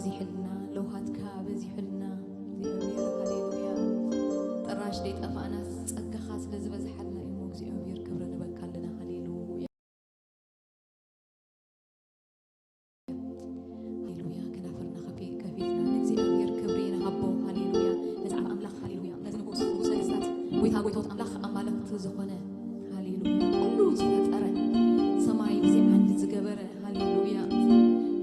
በዚሕልና፣ ለውሃትካ በዚሕልና። እግዚኣብሔር፣ ሃሌሉያ። ጥራሽ ደይጠፋእናስ ጸጋኻ ስለ ዝበዝሓልና እዩ እሞ እግዚኣብሔር፣ ክብሪ ንበካ ኣለና። ሃሌሉያ። ሃሌሉያ። ከናፍርና ከፊ-፣ ከፊትና ንእግዚኣብሔር ክብሪ ንሃቦ። ሃሌሉያ። ነዚ ዓብ ኣምላኽ፣ ሃሌሉያ። ነዚ ንጉስ፣ ንጉሰ ነገስታት፣ ጎይታ ጎይታዎት፣ ኣምላኽ ኣማልኽቲ ዝኾነ፣ ሃሌሉያ፣ ኩሉ ዝፈጠረ፣ ሰማይ ብዘይ ዓንዲ ዝገበረ፣ ሃሌሉያ፣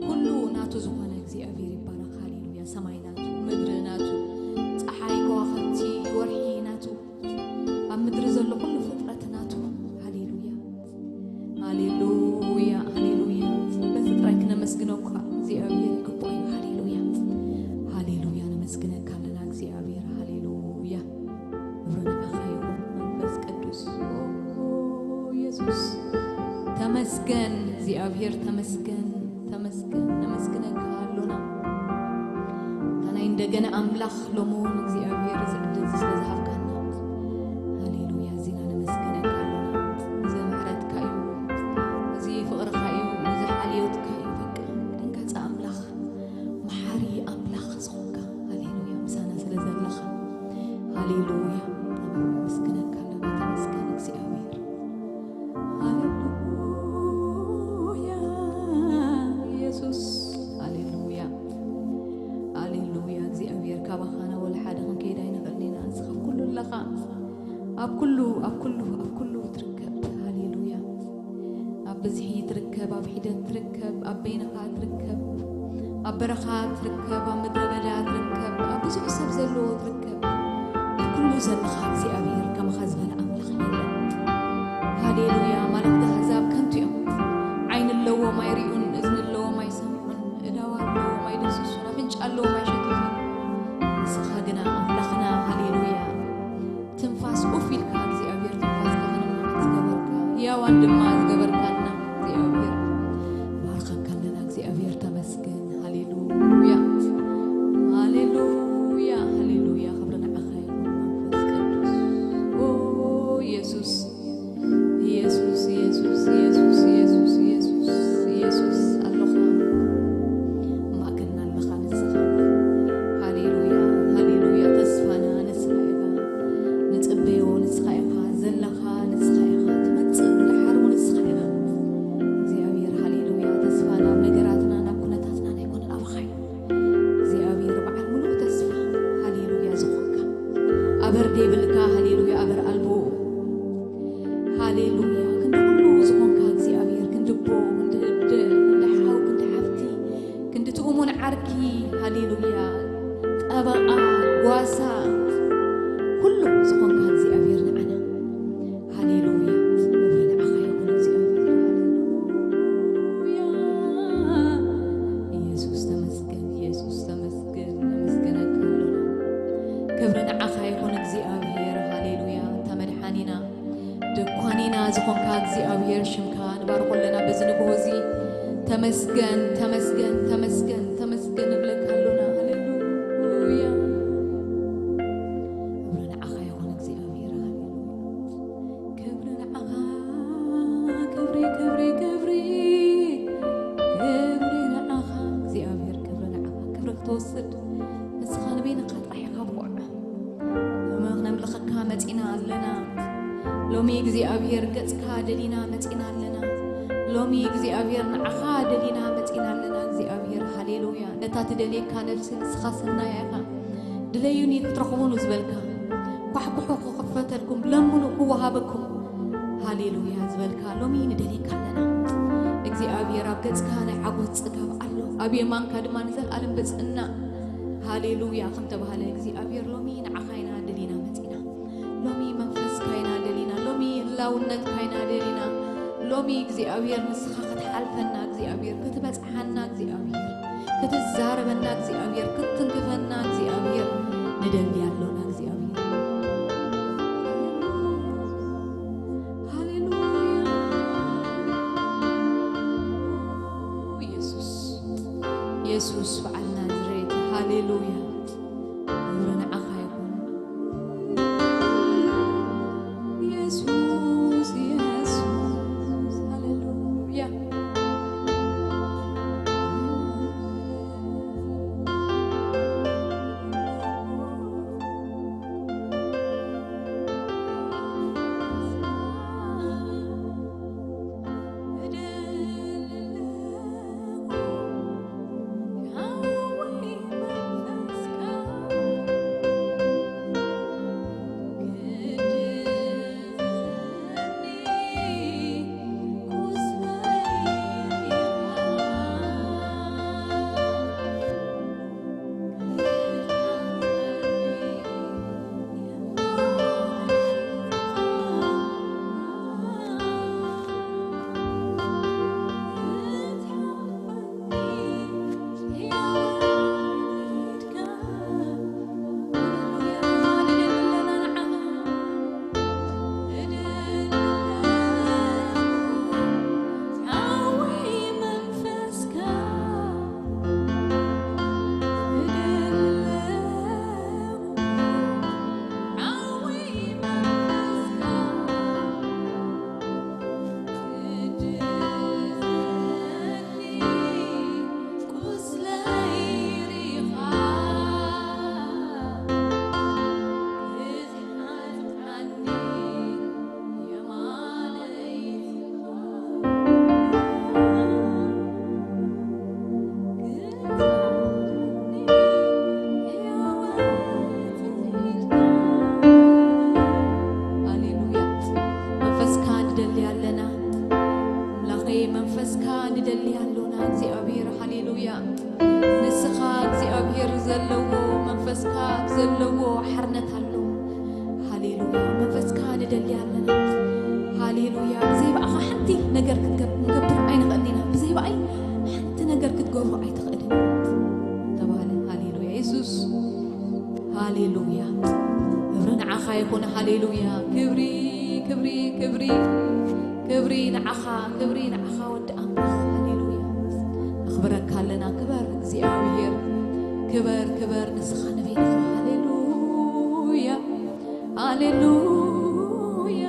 ኩሉ ናቱ ዝኾነ እግዚኣብሔር ይባረኽ። ሃሌሉያ። ሰማይ ናቱ፣ ምድሪ ናቱ፣ ፀሓይ፣ ከዋኽብቲ፣ ወርሒ ናቱ፣ ኣብ ምድሪ ዘሎ ኩሉ ፍጥረት ናቱ። ሃሌሉያ፣ ሃሌሉያ፣ ሃሌሉያ። በዚ ጥራይ ክነመስግነካ እግዚኣብሔር ይግብኦ እዩ። ሃሌሉያ፣ ሃሌሉያ። ነመስግነካ ኣለና እግዚኣብሔር። ሃሌሉያ። ክብሪ ንዓኻ ይኹን መንፈስ ቅዱስ። ኦ፣ ኢየሱስ ተመስገን፣ እግዚኣብሔር ተመስገን፣ ተመስገን። ነመስግነካ ኣሎና። ኣናይ እንደገና ኣምላኽ ሎሚ እውን እግዚኣብሔር እዚ ዕድል እዚ ስለ ዝሃብካና፣ ሃሌሉያ፣ እዚና ነመስግነካ ኣሎና። እዚ ምሕረትካ እዩ፣ እዚ ፍቕርካ እዩ፣ እዚ ሓልዮትካ እዩ። በቃ ደንጋፂ ኣምላኽ፣ መሓሪ ኣምላኽ ዝኾንካ፣ ሃሌሉያ፣ ምሳና ስለ ዘለኻ፣ ሃሌሉያ፣ ነመስግነካ ኣለና። ተመስገን እግዚኣብሔር። ሃሌሉያ፣ ኢየሱስ፣ ሃሌሉያ፣ ሃሌሉያ። እግዚኣብሔር፣ ካባኻ ናብ ወላ ሓደ ክንከይድ ኣይንኽእልን ኢና። ንስኻ ኣብ ኩሉ ኣለኻ። ኣብ ኩሉ፣ ኣብ ኩሉ፣ ኣብ ኩሉ ትርከብ። ሃሌሉያ። ኣብ ብዝሒ ትርከብ፣ ኣብ ሒደት ትርከብ፣ ኣብ በይንኻ ትርከብ፣ ኣብ በረኻ ትርከብ፣ ኣብ ምድረ በዳ ትርከብ፣ ኣብ ብዙሕ ሰብ ዘለዎ ትርከብ። ኣብ ኩሉ ዘለኻ እግዚኣብሔር ከማኻ ዝበለ ኣምላኽ የለን። ሃሌሉያ። ኣማልኽቲ ኣህዛብ ከንቱ እዮም። ዓይኒ ኣለዎም ኣይርእዩን፣ እዝኒ ኣለዎም ኣይሰምዑን፣ እዳዋ ኣለዎም ኣይድምስሱን፣ ኣፍንጫ ኣለዎም ኣይሸትቱን። ንስኻ ግና ኣምላኽና፣ ሃሌሉያ፣ ትንፋስ ኡፍ ኢልካ እግዚኣብሔር ትንፋስካ ከነማዕድ ዝገበርካ፣ ህያዋን ድማ ዝገበርካና እግዚኣብሔር፣ ንባርኸካ ኣለና። እግዚኣብሔር ተመስገን። ሃሌሉያ፣ ሃሌሉያ፣ ሃሌሉያ። ክብሪ ንዓኻ ይኹን መንፈስ ቅዱስ። ኦ፣ ኢየሱስ፣ ኢየሱስ፣ ኢየሱስ፣ ኢየሱስ፣ ኢየሱስ፣ ኢየሱስ፣ ኢየሱስ፣ ኣለኻ። ማእከልና ኣለኻ ንስኻ። ሃሌሉያ፣ ሃሌሉያ። ተስፋና ንስኻ ኢኻ። ንጽበዮ ንስኻ ኢኻ። ዘለኻ ንስኻ ኢኻ። ትመጽእ፣ ንሓርቦ ንስኻ ኢኻ። እግዚኣብሔር፣ ሃሌሉያ። ተስፋና ኣብ ነገራትና፣ ናብ ኩነታትና ኣይኮነን፣ ኣባኻ እዩ። እግዚኣብሔር፣ በዓል ምሉእ ተስፋ፣ ሃሌሉያ፣ ዝኾንካ። ኣበር ዘይብልካ፣ ሃሌሉያ፣ ኣበር ኣልቦ። ሃሌሉያ። ክንዲ ኩሉ ዝኾንካ እግዚኣብሔር፣ ክንዲ ኣቦ፣ ክንዲ ኣደ፣ ክንዲ ሓው፣ ክንዲ ሓፍቲ፣ ክንዲ ትእሙን ዓርኪ፣ ሃሌሉያ። ጠበቓ፣ ጓሳ፣ ኩሉ ዝኾንካ እግዚኣብሔር ንዓና። ሃሌሉያ። ክብሪ ንዓኻ ይኹን እግዚኣብሔር። ሃሌሉያ። ኢየሱስ ተመስገን፣ ኢየሱስ ተመስገን። ነመስግነካ ኣሎና። ክብሪ ንዓኻ ይኹን እግዚኣብሔር። ሃሌሉያ። ኣንታ መድሓኒና፣ ደኳኒና ዝኾንካ እግዚኣብሔር ሽምካ ንባርኾ ኣለና በዚ ንግሆ እዚ። ተመስገን፣ ተመስገን፣ ተመስገን፣ ተመስገን ንብለካ ኣሎና። ሃሌሉያ። ክብሪ ንዓኻ ይኹን እግዚኣብሔር። ሃሌሉያ። ክብሪ ንዓኻ፣ ክብሪ፣ ክብሪ፣ ክብሪ፣ ክብሪ ንዓኻ እግዚኣብሔር፣ ክብሪ ንዓኻ። ክብሪ ክትወስድ ንስኻ ንበይንኻ ጥራሕ ኢኻ ብቑዕ። ነምልኸካ መጺና ኣለና። ሎሚ እግዚኣብሔር ገጽካ ደሊና መጺና ኣለና። ሎሚ እግዚኣብሔር ንዓኻ ደሊና መጺና ኣለና። እግዚኣብሔር፣ ሃሌሉያ። ነታ ትደልየካ ነፍሲ ንስኻ ሰናያ ኢኻ። ድለዩኒ ክትረኽቡኑ ዝበልካ፣ ኳሕኩሑ ክኽፈተልኩም፣ ለምኑ ክወሃበኩም፣ ሃሌሉያ ዝበልካ፣ ሎሚ ንደልየካ ኣለና። እግዚኣብሔር ኣብ ገጽካ ናይ ሓጎስ ጽጋብ ኣሎ፣ ኣብ የማንካ ድማ ንዘለኣለም ብጽእና። ሃሌሉያ ከም ተባህለ እግዚኣብሔር፣ ሎሚ ንዓኻ ኢና ደሊና መጺና። ሎሚ መንፈስካ ኢና ደሊና፣ ሎሚ ህላውነትካ ኢና ደሊና። ሎሚ እግዚኣብሔር ንስኻ ክትሓልፈና፣ እግዚኣብሔር ክትበጽሓና፣ እግዚኣብሔር ክትዛረበና፣ እግዚኣብሔር ክትትንክፈና፣ እግዚኣብሔር ንደሊ ኣሎና። እግዚኣብሔር፣ ሃሌሉያ፣ ኢየሱስ፣ ኢየሱስ በዓል ናዝሬት፣ ሃሌሉያ። ክብሪ ንዓኻ ይኹን። ኢየሱስ፣ ኢየሱስ፣ ሃሌሉያ። እግዚኣብሔር። ሃሌሉያ። ንስኻ እግዚኣብሔር ዘለዎ፣ መንፈስካ ዘለዎ ሓርነት ኣሎ። ሃሌሉያ። መንፈስካ ንደሊ ኣለና። ሃሌሉያ። ብዘይ ብኣኻ ሓንቲ ነገር ክንገብ-፣ ክንገብር ኣይንኽእልን ኢና። ብዘይ ብኣይ ሓንቲ ነገር ክትገብሩ ኣይትኽእልን ተባህለ። ሃሌሉያ። የሱስ፣ ሃሌሉያ። ክብሪ ንዓኻ ይኹን። ሃሌሉያ። ክብሪ፣ ክብሪ፣ ክብሪ፣ ክብሪ ንዓኻ፣ ክብሪ ንዓኻ ወዲ ኣምላኽ። ሃሌሉያ። ነኽብረካ ኣለና። ክበር እግዚኣብሔር። ክበር፣ ክበር ንስኻ ንቤትኻ። ሃሌሉያ። ሃሌሉያ።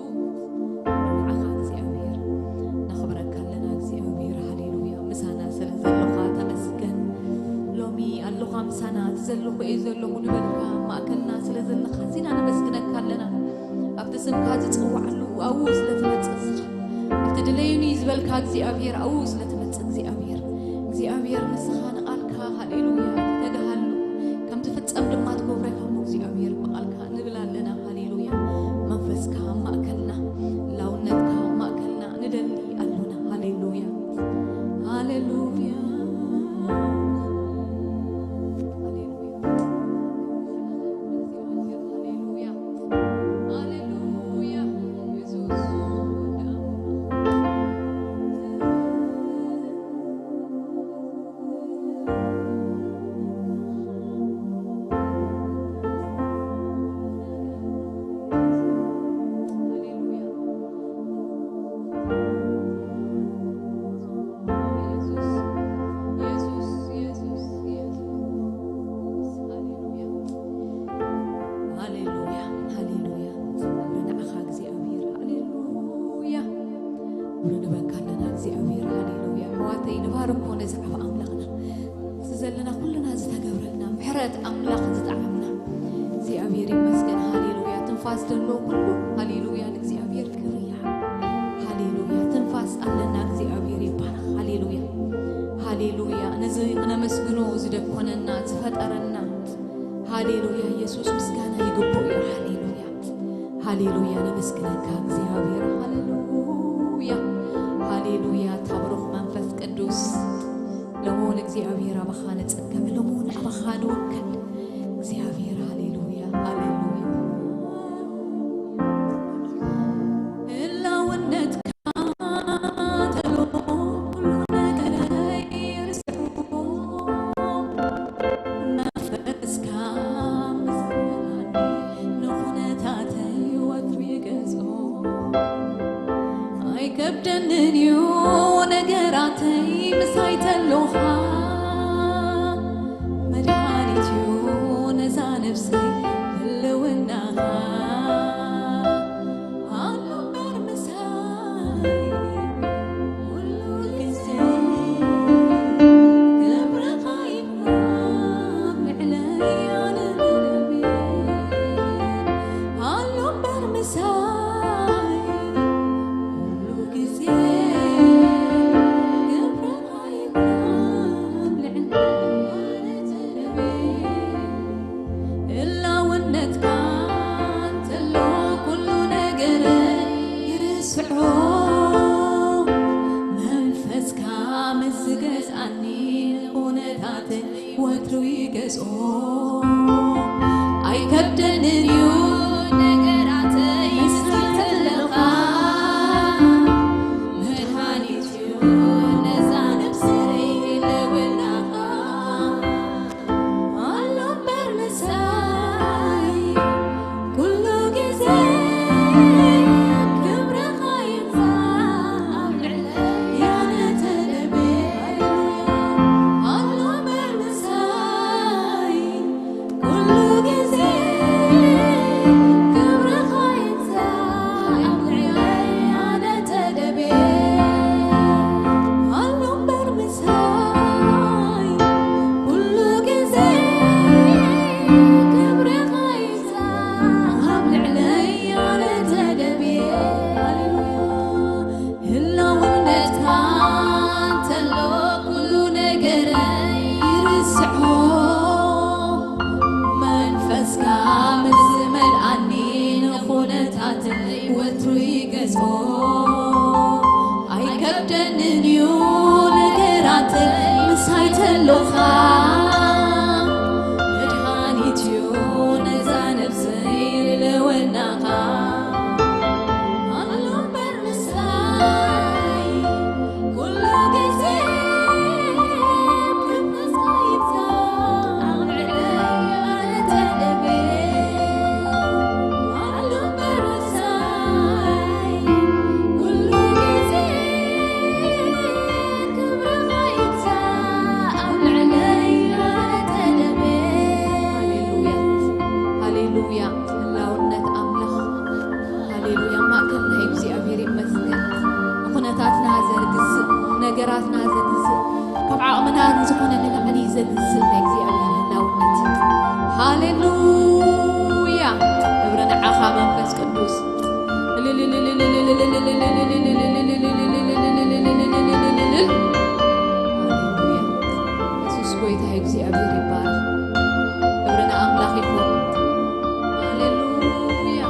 ንዓኻ እግዚኣብሔር ነኽብረካ ኣለና። እግዚኣብሔር ሃሌሉያ። ምሳና ስለ ዘለኻ ተመስገን። ሎሚ ኣለኻ ምሳና፣ እቲ ዘለኹ እየ ዘለኹ ንበልካ፣ ማእከልና ስለ ዘለኻ ኣዚና ነመስግነካ ኣለና። ኣብቲ ስምካ ዝጽውዓሉ ኣብኡ ስለ ትመጽእ ንስኻ፣ ኣብቲ ድለዩኒ ዝበልካ እግዚኣብሔር ኣብኡ ስለ ትመጽእ እግዚኣብሔር፣ እግዚኣብሔር ንስኻ ንቓልካ ሃሌሉያ ተጋሃሉ፣ ከም ትፍጸም ድማ ትገብሮ ኢኻ እሞ እግዚኣብሔር ብቓልካ ንብል ኣለና። ሃሌሉያ። መንፈስካ ኣብ ማእከልና፣ ህላውነትካ ኣብ ማእከልና ንደሊ ኣሎና። ሃሌሉያ። ሃሌሉያ። ሃሌሉያ። ሃሌሉያ። ሃሌሉያ። የሱስ ወዲ ኣምላኽ። ሃሌሉያ፣ ሃሌሉያ። ክብሪ ንዓኻ እግዚኣብሔር። ሃሌሉያ። ክብሪ ንበካ ኣለና እግዚኣብሔር። ሃሌሉያ። ኣሕዋተይ፣ ንባርኮ ነዚ ዓቢ ኣምላኽና። እዚ ዘለና ኩልና ዝተገብረልና ምሕረት ኣምላኽ ዝጠዓምና እግዚኣብሔር ይመስገን። ሃሌሉያ። ትንፋስ ዘሎ ኩሉ ሃሌሉያ ንእግዚኣብሔር ክብሪ ይሃብ። ሃሌሉያ። ትንፋስ ኣለና እግዚኣብሔር ይባረኽ። ሃሌሉያ። ሃሌሉያ። ነዚ ክነመስግኖ ዝደኮነና ዝፈጠረና ሃሌሉያ። የሱስ ምስጋና ይግብኦ እዩ። ሃሌሉያ። ሃሌሉያ። ነመስግነካ እግዚኣብሔር። ሃሌሉያ። ሃሌሉያ። ታብሩኽ መንፈስ ቅዱስ። ሎሙን እግዚኣብሔር ኣባኻ ንጸግዕ፣ ሎሙን ኣባኻ ንውከል። እግዚኣብሔር ሃሌሉያ፣ ሃሌሉያ። ህላውነትካ ተሎ ኩሉ ነገረይ ይርስዖ። መንፈስካ ምስጋናኒ ንኹነታተይ ወትሩ ይገዝኦ። ኣይከብደንን እዩ ነገራተይ ምሳይ ተሎኻ። መድሃኒት እዩ ነዛ ነፍሰይ ህልውናኻ። ሃሎ እምበር ምሳይ ኩሉ ግዜ ክብርኻ ይብራም ልዕለይ ኣነ ተደብየ። ሃሎ እምበር ምሳይ ኩሉ ግዜ ክብርኻ ይብራም ልዕለይ ኣነ ተደብየ። ህላውነትካ እንተሎ ኩሉ ነገር ይርስዖ። መንፈስካ ምስ ዝገዝኣኒ ኩነታተይ ወትሩ ይገዝኦ። ኣይከብደንን እዩ ነገራተይ ምስካ ተለኻ። መድሃኒት እዩ ነዛ ነፍሰይ ህልውናኻ። ኣሎ እምበር ምሳይ ኩሉ ግዜ ክብርኻ ይብዛሕ ኣብ ልዕለይ ኣነ ተደብየ። ኣሎ እምበር ምሳይ ገጾ ኣይከብደንን እዩ ነገራት ምሳይ ተሎኻ። መድሃኒት እዩ ነዛ ነብሰይ ልለወናኻ። ኣሎ እምበር ምሳይ ኩሉ ግዜ ክብርኻ ይብዛሕ ኣብ ልዕለይ ኣነ ተደብየ። ኣሎ እምበር ምሳይ ኩሉ ግዜ ክብርኻ ይብዛሕ ኣብ ልዕለይ ኣነ ተደብየ። ሃሌሉያ፣ ሃሌሉያ፣ ህላውነት ኣምላኽ። ሃሌሉያ፣ ማእከልና እግዚኣብሔር ይመስገን። ንኹነታትና ዘንግስእ፣ ነገራትና ዘንግስእ፣ ካብ ዓቕምና ንዝኾነ ንላዕሊ ዘንግስእ ናይ እግዚኣብሔር ህላውነት። ሃሌሉያ፣ ክብሪ ንዓኻ መንፈስ ቅዱስ። ሃሌሉያ፣ የሱስ ጎይታ እግዚኣብሔር ይባረክ። ክብሪ ንኣምላኽ ይኹን። ሃሌሉያ፣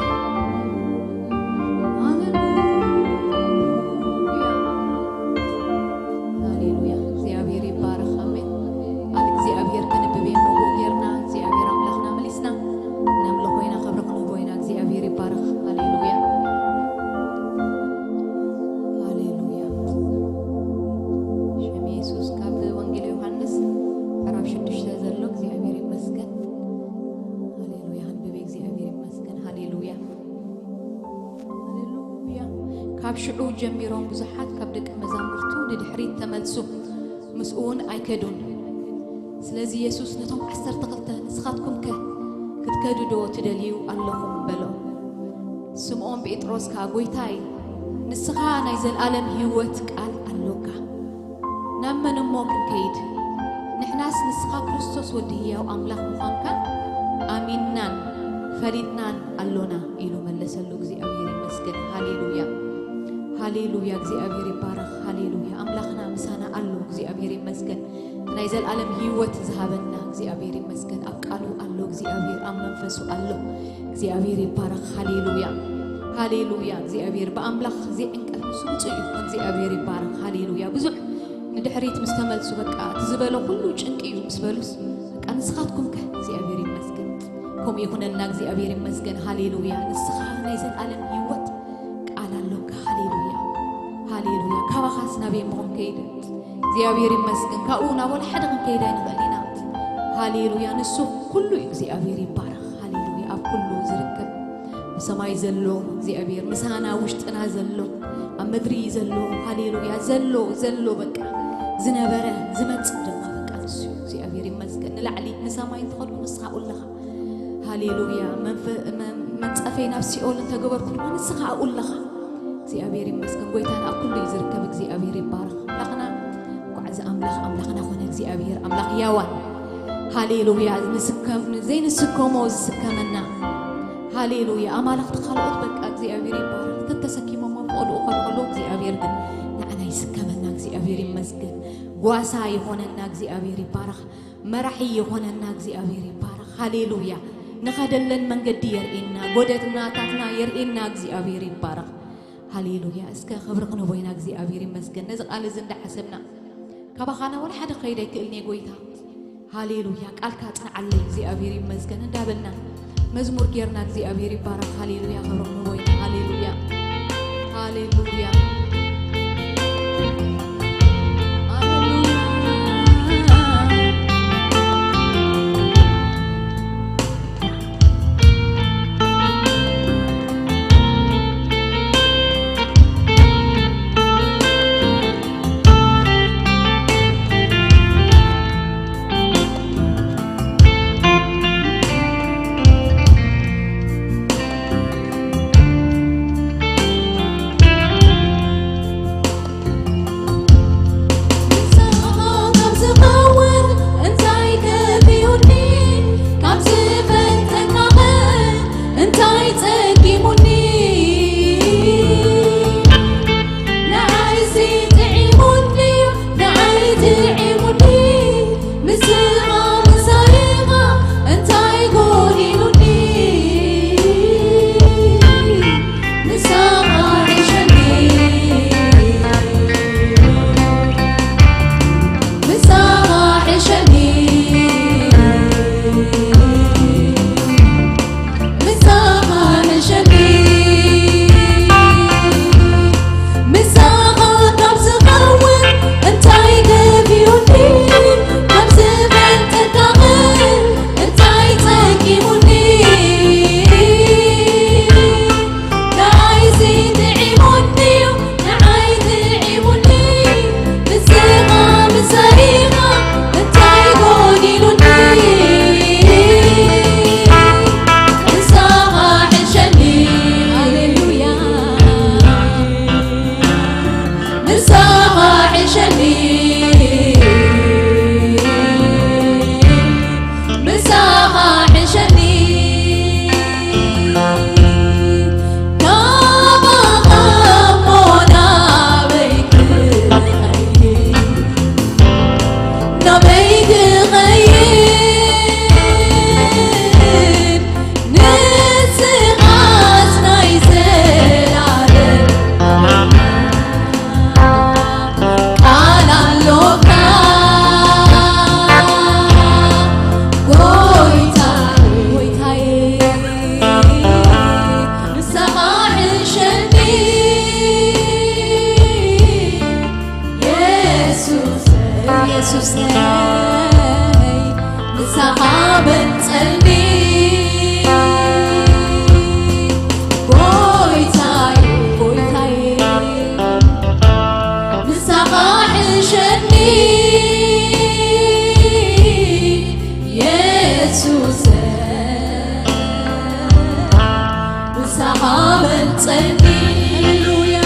ሃሌሉያ፣ ሃሌሉያ። እግዚኣብሔር ይባረክ። ኣሜን። ቃል እግዚኣብሔር ከንብብ እየ፣ ብኡ ጌርና እግዚኣብሔር ኣምላኽና መሊስና ነምልኾ ኢና፣ ክብሪ ክንህቦ ኢና። እግዚኣብሔር ይባረክ። ሃሌሉያ፣ ሃሌሉያ። ሽም የሱስ። ካብ ወንጌል ዮሃንስ ምዕራፍ ሽዱሽተ ዘሎ። እግዚኣብሔር ይመስገን። ሃሌሉያ፣ ክንብብ እየ። እግዚኣብሔር ይመስገን። ሃሌሉያ፣ ሃሌሉያ። ካብ ሽዑ ጀሚሮም ብዙሓት ካብ ደቀ መዛሙርቱ ንድሕሪት ተመልሱ፣ ምስኡ እውን ኣይከዱን። ስለዚ የሱስ ነቶም ዓሰርተ ክልተ፣ "ንስኻትኩም ከ ክትከዱ ዶ ትደልዩ ኣለኹም?" በሎም። ስምዖን ጴጥሮስ ከኣ፣ "ጐይታይ፣ ንስኻ ናይ ዘለኣለም ህይወት ቃል ኣሎካ። ናብ መን እሞ ክንከይድ? ንሕናስ ንስኻ ክርስቶስ ወዲ ህያው ኣምላኽ ምዃንካ ኣሚንናን ፈሊጥናን ኣሎና" ኢሉ መለሰሉ። እግዚኣብሔር ይመስገን። ሃሌሉያ፣ ሃሌሉያ። እግዚኣብሔር ይባረኽ። ሃሌሉያ። ኣምላኽና ምሳና ኣሎ። እግዚኣብሔር ይመስገን። ናይ ዘለኣለም ህይወት ዝሃበና እግዚኣብሔር ይመስገን። ኣብ ቃሉ ኣሎ እግዚኣብሔር፣ ኣብ መንፈሱ ኣሎ። እግዚኣብሔር ይባረኽ። ሃሌሉያ፣ ሃሌሉያ። እግዚኣብሔር ብኣምላኽ ዘይዕንቀፍ ንሱ ብፁዕ እዩ። እግዚኣብሔር ይባረኽ። ሃሌሉያ። ብዙሕ ንድሕሪት ምስ ተመልሱ፣ በቃ እቲ ዝበሎ ኩሉ ጭንቂ እዩ ምስ በሉስ፣ በቃ ንስኻትኩም ከ እግዚኣብሔር ይመስገን። ከምኡ ይኹነልና። እግዚኣብሔር ይመስገን። ሃሌሉያ። ንስኻ ናይ ዘለኣለም ህይወት ቃል ኣሎካ። ሃሌሉያ፣ ሃሌሉያ። ካባኻስ ናበይ እሞ ክንከይድ? እግዚኣብሔር ይመስገን። ካብኡ ናብ ወላ ሓደ ክንከይድ ኣይንኽእል ኢና። ሃሌሉያ። ንሱ ኩሉ እዩ። እግዚኣብሔር ይባረኽ። ሃሌሉያ። ኣብ ኩሉ ዝርከብ፣ ኣብ ሰማይ ዘሎ እግዚኣብሔር፣ ምሳና ውሽጥና ዘሎ፣ ኣብ ምድሪ ዘሎ፣ ሃሌሉያ፣ ዘሎ፣ ዘሎ፣ በቃ ዝነበረ ዝመጽእ ድማ በቃ ንሱ እዩ። እግዚኣብሔር ይመስገን። ንላዕሊ ንሰማይ እንተኸድኩ ንስኻ ኣብኡ ኣለኻ። ሃሌሉያ። መንፈ-፣ መ-፣ መንጸፈይ ናብ ሲኦል እንተገበርኩ ድማ ንስኻ ኣብኡ ኣለኻ። እግዚኣብሔር ይመስገን። ጎይታና ኣብ ኩሉ እዩ ዝርከብ። እግዚኣብሔር ይባረኽ። ኣምላኽና፣ እንኳዕ እዚ ኣምላኽ ኣምላኽና ኮነ። እግዚኣብሔር ኣምላኽ ያዋን። ሃሌሉያ። ንስከም-፣ ዘይንስከሞ ዝስከመና። ሃሌሉያ። ኣማልኽቲ ካልኦት በቃ እግዚኣብሔር ይባረኽ። ተተሰኪሞሞ ክኸዱ ከለዉ እግዚኣብሔር ግን ንዓና ይስከመና። እግዚኣብሔር ይመስገን። ጓሳ ይኾነና። እግዚኣብሔር ይባረኽ። መራሒ ይኾነና። እግዚኣብሔር ይባረኽ። ሃሌሉያ። ንኸደለን መንገዲ የርእየና፣ ጎደናታትና የርእየና። እግዚኣብሔር ይባረኽ። ሃሌሉያ። እስከ ክብሪ ክንቦይና። እግዚኣብሔር ይመስገን። ነዚ ቃል እዚ እንዳሓሰብና ካባኻና ወላ ሓደ ክኸይድ ኣይክእልን እየ ጎይታ። ሃሌሉያ። ቃልካ ጽንዓለይ እግዚኣብሔር ይመስገን እንዳበልና መዝሙር ጌርና። እግዚኣብሔር ይባረኽ። ሃሌሉያ። ክብሪ ክንቦይና። ሃሌሉያ፣ ሃሌሉያ፣ ሃሌሉያ። የሱሰይ ምሳኻ በልጸኒ። ጎይታየ፣ ጎይታየ፣ ምሳኻ ሕሸኒ። የሱሰይ ምሳኻ በልጸኒ። ሃሌሉያ።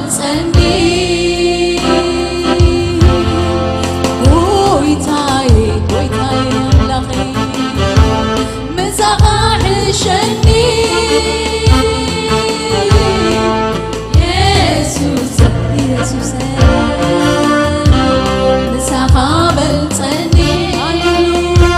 ጸኒ ጎይታዬ፣ ጎይታዬ ኣምላኸይ፣ ምሳኻ ሕሸኒ። የሱስ፣ የሱስ፣ ምሳኻ በልጸኒ። ሃሌሉያ።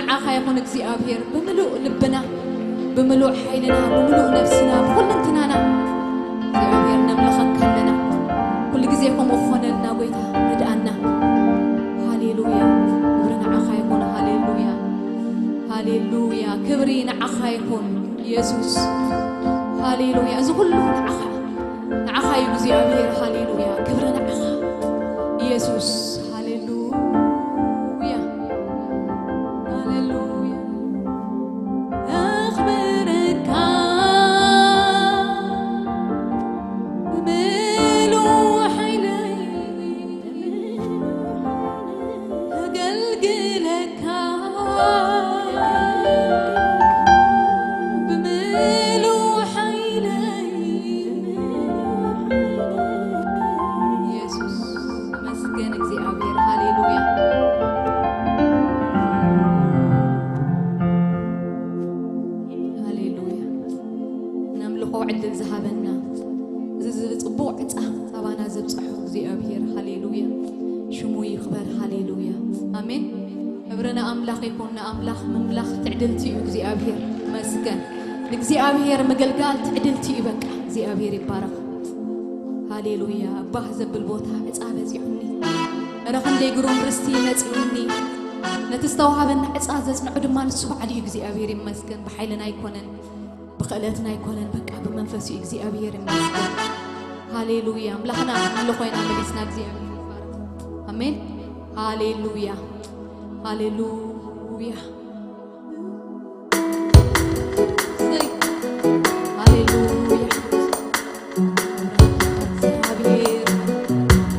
ንዓኻ ይኹን እግዚኣብሔር፣ ብምሉእ ልብና፣ ብምሉእ ሓይልና፣ ብምሉእ ነፍስና፣ ብኹልንትናና እግዚኣብሔር ነምልኸካ ኣለና። ኩሉ ግዜ ከምኡ ክኾነልና ጎይታ ርድኣና። ሃሌሉያ። ክብሪ ንዓኻ ይኹን። ሃሌሉያ። ሃሌሉያ። ክብሪ ንዓኻ ይኹን ኢየሱስ። ሃሌሉያ። እዚ ኩሉ ንዓኻ፣ ንዓኻ እዩ እግዚኣብሔር። ሃሌሉያ። ክብሪ ንዓኻ ኢየሱስ። ሃሌሉያ። ሃሌሉያ። ኣኽብረካ ብምሉእ ሓይለይ ኣገልግለካ ብምሉእ ሓይለይ። ኢየሱስ ተመስገን እግዚኣብሔር። ሃሌሉያ። ሃሌሉያ። ነምልኾ ዕድል ዝሃበና፣ እዚ ጽቡቕ ዕጻ ኣባና ዘብጽሖ እግዚኣብሔር። ሃሌሉያ። ሽሙ ይኽበር። ሃሌሉያ። ኣሜን። ክብሪ ንኣምላኽ ይኹን። ንኣምላኽ ምምላኽ ትዕድልቲ እዩ እግዚኣብሔር። ይመስገን። ንእግዚኣብሔር ምግልጋል ትዕድልቲ እዩ። በቃ እግዚኣብሔር ይባረኽ። ሃሌሉያ። ባህ ዘብል ቦታ ዕጻ በጺሑኒ። እረ ክንደይ ግሩም ርስቲ መጺኡኒ። ነቲ ዝተዋሃበና ዕጻ ዘጽንዖ ድማ ንሱ በዓል እዩ። እግዚኣብሔር ይመስገን። ብሓይልና ኣይኮነን፣ ብኽእለትና ኣይኮነን፣ በቃ ብመንፈሱ እዩ። እግዚኣብሔር ይመስገን። ሃሌሉያ። ኣምላኽና ንኣምልኾ ኢና መሊስና። እግዚኣብሔር ይባረኽ። ኣሜን። ሃሌሉያ። ሃሌሉያ። እሰይ። ሃሌሉያ። እግዚኣብሔር።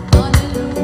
ሃሌሉያ።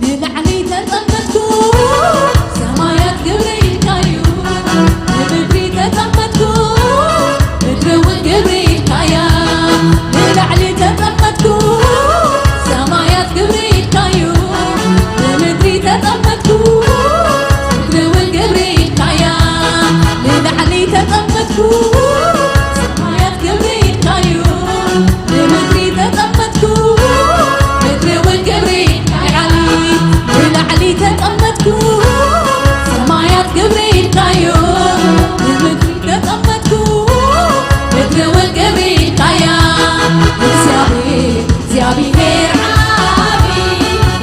ንላዕሊ ተጠመትኩ፣ ሰማያት ክብሪ ኢልካዩ። ንምድሪ ተጠመትኩ፣ ምድሪ እውን ክብሪ ኢልካያ። ንላዕሊ ተጠመትኩ፣ ሰማያት ክብሪ ኢልካዩ። ንምድሪ ተጠመትኩ፣ ምድሪ እውን ክብሪ ኢልካያ። ንላዕሊ ተጠመትኩ፣ ሰማያት ክብሪ ኢልካዩ። ንምድሪ ተጠመትኩ፣ ምድሪ እውን ክብሪ ኢልካያ። ንላዕሊ ተጠመትኩ፣ ሰማያት ክብሪ ኢልካዩ። ንምድሪ ተጠመትኩ፣ ምድሪ እውን ክብሪ ኢልካያ። እግዚኣብሔር፣ እግዚኣብሔር ዓቢ፣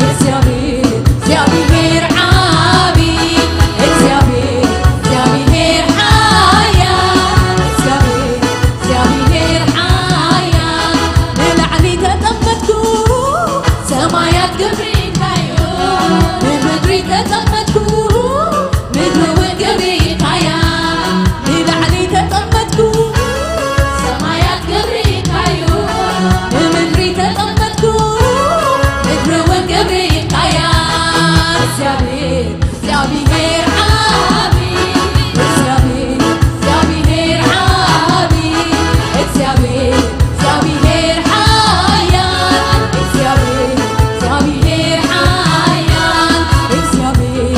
እግዚኣብሔር፣ እግዚኣብሔር ዓቢ፣ እግዚኣብሔር፣ እግዚኣብሔር ሓያል፣ እግዚኣብሔር፣ እግዚኣብሔር ሓያል። ንላዕሊ ተጠመትኩ፣ ሰማያት ክብሪ ኢልካዮ። ንምድሪ ተጠመትኩ፣ ምድሪ እውን ክብሪ ኢልካያ። ንላዕሊ ተጠመትኩ፣ ሰማያት ክብሪ ኢልካዮ። ንምድሪ ተጠመትኩ፣ ምድሪ እውን ክብሪ ኢልካያ። እግዚኣብሔር፣ እግዚኣብሔር ዓቢ፣ እግዚኣብሔር፣ እግዚኣብሔር ዓቢ፣ እግዚኣብሔር፣ እግዚኣብሔር ሓያል፣ እግዚኣብሔር፣ እግዚኣብሔር ሓያል፣ እግዚኣብሔር፣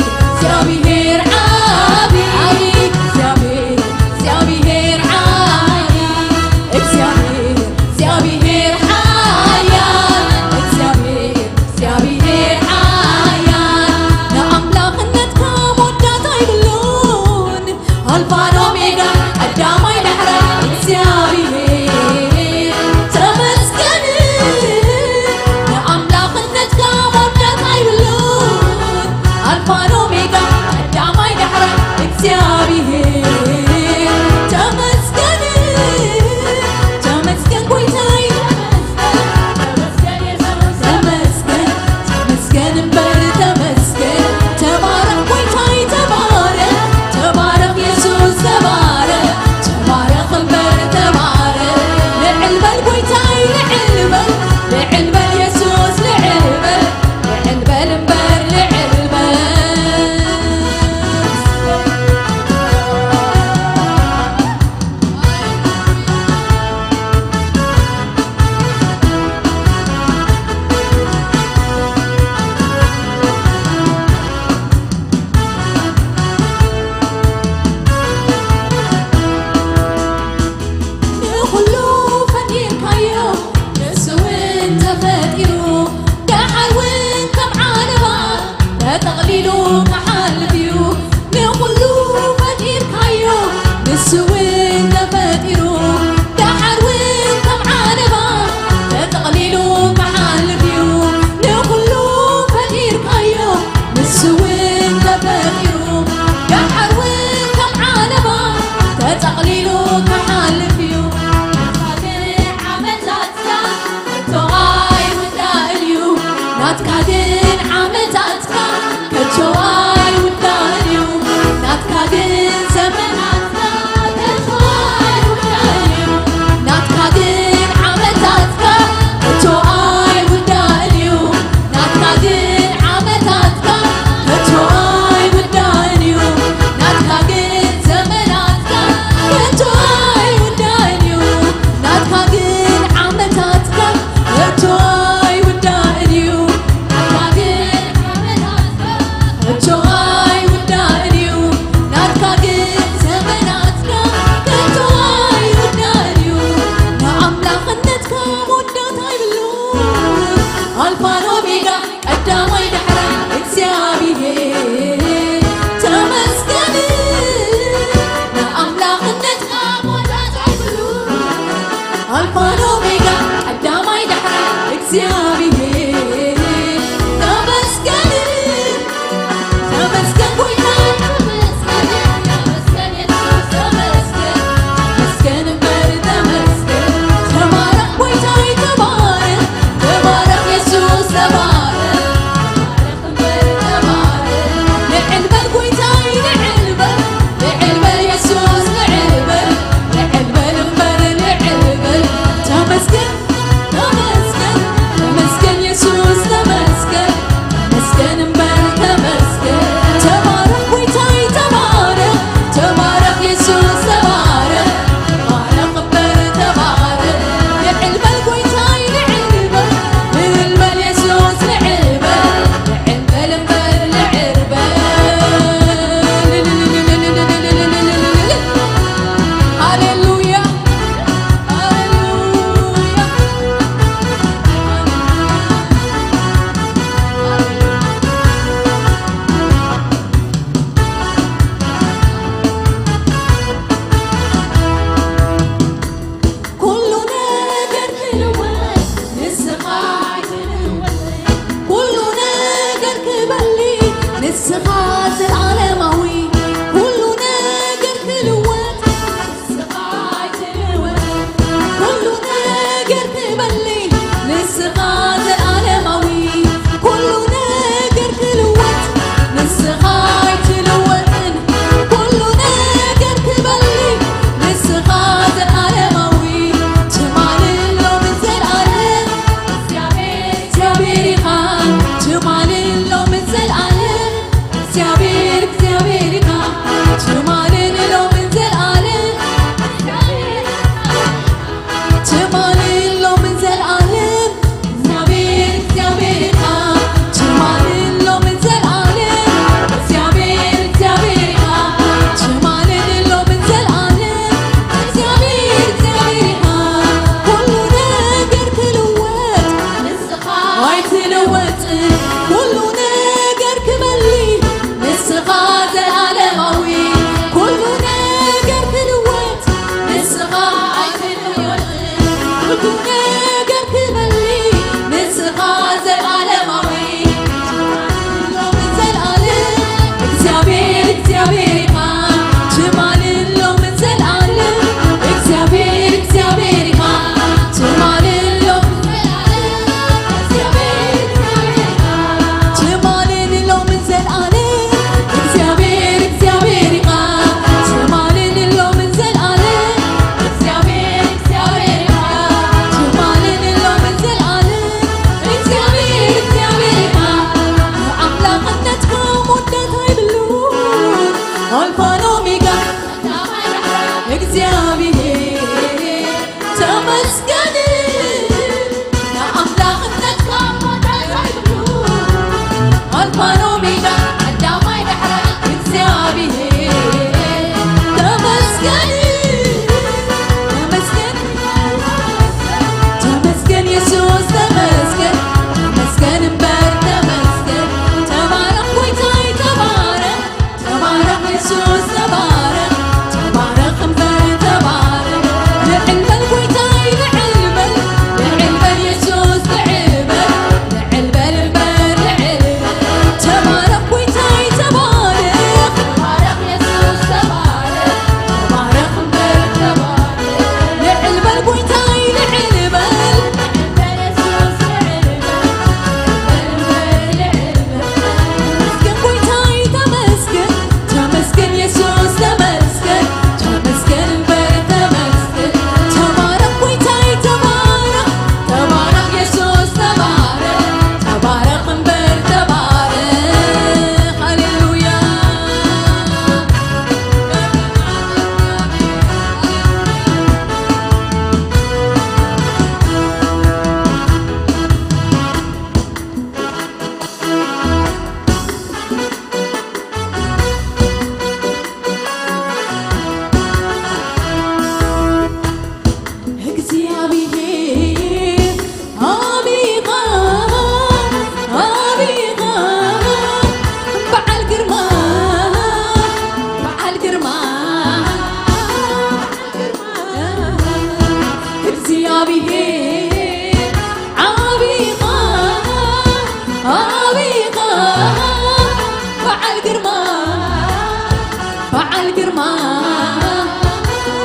በዓል ግርማ፣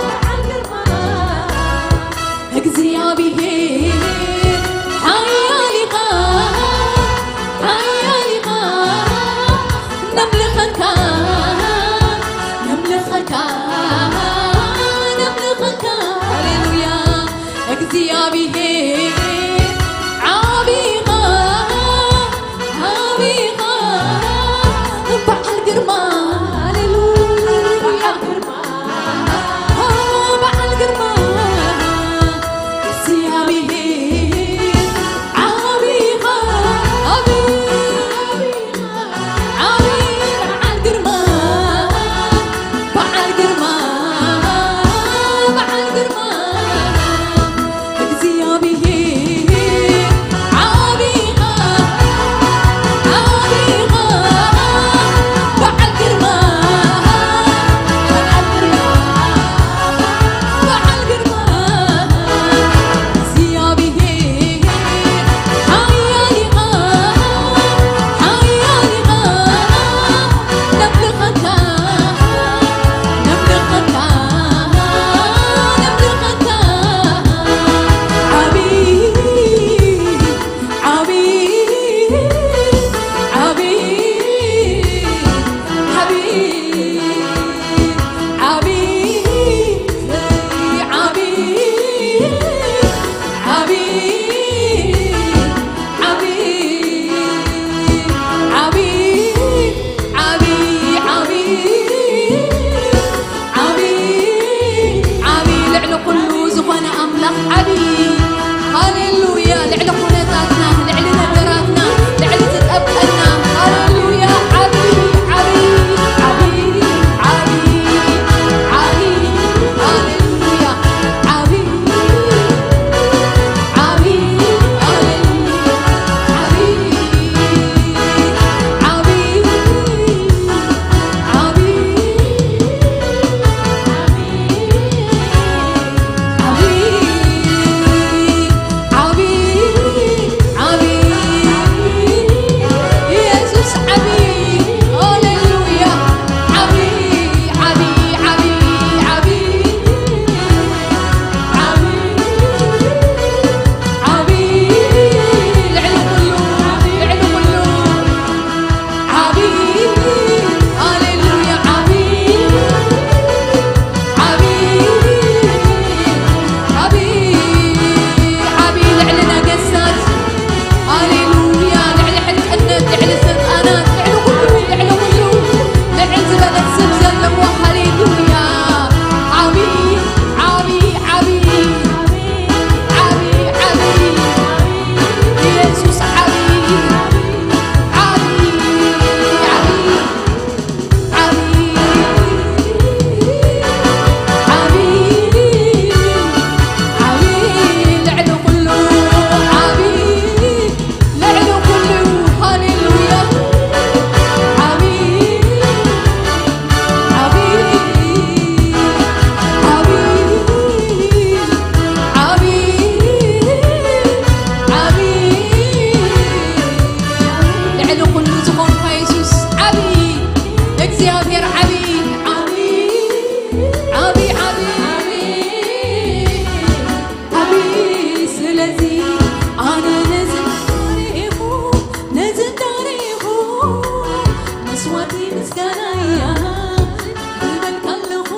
በዓል ግርማ፣ እግዚኣብሔር ሓያል ኢኻ፣ ሓያል ኢኻ፣ ነምልኸካ፣ ነምልኸካ፣ ነምልኸካ። ሃሌሉያ። እግዚኣብሔር ዓቢ ኢኻ፣ ዓቢ ኢኻ፣ በዓል ግርማ። ሃሌሉያ። በዓል ግርማ። ኦ፣ በዓል ግርማ። እግዚኣብሔር ዓቢ ኢኻ፣ ዓቢ፣ ዓቢ፣ በዓል ግርማ፣ በዓል ግርማ፣ በዓል ግርማ። እግዚኣብሔር ዓቢኻ፣ ዓቢኻ፣ በዓል ግርማ፣ በዓል ግርማ፣ በዓል ግርማ። እግዚኣብሔር ሓያል ኢኻ፣ ሓያል ኢኻ። ነምልኸካ፣ ነምልኸካ፣ ነምልኸካ። ዓቢ፣ ዓቢ፣ ዓቢ፣ ዓቢ፣ ዓቢ፣ ዓቢ፣ ዓቢ፣ ዓቢ፣ ዓቢ፣ ዓቢ፣ ዓቢ፣ ዓቢ፣ ልዕሊ ኩሉ ዝኾነ ኣምላኽ ዓቢ። ሃሌሉያ። ልዕሊ ኩነታትና፣ ልዕሊ ነገራትና፣ ልዕሊ ዝጠብቀና። ሃሌሉያ። ዓቢ፣ ዓቢ፣ ዓቢ፣ ዓቢ፣ ዓቢ። ሃሌሉያ። ዓቢ፣ ዓቢ፣ ሃሌሉያ። ዓቢ፣ ዓቢ፣ ዓቢ፣ ዓቢ፣ ዓቢ፣ ዓቢ፣ ኢየሱስ ዓቢ። ሃሌሉያ። ዓቢ፣ ዓቢ፣ ዓቢ፣ ዓቢ፣ ዓቢ፣ ዓቢ፣ ልዕሊ ኩሉ፣ ልዕሊ ኩሉ። ዓቢ፣ ሃሌሉያ፣ ዓቢ፣ ዓቢ፣ ዓቢ፣ ዓቢ፣ ልዕሊ ነገስታት፣ ሃሌሉያ፣ ልዕሊ ሕልቅነት፣ ልዕሊ ስልጣናት፣ ልዕሊ ኩሉ፣ ልዕሊ ኩሉ፣ ልዕል ዝበለ ስም ዘለዎ፣ ሃሌሉያ። ዓቢ፣ ዓቢ፣ ዓቢ፣ ዓቢ፣ ዓቢ፣ ኢየሱስ ዓቢ። ዓቢ፣ ዓቢ፣ ዓቢ፣ ዓቢ፣ ዓቢ፣ ልዕሊ ኩሉ ዓቢ፣ ልዕሊ ኩሉ፣ ሃሌሉያ። ዓቢ፣ ዓቢ፣ ዓቢ፣ ዓቢ፣ ዓቢ፣ ልዕሊ ኩሉ ዝኾንካ የሱስ ዓቢ፣ እግዚኣብሔር ዓቢ፣ ዓቢ፣ ዓቢ፣ ዓቢ፣ ዓቢ፣ ዓቢ። ስለዚ ኣነ ነዚ እንዳርኢኹ፣ ነዚ እንዳርኢኹ፣ መስዋዕቲ ምስጋና እያ ክብል ከለኹ፣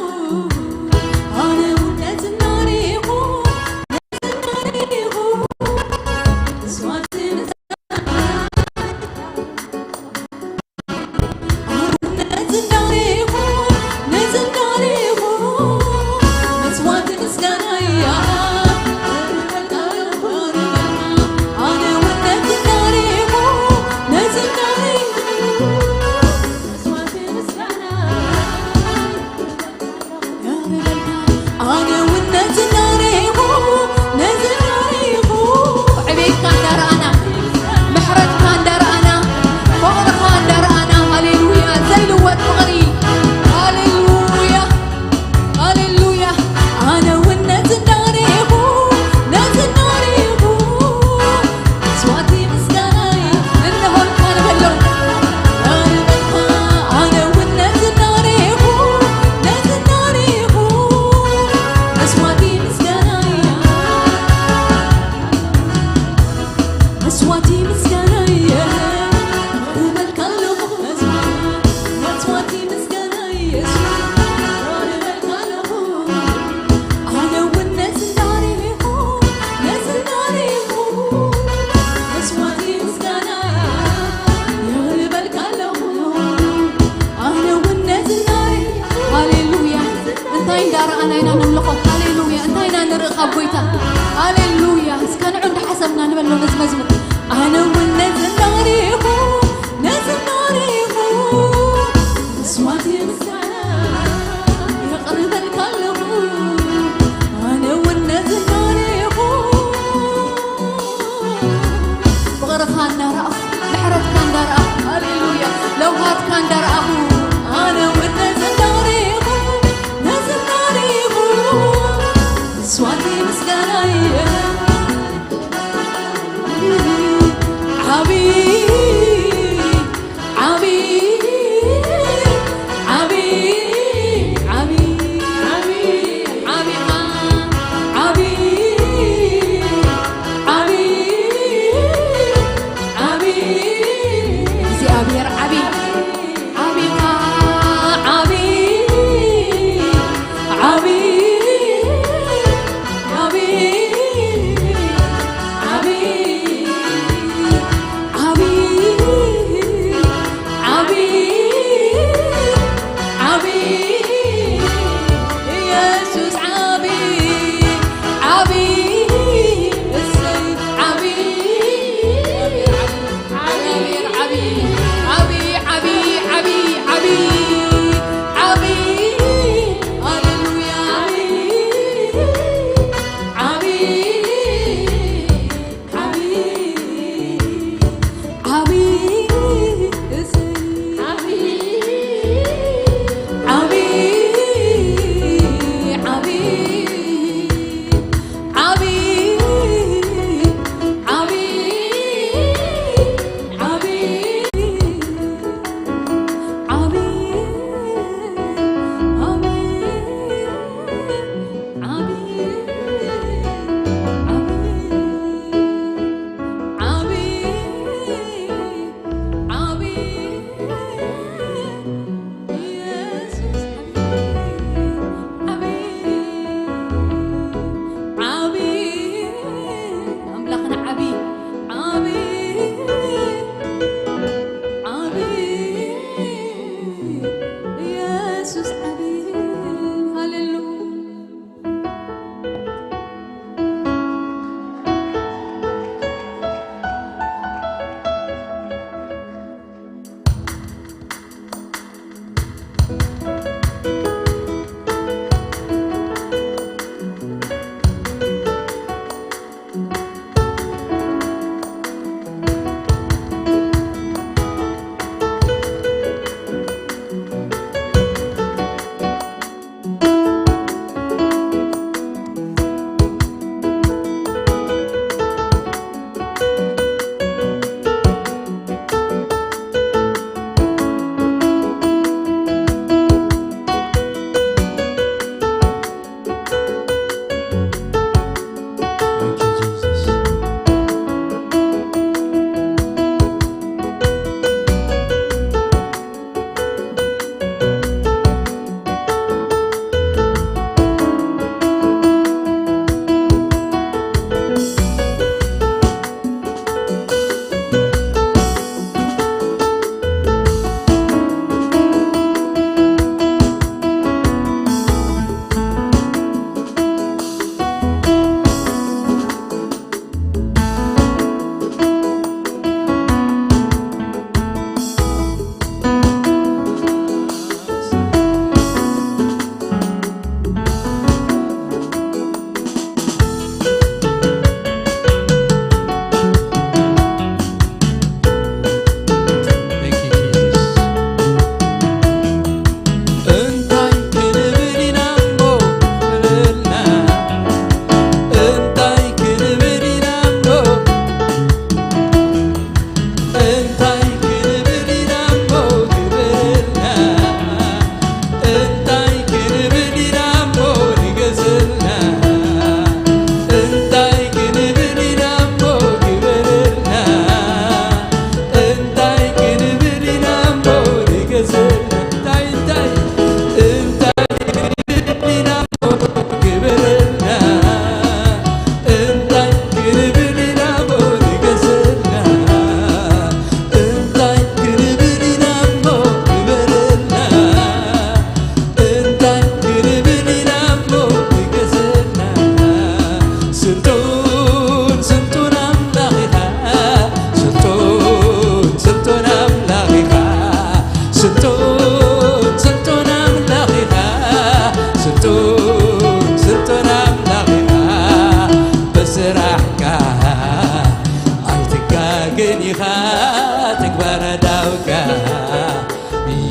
ኣነ እውን ነዚ እንዳርኢኹ፣ ነዚ እንዳርኢኹ፣ መስዋዕቲ ምስጋና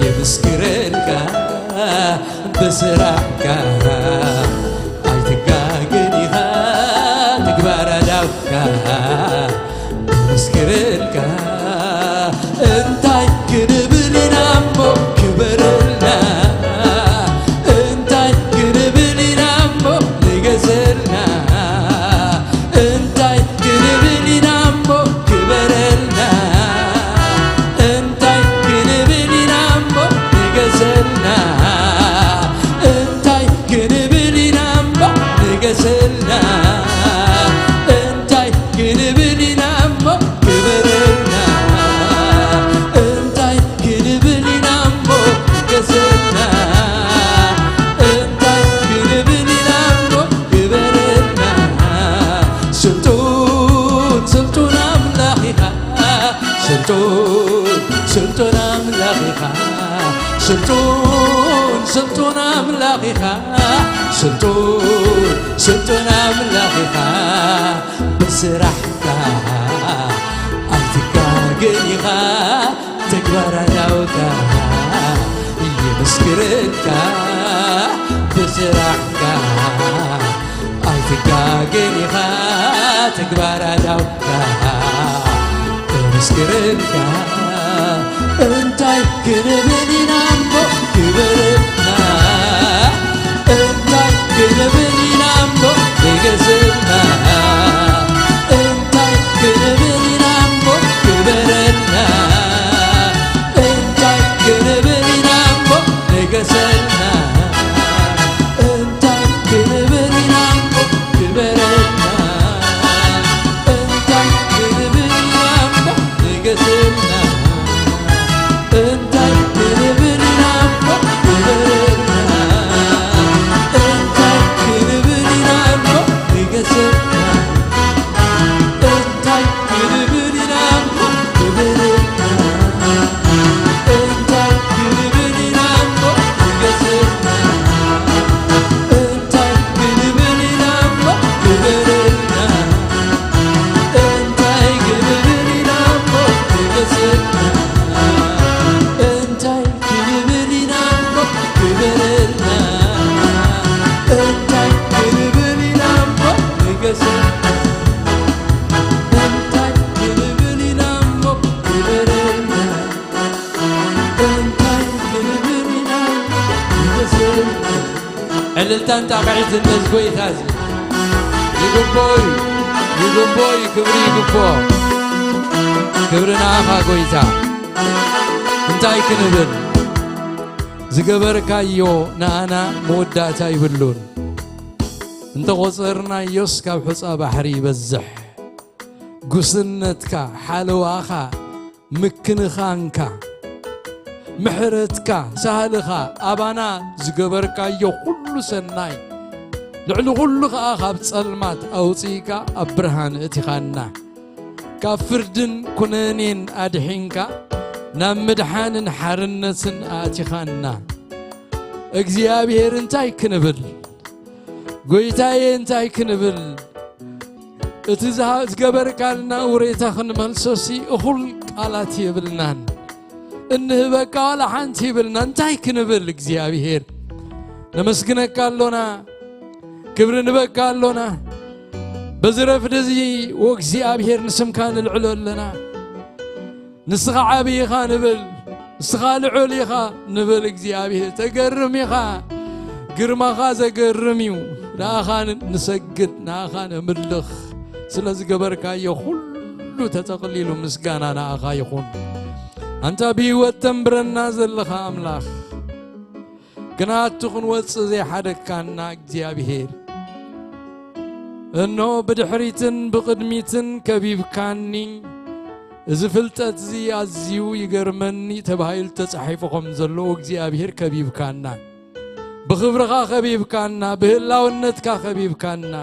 የመስክረልካ ብስራሕካ ኣይትጋግን ኢኻ ትግባር ኣዳውካ የመስክረልካ እንታይ ክንብል ኢና እሞ ክበረልና እንታይ ክንብል ኢና እሞ ንገሰልና እንታይ ክንብል ኢና እሞ ክበረልና እንታይ ክንብል ኢና እሞ ንገሰልና እንታይ ክንብል ኢና እሞ ንገሰልና እንታይ ክንብል ኢና እሞ ክበረልና እንታይ ክንብል ኢና እሞ ንገሰልና እንታይ ክንብል ኢና እሞ ክበረልና ስልጡን ስልጡን ኣምላኽ ኢኻ ስልጡን ስልጡን ኣምላኽ ኢኻ ስልጡን ስልጡን ኣምላኽ ኢኻ ስልጡን ስልጡን ኣምላኽ ኢኻ ብስራሕካ ኣይትጋገን ኢኻ ተግባር ኣዳውካ የመስክረልካ ብስራሕካ ኣይትጋገን ኢኻ ተግባር ኣዳውካ የመስክረልካ እንታይ ክንብል ኢና እሞ ክበረልና እንታይ ክንብል ኢና እሞ ንገስና እንታይ ክንብል ኢና እሞ ክበረልና እንታይ ክንብል ኢና እሞ ንገሰልና እንታይ ክንብል ኢና እሞ ክበረልና እንታይ ክንብል ኢና እሞ ንገሰልና እንታይ ክንብል ኢና እሞ ክበረልና እንታይ ክንብል ኢና እሞ ንገሰልና እንታይ ክንብል ኢና እሞ ክበረልና እንታይ ክንብል ኢና እሞ ንገሰልና እንታይ ክንብል ኢና እሞ ክበረልና እንታይ ክንብል ኢና እሞ ንገሰልና እንታይ ክንብል ኢና እሞ ክበረልና እንታይ ክንብል ኢና እሞ ንገሰልና እንታይ ክንብል ኢና እሞ ክበረልና እንታይ ክንብል ኢና እሞ ንገሰልና ዕልልታን ጣቕዒትን ነዚ ጎይታ እዚ ይግቦ እዩ ይግቦ እዩ ክብሪ ይግቦ ክብሪ ንኣኻ ጎይታ እንታይ ክንብል ዝገበርካዮ ንኣና መወዳእታ ይብሉን እንተ ቖጸርናዮስ ካብ ሑጻ ባሕሪ ይበዝሕ ጉስነትካ ሓለዋኻ ምክንኻንካ ምሕረትካ ሳህልኻ ኣባና ዝገበርካዮ ኩሉ ሰናይ ልዕሊ ኩሉ ኸኣ ካብ ጸልማት ኣውጺእካ ኣብ ብርሃን እቲኻና ካብ ፍርድን ኩነኔን ኣድሒንካ ናብ ምድሓንን ሓርነትን ኣእቲኻና እግዚኣብሔር እንታይ ክንብል ጎይታየ እንታይ ክንብል እቲ ዝገበርካልና ውሬታ ክንመልሶሲ እኹል ቃላት የብልናን እንህበካ ዋላ ሓንቲ ይብልና እንታይ ክንብል እግዚኣብሔር ነመስግነካ ኣሎና ክብሪ ንበካ ኣሎና በዚ ረፍዲ እዚ ወእግዚኣብሔር ንስምካ ንልዕሎ ኣለና ንስኻ ዓብዪ ኢኻ ንብል ንስኻ ልዑል ኢኻ ንብል እግዚኣብሔር ተገርም ኢኻ ግርማኻ ዘገርም እዩ ንኣኻ ንሰግድ ንኣኻ ነምልኽ ስለ ዝገበርካዮ ኩሉ ተጠቕሊሉ ምስጋና ንኣኻ ይኹን ኣንታ ብህይወት ተንብረና ዘለኻ ኣምላኽ ክንኣቱ ክንወፅእ ዘይሓደግካና እግዚኣብሔር እነሆ ብድሕሪትን ብቕድሚትን ከቢብካኒ እዚ ፍልጠት እዚ ኣዝዩ ይገርመኒ ተባሂሉ ተጻሒፉ ከም ዘለዎ እግዚኣብሔር ከቢብካና ብኽብርኻ ከቢብካና ብህላውነትካ ከቢብካና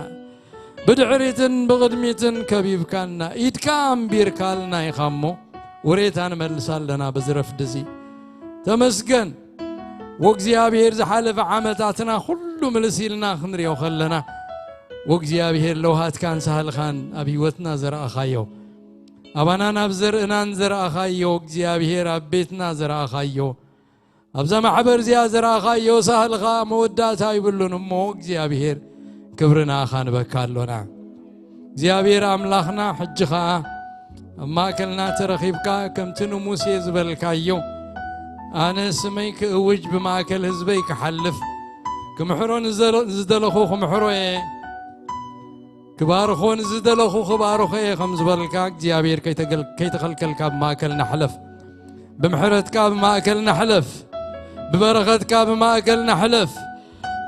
ብድሕሪትን ብቕድሚትን ከቢብካና ኢድካ ኣንቢርካልና ኢኻ እሞ ውሬታ ንመልስ ኣለና በዚ ረፍዲ እዚ ተመስገን ወእግዚኣብሔር ዝሓለፈ ዓመታትና ኩሉ ምልስ ኢልና ክንሪኦ ከለና ወእግዚኣብሔር ለውሃትካን ሳህልኻን ኣብ ህይወትና ዘረኣኻዮ ኣባናን ኣብ ዘርእናን ዘረኣኻዮ እግዚኣብሔር ኣብ ቤትና ዘረኣኻዮ ኣብዛ ማሕበር እዚኣ ዝረኣኻዮ ሳህልኻ መወዳእታ ይብሉን እሞ እግዚኣብሔር ክብሪ ንኣኻ ንበካ ኣሎና። እግዚኣብሔር ኣምላኽና ሕጂ ኸኣ ኣብ ማእከልና ተረኺብካ ከምቲ ንሙሴ ዝበልካዮ ኣነ ስመይ ክእውጅ ብማእከል ህዝበይ ክሓልፍ ክምሕሮ ንዘለ- ዝደለኹ ክምሕሮ እየ። ክባርኾ ንዝደለኹ ክባርኾ እየ ከም ዝበልካ እግዚኣብሔር ከይተገል- ከይተኸልከልካ ብማእከልና ሕለፍ። ብምሕረትካ ብማእከልና ሕለፍ። ብበረኸትካ ብማእከልና ሕለፍ።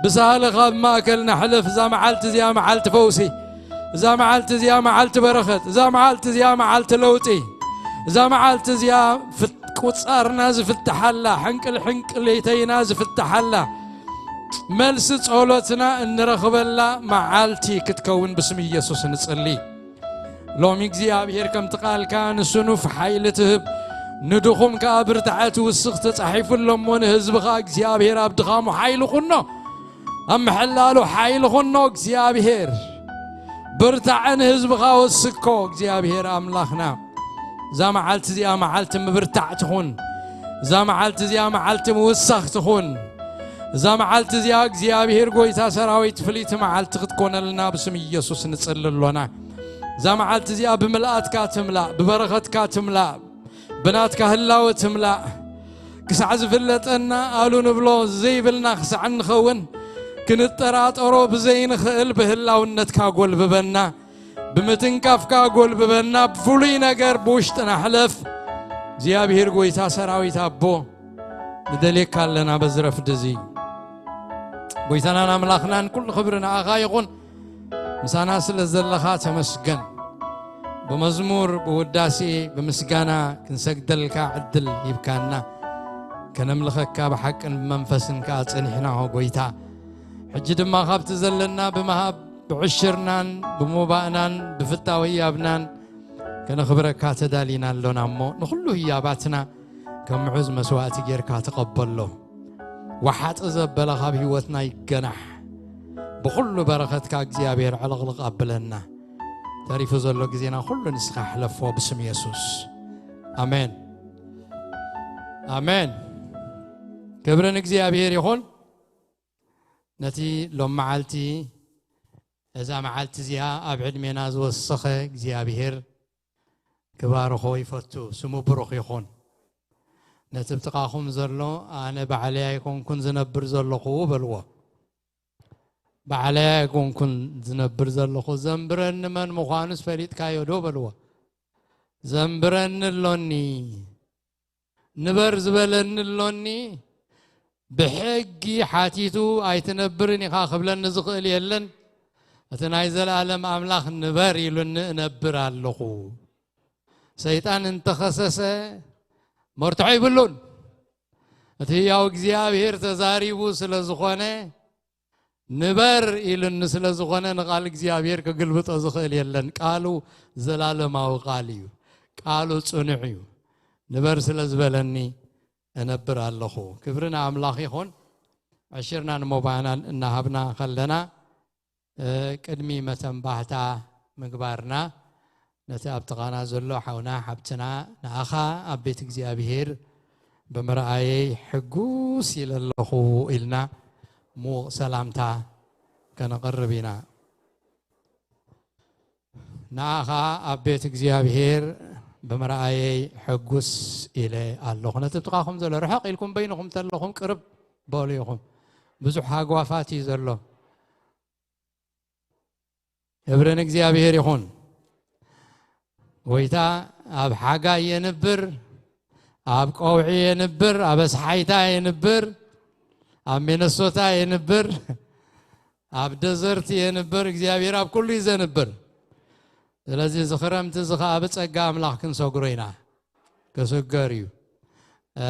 ብሳህልኻ ብማእከልና ሕለፍ። እዛ መዓልቲ እዚኣ መዓልቲ ፈውሲ፣ እዛ መዓልቲ እዚኣ መዓልቲ በረኸት፣ እዛ መዓልቲ እዚኣ መዓልቲ ለውጢ፣ እዛ መዓልቲ እዚኣ ፍት- ቁጻርና ዝፍትሓላ፣ ሕንቅል ሕንቅሌተይና ዝፍትሓላ፣ መልሲ ጸሎትና እንረኽበላ መዓልቲ ክትከውን ብስም ኢየሱስ ንጽሊ። ሎሚ እግዚኣብሔር ከምቲ ቃልካ ንስኑፍ ሓይሊ ትህብ፣ ንድኹም ከኣ ብርታዐ ትውስኽ ተጻሒፉ ኣሎ እሞ ንህዝብኻ እግዚኣብሔር ኣብ ድኻሙ ሓይሊ ኩኖ፣ ኣብ ምሕላሉ ሓይሊ ኩኖ እግዚኣብሔር። ብርታዐ ንህዝብኻ ወስኮ እግዚኣብሔር ኣምላኽና። እዛ መዓልቲ እዚኣ መዓልቲ ምብርታዕ ትኹን። እዛ መዓልቲ እዚኣ መዓልቲ ምውሳኽ ትኹን። እዛ መዓልቲ እዚኣ እግዚኣብሔር ጎይታ ሰራዊት ፍልይቲ መዓልቲ ክትኮነልና ብስም ኢየሱስ ንጽሊ ኣሎና። እዛ መዓልቲ እዚኣ ብምልኣትካ ትምላእ፣ ብበረኸትካ ትምላእ፣ ብናትካ ህላወ ትምላእ። ክሳዕ ዝፍለጠና ኣሉ ንብሎ ዘይብልና ክሳዕ እንኸውን ክንጠራጠሮ ብዘይንኽእል ብህላውነትካ ጎልብበና። ብምትንካፍካ ጎልብበና፣ ብፍሉይ ነገር ብውሽጥና ሕለፍ። እግዚኣብሔር ጎይታ ሰራዊት ኣቦ፣ ንደልየካ ኣለና በዚ ረፍዲ እዚ። ጎይታናን ኣምላኽናን ኩሉ ክብሪ ንኣኻ ይኹን። ምሳና ስለ ዘለኻ ተመስገን። ብመዝሙር፣ ብውዳሴ፣ ብምስጋና ክንሰግደልካ ዕድል ሂብካና። ከነምልኸካ ብሓቅን ብመንፈስን ከኣ ጸኒሕና ሆ ጎይታ። ሕጂ ድማ ካብቲ ዘለና ብምሃብ ብዕሽርናን ብሞባእናን ብፍታው ህያብናን ከነኽብረካ ተዳሊና ኣሎና እሞ፣ ንኹሉ ህያባትና ከም ምዑዝ መስዋእቲ ጌርካ ተቐበሎ። ወሓጢ ዘበለ ካብ ህይወትና ይገናሕ። ብኹሉ በረኸትካ እግዚኣብሔር ዕልቕልቕ ኣብለና። ተሪፉ ዘሎ ግዜና ኩሉ ንስኻ ሕለፎ ብስም የሱስ። ኣሜን። ኣሜን። ክብሪ ንእግዚኣብሔር ይኹን። ነቲ ሎም መዓልቲ፣ እዛ መዓልቲ እዚኣ ኣብ ዕድሜና ዝወሰኸ እግዚኣብሔር ክባርኾ ይፈቱ። ስሙ ብሩኽ ይኹን። ነቲ ብጥቓኹም ዘሎ፣ ኣነ ባዕለይ ኣይኮንኩን ዝነብር ዘለኹ በልዎ። ባዕለይ ኣይኮንኩን ዝነብር ዘለኹ፣ ዘንብረኒ መን ምዃኑስ ፈሊጥካዮ ዶ በልዎ። ዘንብረኒ ኣሎኒ፣ ንበር ዝበለኒ ኣሎኒ፣ ብሕጊ ሓቲቱ ኣይትነብርን ኢኻ ክብለኒ ዝኽእል የለን። እቲ ናይ ዘለኣለም ኣምላኽ ንበር ኢሉኒ እነብር ኣለኹ። ሰይጣን እንተኸሰሰ መርትዖ ይብሉን። እቲ ህያው እግዚኣብሔር ተዛሪቡ ስለ ዝኾነ፣ ንበር ኢሉኒ ስለ ዝኾነ፣ ንቓል እግዚኣብሔር ክግልብጦ ዝኽእል የለን። ቃሉ ዘላለማዊ ቃል እዩ። ቃሉ ጽኑዕ እዩ። ንበር ስለ ዝበለኒ እነብር ኣለኹ። ክብሪ ንኣምላኽ ይኹን። ዕሽርናን ሞባናን እናሃብና ከለና፣ እ፣ ቅድሚ መተንባህታ ምግባርና፣ ነቲ ኣብ ጥቓና ዘሎ ሓውና ሓብትና፣ ንኣኻ ኣብ ቤት እግዚኣብሔር ብምርኣየይ ሕጉስ ኢለ ኣለኹ ኢልና ምዉቕ ሰላምታ ከነቕርብ ኢና። ንኣኻ ኣብ ቤት እግዚኣብሔር ብምርኣየይ ሕጉስ ኢለ ኣለኹ። ነቲ ጥቓኹም ዘሎ፣ ርሕቕ ኢልኩም በይንኹም ተለኹም ቅርብ በሉ ኢኹም። ብዙሕ ሃጓፋት እዩ ዘሎ። ክብሪ ንእግዚኣብሔር ይኹን። ጎይታ ኣብ ሓጋይ የንብር፣ ኣብ ቀውዒ የንብር፣ ኣብ ኣስሓይታ የንብር፣ ኣብ ሚነሶታ የንብር፣ ኣብ ደዘርት የንብር። እግዚኣብሔር ኣብ ኩሉ እዩ ዘንብር። ስለዚ እዚ ክረምቲ እዚ ኸዓ ብጸጋ ኣምላኽ ክንሰግሮ ኢና። ክስገር እዩ። እ፣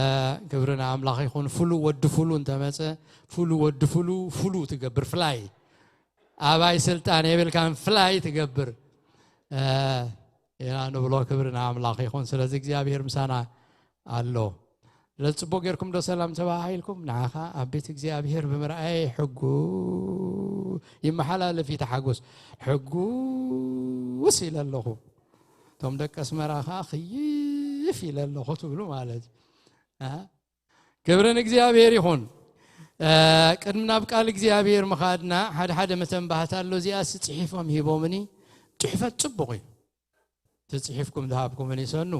ክብሪ ንኣምላኽ ይኹን። ፍሉ ወዲ ፍሉ እንተመጸ፣ ፍሉ ወዲ ፍሉ፣ ፍሉ ትገብር፣ ፍላይ። ኣባይ ስልጣን የብልካን፣ ፍላይ ትገብር፣ እ፣ ኢና ንብሎ። ክብሪ ንኣምላኽ ይኹን። ስለዚ እግዚኣብሔር ምሳና ኣሎ። ስለዚ ጽቡቕ ጌርኩም ዶ ሰላም ተባሃሂልኩም? ንዓኻ ኣብ ቤት እግዚኣብሔር ብምርኣየይ ሕጉ-፣ ይመሓላለፍ እዩ እቲ ሓጎስ። ሕጉስ ኢለ ኣለኹ። እቶም ደቂ ኣስመራ ኸዓ ክይፍ ኢለ ኣለኹ ትብሉ ማለት እዩ። እ? ክብሪ ንእግዚኣብሔር ይኹን። ቅድሚ ናብ ቃል እግዚኣብሔር ምኻድና ሓደ ሓደ መተንባህታ ኣሎ። እዚኣስ ጽሒፎም ሂቦምኒ። ጽሕፈት ጽቡቕ እዩ። ተጽሒፍኩም ዝሃብኩምኒ ሰኑ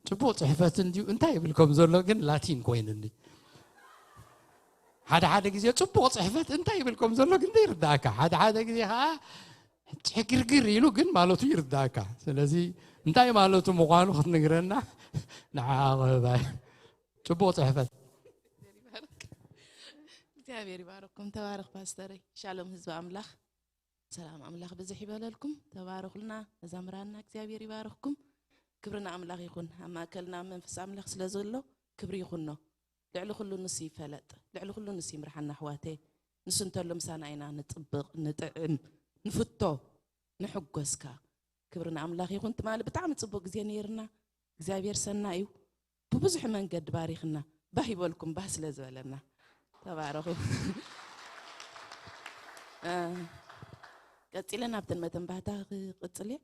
ጽቡቕ ጽሕፈት እንድዩ። እንታይ ይብል ከም ዘሎ ግን ላቲን ኮይኑኒ። ሓደ ሓደ ግዜ ጽቡቕ ጽሕፈት እንታይ ይብል ከም ዘሎ ግን ዘይርዳእካ። ሓደ ሓደ ግዜ ከዓ ጭግርግር ኢሉ ግን ማለቱ ይርዳእካ። ስለዚ እንታይ ማለቱ ምዃኑ ክትነግረና ንዓ ኣቕርባ። ጽቡቕ ጽሕፈት። እግዚኣብሔር ይባረኩም። ተባረክ ፓስተረይ። ሻሎም ህዝቢ ኣምላኽ። ሰላም ኣምላኽ ብዝሕ ይበለልኩም። ተባረኹልና መዛምራንና። እግዚኣብሔር ይባረኽኩም። ክብሪ ንኣምላኽ ይኹን። ኣብ ማእከልና መንፈስ ኣምላኽ ስለ ዘሎ ክብሪ ይኹኖ። ልዕሊ ኩሉ ንሱ ይፈለጥ። ልዕሊ ኩሉ ንሱ ይምርሓና ኣሕዋተይ። ንሱ እንተሎ ምሳና ኢና ንጥብቕ፣ ንጥዕም፣ ንፍቶ፣ ንሕጎስካ። ክብሪ ንኣምላኽ ይኹን። ትማሊ ብጣዕሚ ጽቡቕ ግዜ ነይርና። እግዚኣብሔር ሰና እዩ። ብብዙሕ መንገዲ ባሪኽና። ባህ ይበልኩም፣ ባህ ስለ ዝበለና። ተባረኹ። ቀፂለ ናብተን መተንባህታ ክቕፅል እየ።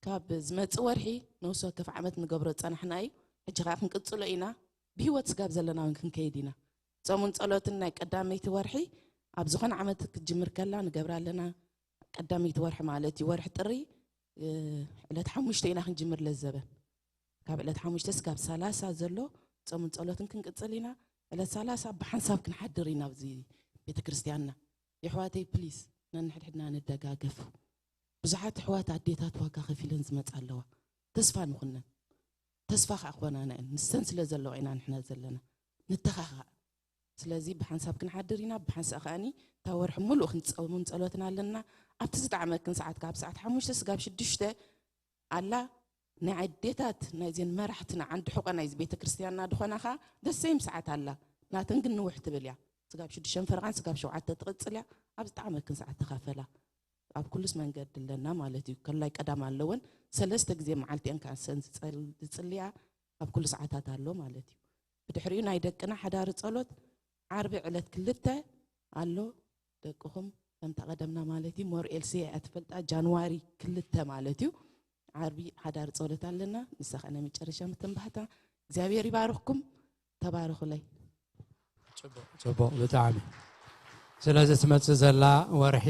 ካብ ዝመፅእ ወርሒ ነውሲ ወከፍ ዓመት ንገብሮ ዝፀናሕና እዩ። ሕጂ ከዓ ክንቅፅሎ ኢና። ብህይወት ስጋብ ዘለና እውን ክንከይድ ኢና። ፆምን ፀሎትን ናይ ቀዳመይቲ ወርሒ ኣብ ዝኾነ ዓመት ክትጅምር ከላ ንገብራ ኣለና። ቀዳመይቲ ወርሒ ማለት እዩ ወርሒ ጥሪ። ዕለት ሓሙሽተ ኢና ክንጅምር ለዘበን። ካብ ዕለት ሓሙሽተ ስጋብ ሰላሳ ዘሎ ፆምን ፀሎትን ክንቅፅል ኢና። ዕለት ሰላሳ ብሓንሳብ ክንሓድር ኢና ኣብዚ ቤተክርስትያንና። የሕዋተይ ፕሊዝ ነንሕድሕድና ንደጋገፍ። ብዙሓት ኣሕዋት ኣዴታት ዋጋ ከፊለን ዝመፃ ኣለዋ። ተስፋ ንኹነን። ተስፋ ከዓ ክኾናና እየን። ንሰን ስለ ዘለዋ ኢና ንሕና ዘለና። ንተኻኻእ። ስለዚ ብሓንሳብ ክንሓድር ኢና። ብሓንሳእ ከዓኒ እታ ወርሒ ሙሉእ ክንፀውምን ፀሎትን ኣለና። ኣብቲ ዝጠዓመክን ሰዓት ካብ ሰዓት ሓሙሽተ ስጋብ ሽዱሽተ ኣላ ናይ ኣዴታት ናይዘን መራሕትና ዓንዲ ሕቆ ናይዚ ቤተ ክርስቲያንና ዝኾና ከዓ ደሰይም ሰዓት ኣላ። ናተን ግን ንውሕ ትብል እያ። ስጋብ ሽዱሽተን ፈረቓን ስጋብ ሸውዓተ ትቕፅል እያ። ኣብ ዝጠዓመክን ሰዓት ተኻፈላ። ኣብ ኩሉስ መንገዲ ኣለና ማለት እዩ። ከላይ ቀዳም ኣለወን ሰለስተ ግዜ መዓልቲ እየን ከዓ ሰን ዝፅል- ዝፅልያ ኣብ ኩሉ ሰዓታት ኣሎ ማለት እዩ። ብድሕሪኡ ናይ ደቅና ሓዳሪ ፀሎት ዓርቢ ዕለት ክልተ ኣሎ። ደቅኹም ከምታ ቀደምና ማለት እዩ። ሞር ኤልሲ እያ ትፈልጣ። ጃንዋሪ ክልተ ማለት እዩ። ዓርቢ ሓዳሪ ፀሎት ኣለና። ንሳ ከዓ ናይ መጨረሻ ምትንባህታ። እግዚኣብሔር ይባርኽኩም። ተባረኹለይ። ጽቡቕ ብጣዕሚ። ስለዚ ትመጽእ ዘላ ወርሒ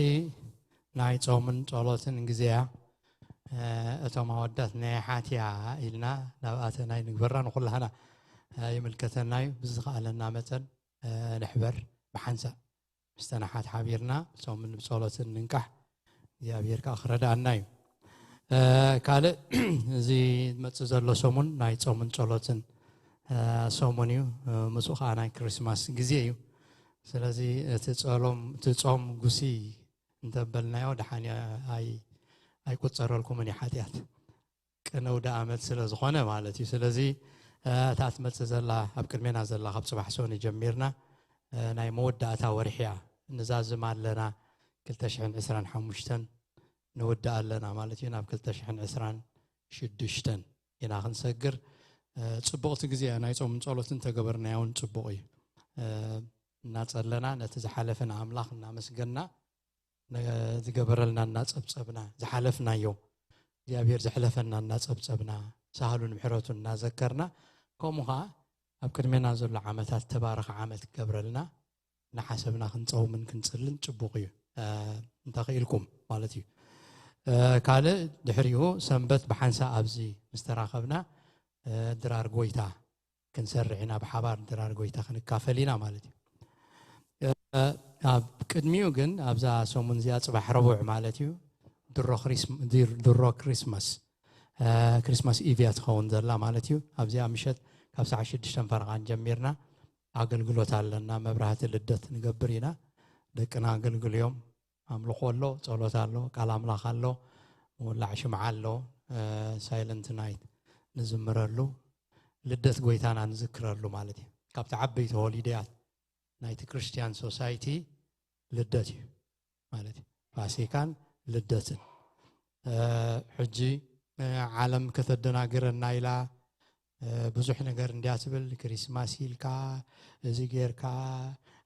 ናይ ጾምን ጸሎትን ግዜያ። እቶም ኣወዳት ናይ ሓትያ ኢልና ናብኣተን ኣይንግበራ። ንኹላህና ይምልከተና እዩ። ብዝኸኣለና መጠን ንሕበር። ብሓንሳእ ምስተን ኣሓት ሓቢርና ብጾምን ብጸሎትን ንንቃሕ። እግዚኣብሔር ከዓ ክረድኣና እዩ። ካልእ እዚ ዝመፅእ ዘሎ ሰሙን ናይ ጾምን ጸሎትን ሰሙን እዩ። ምስኡ ከዓ ናይ ክሪስማስ ግዜ እዩ። ስለዚ እቲ ጸሎም እቲ ጾም ጉሲ እንተበልናዮ ደሓን ኣይቁፀረልኩምን እዩ ሓጢኣት። ቅነው ደኣመት ስለ ዝኾነ ማለት እዩ። ስለዚ እታ ትመፅእ ዘላ ኣብ ቅድሜና ዘላ ካብ ፅባሕ ሰኒ ጀሚርና ናይ መወዳእታ ወርሒ እያ። ንዛዝም ኣለና። ክልተ ሽሕን ዕስራን ሓሙሽተን ንውዳእ ኣለና ማለት እዩ። ናብ ክልተ ሽሕን ዕስራን ሽዱሽተን ኢና ክንሰግር። ፅቡቕቲ ግዜ እያ። ናይ ጾምን ጸሎትን ተገበርናያ እውን ፅቡቕ እዩ። እናጸለና ነቲ ዝሓለፈ ንኣምላኽ እናመስገና ዝገበረልና እናጸብጸብና ዝሓለፍናዮ እግዚኣብሔር ዘሕለፈና እናጸብጸብና ሳህሉን ምሕረቱን እናዘከርና ከምኡ ከዓ ኣብ ቅድሜና ዘሎ ዓመታት ተባረኸ ዓመት ክገብረልና እናሓሰብና ክንጸውምን ክንጽልን ጽቡቕ እዩ። እንተኽኢልኩም ማለት እዩ። ካልእ ድሕሪኡ ሰንበት ብሓንሳ ኣብዚ ምስ ተራኸብና ድራር ጎይታ ክንሰርዕ ኢና፣ ብሓባር ድራር ጎይታ ክንካፈል ኢና ማለት እዩ። ኣብ ቅድሚኡ ግን ኣብዛ ሰሙን እዚኣ ፅባሕ ረቡዕ ማለት እዩ ድሮ ክሪስማስ ክሪስማስ ኢቭ እያ ትኸውን ዘላ ማለት እዩ። ኣብዚኣ ምሸት ካብ ሰዓት ሽዱሽተ ፈረቓን ጀሚርና ኣገልግሎት ኣለና። መብራህቲ ልደት ንገብር ኢና። ደቅና ኣገልግልዮም ኣምልኾ ኣሎ፣ ጸሎት ኣሎ፣ ቃል ኣምላኽ ኣሎ፣ ምውላዕ ሽምዓ ኣሎ፣ ሳይለንት ናይት ንዝምረሉ ልደት ጎይታና ንዝክረሉ ማለት እዩ። ካብቲ ዓበይቲ ሆሊደያት ናይቲ ክርስቲያን ሶሳይቲ ልደት እዩ ማለት እዩ። ፋሲካን ልደትን ሕጂ ዓለም ከተደናግረና ኢላ ብዙሕ ነገር እንዲያ ትብል። ክሪስማስ ኢልካ እዚ ጌርካ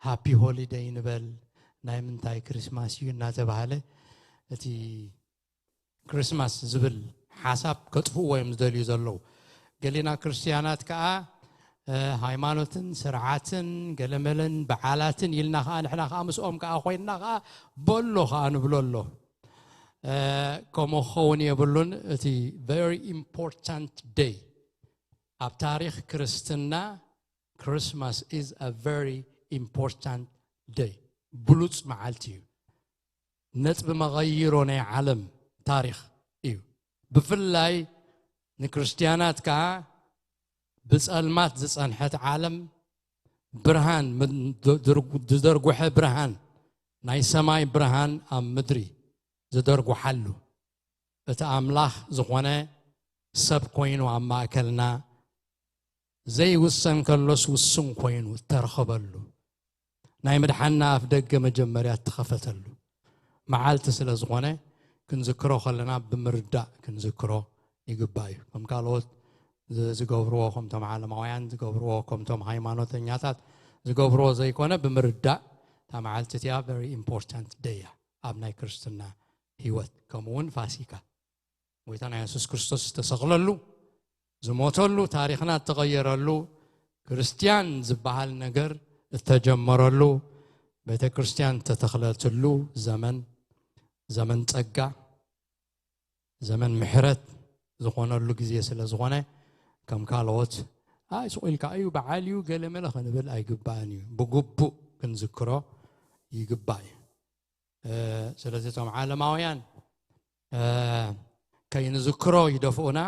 ሃፒ ሆሊደይ ንበል፣ ናይ ምንታይ ክሪስማስ እዩ እናተባህለ እቲ ክሪስማስ ዝብል ሓሳብ ከጥፍእዎ እዮም ዝደልዩ ዘለዉ። ገሊና ክርስትያናት ከዓ ሃይማኖትን ስርዓትን ገለመለን በዓላትን ኢልና ከዓ ንሕና ከዓ ምስኦም ከዓ ኮይንና ከዓ በሎ ከዓ ንብሎ ኣሎ። ከምኡ ክኸውን የብሉን። እቲ very important day ኣብ ታሪክ ክርስትና፣ Christmas is a very important day፣ ብሉፅ መዓልቲ እዩ። ነጥቢ መቐይሮ ናይ ዓለም ታሪክ እዩ። ብፍላይ ንክርስትያናት ከዓ ብፀልማት ዝፀንሐት ዓለም ብርሃን፣ ዝደርጉሐ ብርሃን፣ ናይ ሰማይ ብርሃን ኣብ ምድሪ ዝደርጉሓሉ፣ እቲ ኣምላኽ ዝኾነ ሰብ ኮይኑ ኣብ ማእከልና ዘይውሰን ከሎስ ውሱን ኮይኑ እተረኸበሉ፣ ናይ ምድሓንና ኣፍ ደገ መጀመርያ እተኸፈተሉ መዓልቲ ስለ ዝኾነ፣ ክንዝክሮ ከለና ብምርዳእ ክንዝክሮ ይግባእ እዩ። ከም ካልኦት ዝገብርዎ፣ ከምቶም ዓለማውያን ዝገብርዎ፣ ከምቶም ሃይማኖተኛታት ዝገብርዎ ዘይኮነ፣ ብምርዳእ እታ መዓልቲ እቲኣ very important day እያ ኣብ ናይ ክርስትና ህይወት። ከምኡ እውን ፋሲካ፣ ጎይታና የሱስ ክርስቶስ ዝተሰቕለሉ፣ ዝሞተሉ፣ ታሪኽና እተቐየረሉ፣ ክርስትያን ዝበሃል ነገር እተጀመረሉ፣ ቤተ ክርስትያን እተተኽለትሉ ዘመን፣ ዘመን ጸጋ፣ ዘመን ምሕረት ዝኾነሉ ግዜ ስለ ዝኾነ፣ ከም ካልኦት ኣይ ስቕ ኢልካ እዩ፣ በዓል እዩ፣ ገለ መለ ክንብል ኣይግባእን እዩ። ብግቡእ ክንዝክሮ ይግባእ እዩ። ስለዚ እቶም ዓለማውያን ከይንዝክሮ ይደፍኡና፣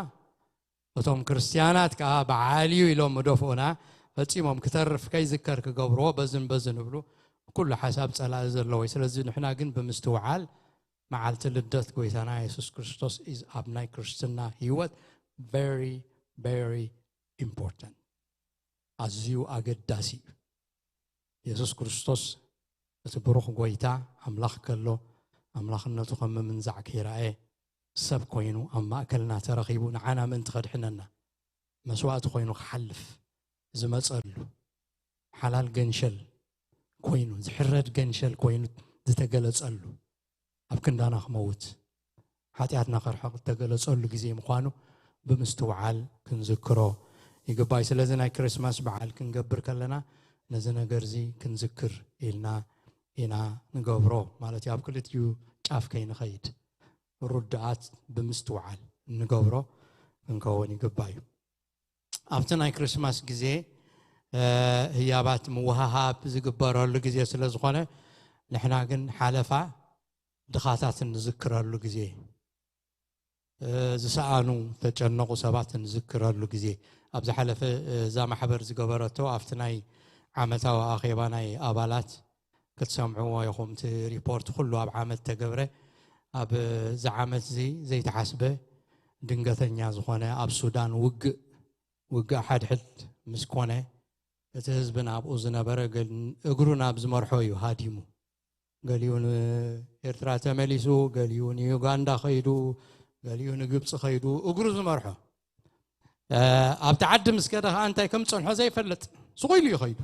እቶም ክርስትያናት ከዓ በዓል እዩ ኢሎም ምደፍኡና፣ ፈጺሞም ክተርፍ ከይዝከር ክገብርዎ በዝን በዝን እብሉ። ኩሉ ሓሳብ ጸላኢ ዘለዎ እዩ። ስለዚ ንሕና ግን ብምስትውዓል፣ መዓልቲ ልደት ጎይታና የሱስ ክርስቶስ is ኣብ ናይ ክርስትና ህይወት very very important፣ ኣዝዩ ኣገዳሲ እዩ። የሱስ ክርስቶስ እቲ ብሩኽ ጎይታ፣ ኣምላኽ ከሎ ኣምላኽነቱ ከም ምምንዛዕ ከይረኣየ፣ ሰብ ኮይኑ ኣብ ማእከልና ተረኺቡ፣ ንዓና ምእንቲ ከድሕነና መስዋእቲ ኮይኑ ክሓልፍ ዝመጸሉ፣ ሓላል ገንሸል ኮይኑ፣ ዝሕረድ ገንሸል ኮይኑ ዝተገለጸሉ፣ ኣብ ክንዳና ክመውት፣ ሓጢኣትና ከርሕቕ እተገለጸሉ ግዜ ምዃኑ ብምስትውዓል ክንዝክሮ ይግባእ። ስለዚ ናይ ክርስማስ በዓል ክንገብር ከለና ነዚ ነገር እዚ ክንዝክር ኢልና ኢና ንገብሮ ማለት እዩ። ኣብ ክልቲኡ ጫፍ ከይንኸይድ ርዱኣት ብምስትውዓል እንገብሮ ክንከውን ይግባእ እዩ። ኣብቲ ናይ ክርስማስ ግዜ ህያባት ምውሃሃብ ዝግበረሉ ግዜ ስለ ዝኾነ፣ ንሕና ግን ሓለፋ ድኻታት እንዝክረሉ ግዜ፣ ዝሰኣኑ፣ ተጨነቑ ሰባት እንዝክረሉ ግዜ። ኣብ ዝሓለፈ እዛ ማሕበር ዝገበረቶ፣ ኣብቲ ናይ ዓመታዊ ኣኼባ ናይ ኣባላት ክትሰምዕዎ ኢኹም። እቲ ሪፖርት ኩሉ ኣብ ዓመት ተገብረ፣ ኣብ እዚ ዓመት እዚ ዘይተሓስበ ድንገተኛ ዝኾነ ኣብ ሱዳን ውግእ፣ ውግእ ሓድሕድ ምስ ኮነ፣ እቲ ህዝቢ ናብኡ ዝነበረ ገል-፣ እግሩ ናብ ዝመርሖ እዩ ሃዲሙ። ገሊኡ ንኤርትራ ተመሊሱ፣ ገሊኡ ንዩጋንዳ ኸይዱ፣ ገሊኡ ንግብፂ ኸይዱ፣ እግሩ ዝመርሖ። ኣብቲ ዓዲ ምስ ከደ ኸዓ እንታይ ከም ዝጸንሖ ዘይፈልጥ፣ ስቕ ኢሉ እዩ ኸይዱ።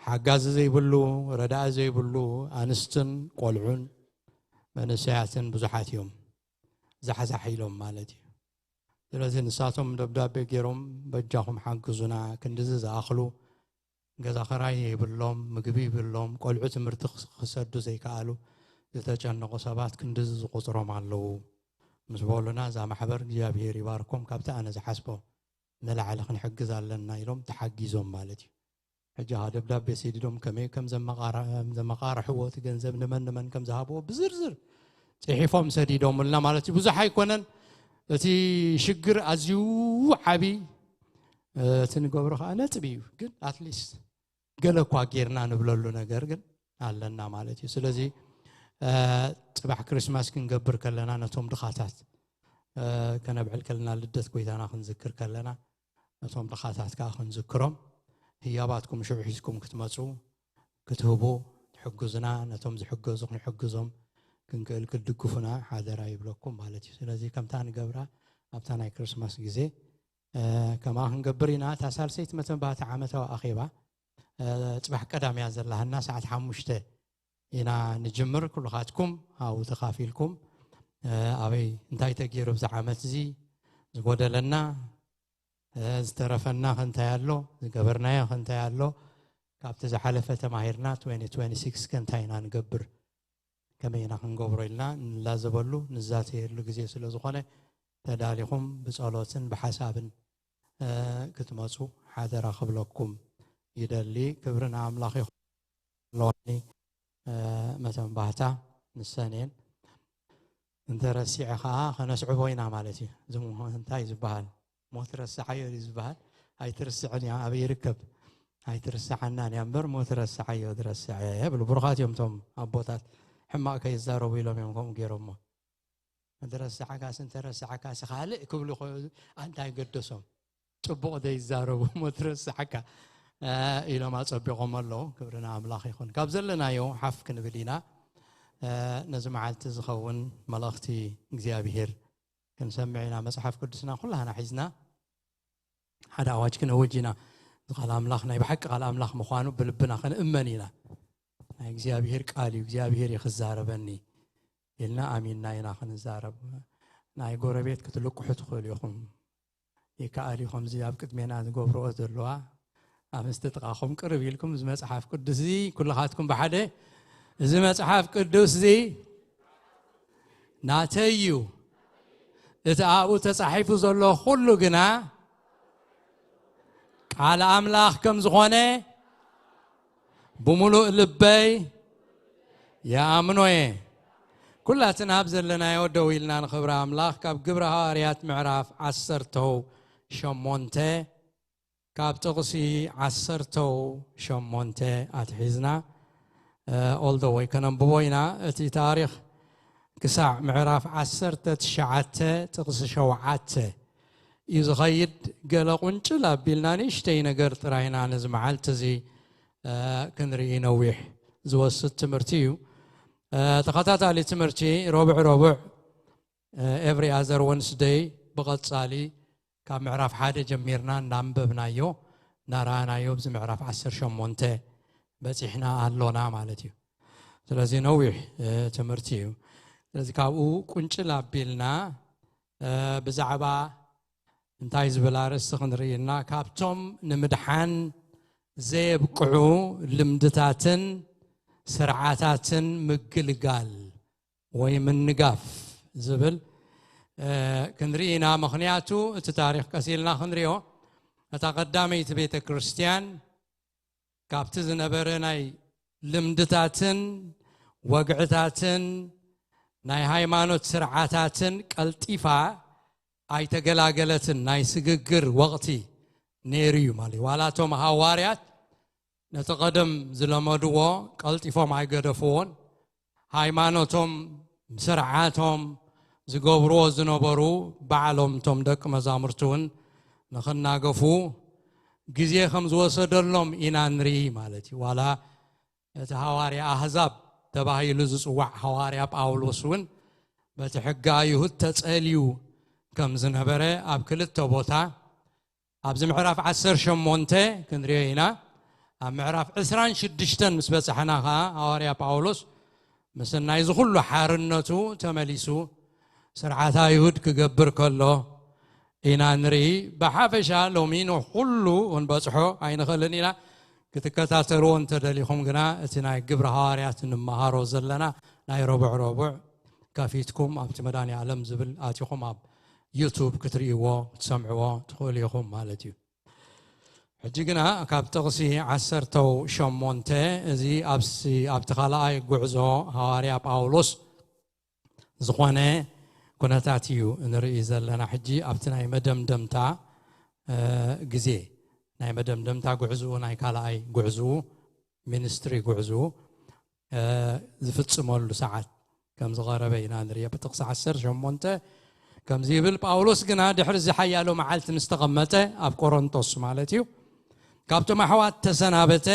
ሓጋዚ ዘይብሉ፣ ረዳኢ ዘይብሉ፣ ኣንስትን ቆልዑን መንእሰያትን ብዙሓት እዮም ዛሕዛሕ ኢሎም ማለት እዩ። ስለዚ ንሳቶም ደብዳቤ ገይሮም፣ በጃኹም ሓግዙና፣ ክንድዚ ዝኣኽሉ ገዛ ኸራይ ይብሎም፣ ምግቢ ይብሎም፣ ቆልዑ ትምህርቲ ክስ-፣ ክሰዱ ዘይከኣሉ ዝተጨነቑ ሰባት ክንድዚ ዝቑጽሮም ኣለዉ ምስ በሉና፣ እዛ ማሕበር እግዚኣብሔር ይባርኮም፣ ካብቲ ኣነ ዝሓስቦ ንላዕሊ ክንሕግዝ ኣለና ኢሎም ተሓጊዞም ማለት እዩ። ሕጂ ኸዓ ደብዳቤ ሰዲዶም ከመይ ከም ዘመቓረ-፣ ከም ዘመቓርሕዎ፣ እቲ ገንዘብ ንመን ንመን ከም ዝሃብዎ ብዝርዝር ጽሒፎም ሰዲዶምልና ማለት እዩ። ብዙሕ ኣይኮነን እቲ ሽግር፣ ኣዝዩ ዓቢ፣ እቲ ንገብሮ ኸዓ ነጥቢ እዩ። ግን ኣትሊስት ገለ እኳ ጌርና ንብለሉ ነገር ግን ኣለና ማለት እዩ። ስለዚ፣ እ፣ ጽባሕ ክሪስማስ ክንገብር ከለና፣ ነቶም ድኻታት፣ እ፣ ከነብዕል ከለና፣ ልደት ጎይታና ክንዝክር ከለና፣ ነቶም ድኻታት ከኣ ክንዝክሮም፣ ህያባትኩም ሽዑ ሒዝኩም ክትመጹ፣ ክትህቡ፣ ትሕግዙና፣ ነቶም ዝሕገዙ ክንሕግዞም ክንክእል ክትድግፉና ሓደራ ይብለኩም ማለት እዩ። ስለዚ ከምታ ንገብራ ኣብታ ናይ ክሪስማስ ግዜ፣ እ፣ ከምኣ ክንገብር ኢና። እታ ሳልሰይቲ መተንባህቲ ዓመታዊ ኣኼባ፣ እ፣ ጽባሕ ቀዳም እያ ዘላሃና፣ ሰዓት ሓሙሽተ ኢና ንጅምር። ኩልኻትኩም ኣብኡ ተኻፊልኩም፣ እ፣ ኣበይ እንታይ ተገይሩ ብዚ ዓመት እዚ ዝጎደለና፣ ዝተረፈና ከንታይ ኣሎ፣ ዝገበርናዮ ከንታይ ኣሎ፣ ካብቲ ዝሓለፈ ተማሂርና twenty twenty-six ከንታይ ኢና ንገብር፣ ከመይ ኢና ክንገብሮ ኢልና ንላዘበሉ ንዛተየሉ ግዜ ስለ ዝኾነ፣ ተዳሊኹም ብጸሎትን ብሓሳብን ክትመጹ ሓደራ ክብለኩም ይደሊ። ክብሪ ንኣምላኽ ይኹን። ኣለዋኒ መተንባህታ ንሰን እየን። እንተ ረሲዐ ኸዓ ከነስዕቦ ኢና ማለት እዩ። እዚ እንታይ ዝበሃል? ሞት ረስዓዮ እዩ ዝበሃል። ኣይትርስዕን እያ፣ ኣበይ ይርከብ? ኣይትርስዓናን እያ እምበር፣ ሞት ረስዓዮ ዝረስዐ ይብሉ። ብሩኻት እዮም እቶም ኣቦታት። ሕማቕ ከይዛረቡ ኢሎም እዮም ከምኡ ገይሮሞ። ድረስዓካስ እንተረስዓካስ ካልእ ክብሉ ይኽእሉ፣ እንታይ ገደሶም? ጽቡቕ ዘይዛረቡ፣ ሞት ረስዓካ ኢሎም ኣጸቢቖም ኣለዉ። ክብሪ ንኣምላኽ ይኹን። ካብ ዘለናዮ ሓፍ ክንብል ኢና። ነዚ መዓልቲ ዝኸውን መልእኽቲ እግዚኣብሄር ክንሰምዕ ኢና። መጽሓፍ ቅዱስና ኩላህና ሒዝና ሓደ ኣዋጅ ክነውጅ ኢና። እዚ ቃል ኣምላኽ ናይ ብሓቂ ቃል ኣምላኽ ምዃኑ ብልብና ክንእመን ኢና። ናይ እግዚኣብሄር ቃል እዩ፣ እግዚኣብሄር እዩ ክዛረበኒ ኢልና ኣሚንና ኢና ክንዛረብ። ናይ ጎረቤት ክትልቅሑ ትኽእሉ ኢኹም። ይከኣል እዩ፣ ከምዚ ኣብ ቅድሜና ዝገብርኦ ዘለዋ ኣብ ምስቲ ጥቓኹም ቅርብ ኢልኩም፣ እዚ መጽሓፍ ቅዱስ እዚ ኩልኻትኩም ብሓደ፣ እዚ መጽሓፍ ቅዱስ እዚ ናተይ እዩ፣ እቲ ኣብኡ ተጻሒፉ ዘሎ ኩሉ ግና ቃል ኣምላኽ ከም ዝኾነ ብምሉእ ልበይ ይኣምኖ እየ። ኩላትና ኣብ ዘለናዮ ደው ኢልና ንኽብሪ ኣምላኽ ካብ ግብሪ ሃዋርያት ምዕራፍ ዓሰርተው ሸሞንተ ካብ ጥቕሲ ዓሰርተው ሸሞንተ ኣትሒዝና all the way ከነንብቦ ኢና። እቲ ታሪኽ ክሳዕ ምዕራፍ ዓሰርተ ትሽዓተ ጥቕሲ ሸውዓተ እዩ ዝኸይድ። ገለ ቁንጭል ኣቢልና ንእሽተይ ነገር ጥራይና ነዚ መዓልቲ እዚ ክንርኢ ነዊሕ ዝወስድ ትምህርቲ እዩ። ተኸታታሊ ትምህርቲ ረቡዕ ረቡዕ every other Wednesday ብቐጻሊ ካብ ምዕራፍ ሓደ ጀሚርና እናንበብናዮ እናረኣናዮ ኣብዚ ምዕራፍ ዓሰርተ ሸሞንተ በጺሕና ኣሎና ማለት እዩ። ስለዚ ነዊሕ ትምህርቲ እዩ። ስለዚ ካብኡ ቁንጭል ኣቢልና ብዛዕባ እንታይ ዝብል ኣርእስቲ ክንርኢ እና፣ ካብቶም ንምድሓን ዘየብቅዑ ልምድታትን ስርዓታትን ምግልጋል ወይ ምንጋፍ ዝብል ክንርኢ ኢና። ምኽንያቱ እቲ ታሪኽ ቀስ ኢልና ክንሪኦ፣ እታ ቀዳመይቲ ቤተ ክርስቲያን ካብቲ ዝነበረ ናይ ልምድታትን ወግዕታትን ናይ ሃይማኖት ስርዓታትን ቀልጢፋ ኣይተገላገለትን። ናይ ስግግር ወቕቲ ነይሩ እዩ ማለት እዩ። ዋላ እቶም ሃዋርያት ነቲ ቀደም ዝለመድዎ ቀልጢፎም ኣይገደፍዎን። ሃይማኖቶም፣ ስርዓቶም ዝገብርዎ ዝነበሩ ባዕሎም እቶም ደቂ መዛሙርቲ እውን ንኽናገፉ ግዜ ከም ዝወሰደሎም ኢና ንርኢ ማለት እዩ። ዋላ እቲ ሃዋርያ ኣህዛብ ተባሂሉ ዝጽዋዕ ሃዋርያ ጳውሎስ እውን በቲ ሕጊ ኣይሁድ ተጸልዩ ከም ዝነበረ ኣብ ክልተ ቦታ ኣብዚ ምዕራፍ ዓሰርተ ሸሞንተ ክንሪኦ ኢና። ኣብ ምዕራፍ ዕስራን ሽዱሽተን ምስ በጻሕና ኸኣ ሃዋርያ ጳውሎስ ምስ ናይዚ ኩሉ ሓርነቱ ተመሊሱ ስርዓት ኣይሁድ ክገብር ከሎ ኢና ንርኢ። ብሓፈሻ ሎሚ ንኹሉ ክንበጽሖ ኣይንኽእልን ኢና። ክትከታተልዎ እንተደሊኹም ግና እቲ ናይ ግብሪ ሃዋርያት እንመሃሮ ዘለና ናይ ረቡዕ ረቡዕ ከፊትኩም ኣብቲ መድኃኔ ዓለም ዝብል ኣቲኹም ኣብ ዩቱብ ክትርእይዎ ክትሰምዕዎ ትኽእሉ ኢኹም ማለት እዩ። ሕጂ ግና ካብ ጥቕሲ ዓሰርተው ሸሞንተ እዚ ኣብሲ ኣብቲ ካልኣይ ጉዕዞ ሃዋርያ ጳውሎስ ዝኾነ ኩነታት እዩ ንርኢ ዘለና። ሕጂ ኣብቲ ናይ መደምደምታ ግዜ ናይ መደምደምታ ጉዕዝኡ ናይ ካልኣይ ጉዕዝኡ ሚኒስትሪ ጉዕዝኡ ዝፍጽመሉ ሰዓት ከም ዝቐረበ ኢና ንሪኦ። ብጥቕሲ ዓሰርተ ሸሞንተ ከምዚ ይብል፣ ጳውሎስ ግና ድሕሪ እዚ ሓያሎ መዓልቲ ምስ ተቐመጠ፣ ኣብ ቆሮንቶስ ማለት እዩ፣ ካብቶም ኣሕዋት ተሰናበተ።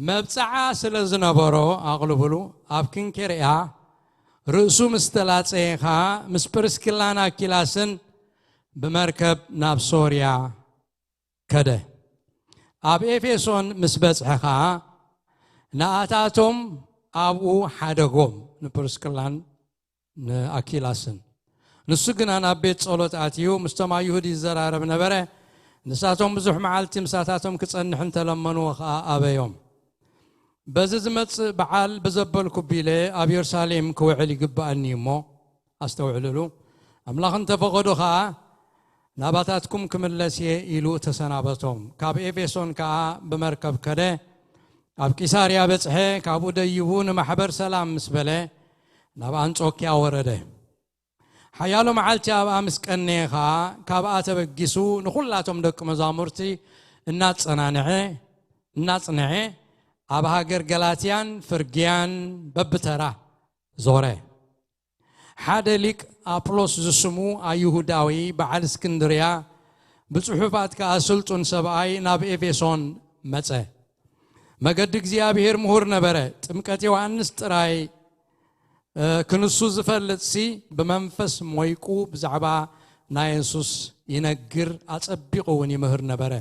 መብጽዓ ስለ ዝነበሮ ኣቕልብሉ ኣብ ክንኬርያ ርእሱ ምስ ተላጸየ ኸኣ ምስ ፕርስኪላን ኣኪላስን ብመርከብ ናብ ሶርያ ከደ። ኣብ ኤፌሶን ምስ በጽሐ ኸኣ ንኣታቶም ኣብኡ ሓደጎም፣ ንፕርስክላን ንኣኪላስን። ንሱ ግና ናብ ቤት ጸሎት ኣትዩ ምስቶም ኣይሁድ ይዘራረብ ነበረ። ንሳቶም ብዙሕ መዓልቲ ምሳታቶም ክጸንሕ እንተለመንዎ ኸኣ ኣበዮም። በዚ ዝመጽእ በዓል ብዘበልኩ ቢለ ኣብ የሩሳሌም ክውዕል ይግብኣኒ እሞ ኣስተውዕልሉ፣ ኣምላኽ እንተፈቐዶ ኸኣ ናባታትኩም ክምለስ እየ ኢሉ ተሰናበቶም። ካብ ኤፌሶን ከኣ ብመርከብ ከደ፣ ኣብ ቂሳርያ በጽሐ። ካብኡ ደይቡ ንማሕበር ሰላም ምስ በለ ናብ ኣንጾክያ ወረደ። ሓያሎ መዓልቲ ኣብኣ ምስ ቀነየ ኸኣ፣ ካብኣ ተበጊሱ ንኹላቶም ደቂ መዛሙርቲ እናጸናንዐ እናጽንዐ ኣብ ሃገር ገላትያን ፍርግያን በብተራ ዞረ። ሓደ ሊቅ ኣጵሎስ ዝስሙ ኣይሁዳዊ በዓል እስክንድርያ ብጽሑፋት ከኣ ስልጡን ሰብኣይ ናብ ኤፌሶን መጸ። መገዲ እግዚኣብሔር ምሁር ነበረ። ጥምቀት ዮሃንስ ጥራይ ክንሱ ዝፈልጥሲ ብመንፈስ ሞይቁ ብዛዕባ ናይ የሱስ ይነግር፣ ኣጸቢቑ እውን ይምህር ነበረ።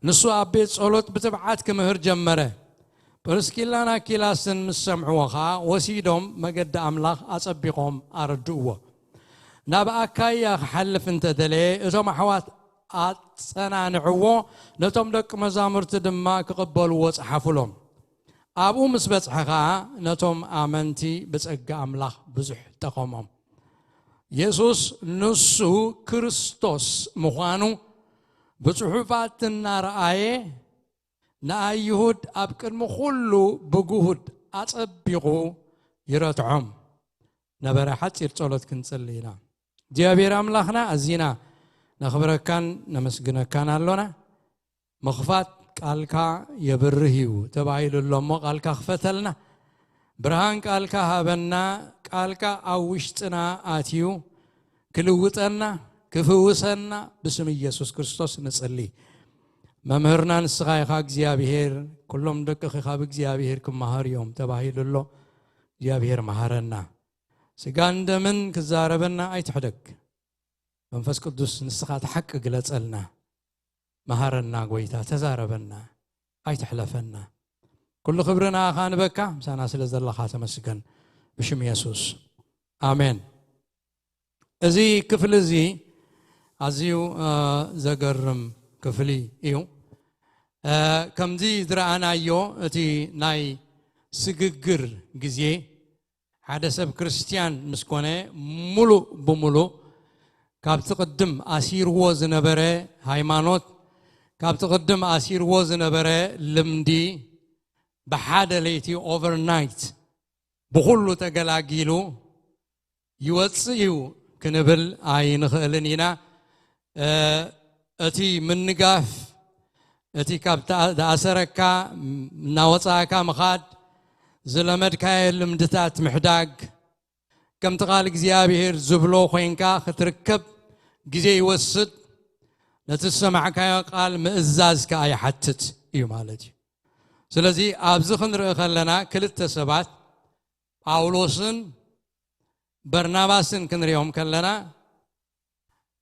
ንሱ ኣብ ቤት ጸሎት ብትብዓት ክምህር ጀመረ። ጵርስኪላን ኣኪላስን ምስ ሰምዕዎ ኸኣ ወሲዶም መገዲ ኣምላኽ ኣጸቢቖም ኣረድእዎ። ናብ ኣካያ ክሓልፍ እንተደለየ እቶም ኣሕዋት ኣጸናንዕዎ፣ ነቶም ደቂ መዛሙርቲ ድማ ክቕበልዎ ጸሓፉሎም። ኣብኡ ምስ በጽሐ ኸኣ ነቶም ኣመንቲ ብጸጋ ኣምላኽ ብዙሕ ጠቐሞም። የሱስ ንሱ ክርስቶስ ምዃኑ ብጽሑፋት እናረኣየ ንኣይሁድ ኣብ ቅድሚ ኩሉ ብግሁድ ኣጸቢቑ ይረትዖም ነበረ። ሓጺር ጸሎት ክንጽሊ ኢና። እግዚኣብሔር ኣምላኽና ኣዚና ነኽብረካን ነመስግነካን ኣሎና። ምኽፋት ቃልካ የብርህ እዩ ተባሂሉ ኣሎ እሞ ቃልካ ክፈተልና። ብርሃን ቃልካ ሃበና። ቃልካ ኣብ ውሽጥና ኣትዩ ክልውጠና ክፍውሰና ብስም ኢየሱስ ክርስቶስ ንጽሊ። መምህርና ንስኻ ኢኻ እግዚኣብሔር፣ ኩሎም ደቅኺ ካብ እግዚኣብሔር ክመሃር እዮም ተባሂሉ ኣሎ። እግዚኣብሔር መሃረና። ስጋን ደምን ክዛረበና ኣይትሕደግ። መንፈስ ቅዱስ ንስኻ እቲ ሓቂ ግለጸልና። መሃረና ጎይታ፣ ተዛረበና፣ ኣይትሕለፈና። ኩሉ ክብሪ ንኣኻ ንበካ፣ ምሳና ስለ ዘለኻ ተመስገን። ብሽም የሱስ ኣሜን። እዚ ክፍሊ እዚ ኣዝዩ እ፣ ዘገርም ክፍሊ እዩ። እ፣ ከምዚ ዝረኣናዮ እቲ ናይ ስግግር ግዜ ሓደ ሰብ ክርስትያን ምስ ኮነ ሙሉእ ብሙሉእ ካብቲ ቅድም ኣሲርዎ ዝነበረ ሃይማኖት፣ ካብቲ ቅድም ኣሲርዎ ዝነበረ ልምዲ ብሓደ ለይቲ ኦቨርናይት ብኹሉ ተገላጊሉ ይወጽእ እዩ ክንብል ኣይንኽእልን ኢና። እ፣ እቲ ምንጋፍ፣ እቲ ካብ ተኣ-፣ ዝኣሰረካ እናወጻእካ ምኻድ፣ ዝለመድካዮ ልምድታት ምሕዳግ፣ ከምቲ ቃል እግዚኣብሔር ዝብሎ ኮይንካ ክትርከብ ግዜ ይወስድ። ነቲ ዝሰማዕካዮ ቃል ምእዛዝ ከኣ ይሓትት እዩ ማለት እዩ። ስለዚ ኣብዚ ክንርኢ ከለና ክልተ ሰባት ጳውሎስን በርናባስን ክንሪኦም ከለና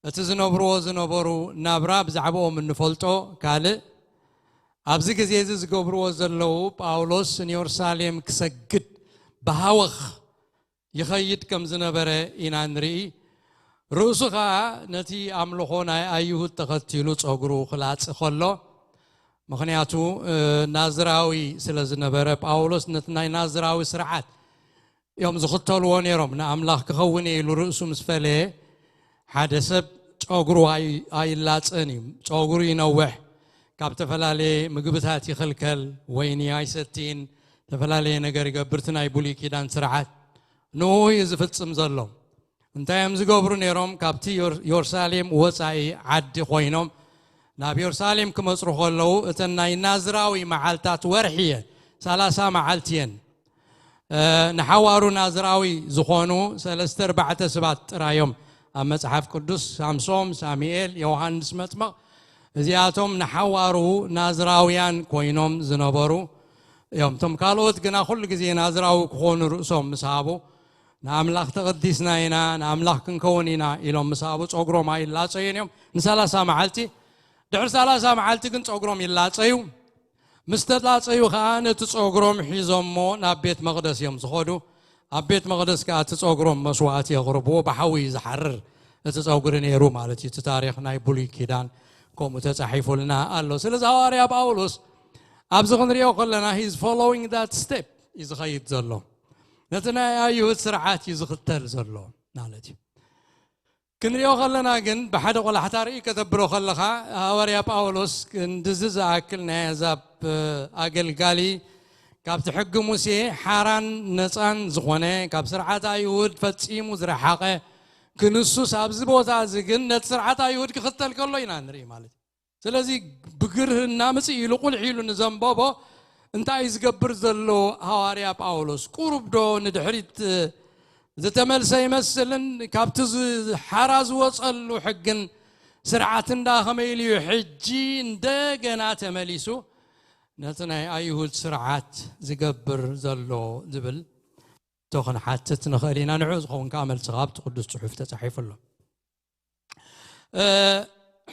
እቲ ዝነብርዎ ዝነበሩ ናብራ ብዛዕባኦም እንፈልጦ ካልእ፣ ኣብዚ ግዜ እዚ ዝገብርዎ ዘለዉ ጳውሎስ ንየሩሳሌም ክሰግድ ብሃወኽ ይኸይድ ከም ዝነበረ ኢና ንርኢ። ርእሱ ኸኣ ነቲ ኣምልኾ ናይ ኣይሁድ ተኸቲሉ ጸጉሩ ክላጽ ከሎ፣ ምኽንያቱ እ፣ ናዝራዊ ስለ ዝነበረ ጳውሎስ ነቲ ናይ ናዝራዊ ስርዓት እዮም ዝኽተልዎ ነይሮም። ንኣምላኽ ክኸውን እየ ኢሉ ርእሱ ምስ ፈለየ ሓደ ሰብ ጨጉሩ ኣይ-፣ ኣይላጸን እዩ። ጨጉሩ ይነውሕ፣ ካብ ዝተፈላለየ ምግብታት ይኽልከል፣ ወይኒ ኣይሰትይን፣ ዝተፈላለየ ነገር ይገብር። እቲ ናይ ብሉይ ኪዳን ስርዓት ንኡ እዩ ዝፍጽም ዘሎ። እንታይ እዮም ዝገብሩ ነይሮም? ካብቲ ዮር-፣ ዮርሳሌም ወጻኢ ዓዲ ኮይኖም ናብ ዮርሳሌም ክመጽሩ ከለዉ እተን ናይ ናዝራዊ መዓልታት ወርሒ እየ፣ ሰላሳ መዓልቲ እየን። እ፣ ንሓዋሩ ናዝራዊ ዝኾኑ ሰለስተ ኣርባዕተ ሰባት ጥራዮም ኣብ መጽሓፍ ቅዱስ፣ ሳምሶም፣ ሳሙኤል፣ ዮሃንስ መጥምቕ፣ እዚኣቶም ንሓዋሩ ናዝራውያን ኮይኖም ዝነበሩ እዮም። እቶም ካልኦት ግና ኩሉ ግዜ ናዝራዊ ክኾኑ ርእሶም ምስ ሃቡ፣ ንኣምላኽ ተቐዲስና ኢና፣ ንኣምላኽ ክንከውን ኢና ኢሎም ምስ ሃቡ ጸጉሮም ኣይላጸዩን እዮም ንሰላሳ መዓልቲ። ድሕሪ ሰላሳ መዓልቲ ግን ጸጉሮም ይላጸዩ። ምስ ተላጸዩ ኸኣ ነቲ ጸጉሮም ሒዞሞ ናብ ቤት መቕደስ እዮም ዝኸዱ። ኣብ ቤት መቕደስ ከኣ እቲ ጸጉሮም መስዋዕቲ የቕርብዎ፣ ብሓዊ እዩ ዝሓርር እቲ ጸጉሪ ነይሩ ማለት እዩ። እቲ ታሪኽ ናይ ብሉይ ኪዳን ከምኡ ተጻሒፉልና ኣሎ። ስለዚ ሃዋርያ ጳውሎስ ኣብዚ ክንሪኦ ከለና he's following that step እዩ ዝኸይድ ዘሎ። ነቲ ናይ ኣይሁድ ስርዓት እዩ ዝኽተል ዘሎ ማለት እዩ። ክንሪኦ ከለና ግን ብሓደ ቆላሕታ ርኢ ከተብሎ ከለኻ ሃዋርያ ጳውሎስ ክንድዚ ዝኣክል ናይ ኣሕዛብ ኣገልጋሊ ካብቲ ሕጊ ሙሴ ሓራን ነፃን ዝኾነ ካብ ስርዓት ኣይሁድ ፈጺሙ ዝረሓቐ ክንሱስ ኣብዚ ቦታ እዚ ግን ነቲ ስርዓት ኣይሁድ ክኽተል ከሎ ኢና ንርኢ ማለት እዩ። ስለዚ ብግርህና ምጽእ ኢሉ ቁልሕ ኢሉ ንዘንበቦ እንታይ እዩ ዝገብር ዘሎ ሃዋርያ ጳውሎስ? ቁሩብ ዶ ንድሕሪት ዝተመልሰ ይመስልን ካብቲ ዝ- ሓራ ዝወጸሉ ሕግን ስርዓት እንዳ ከመይ ኢሉ እዩ ሕጂ እንደገና ተመሊሱ ነቲ ናይ ኣይሁድ ስርዓት ዝገብር ዘሎ ዝብል እቶ ክንሓትት ንኽእል ኢና። ንዕኡ ዝኸውን ከዓ መልሲ ካብቲ ቅዱስ ጽሑፍ ተጻሒፉ ኣሎ።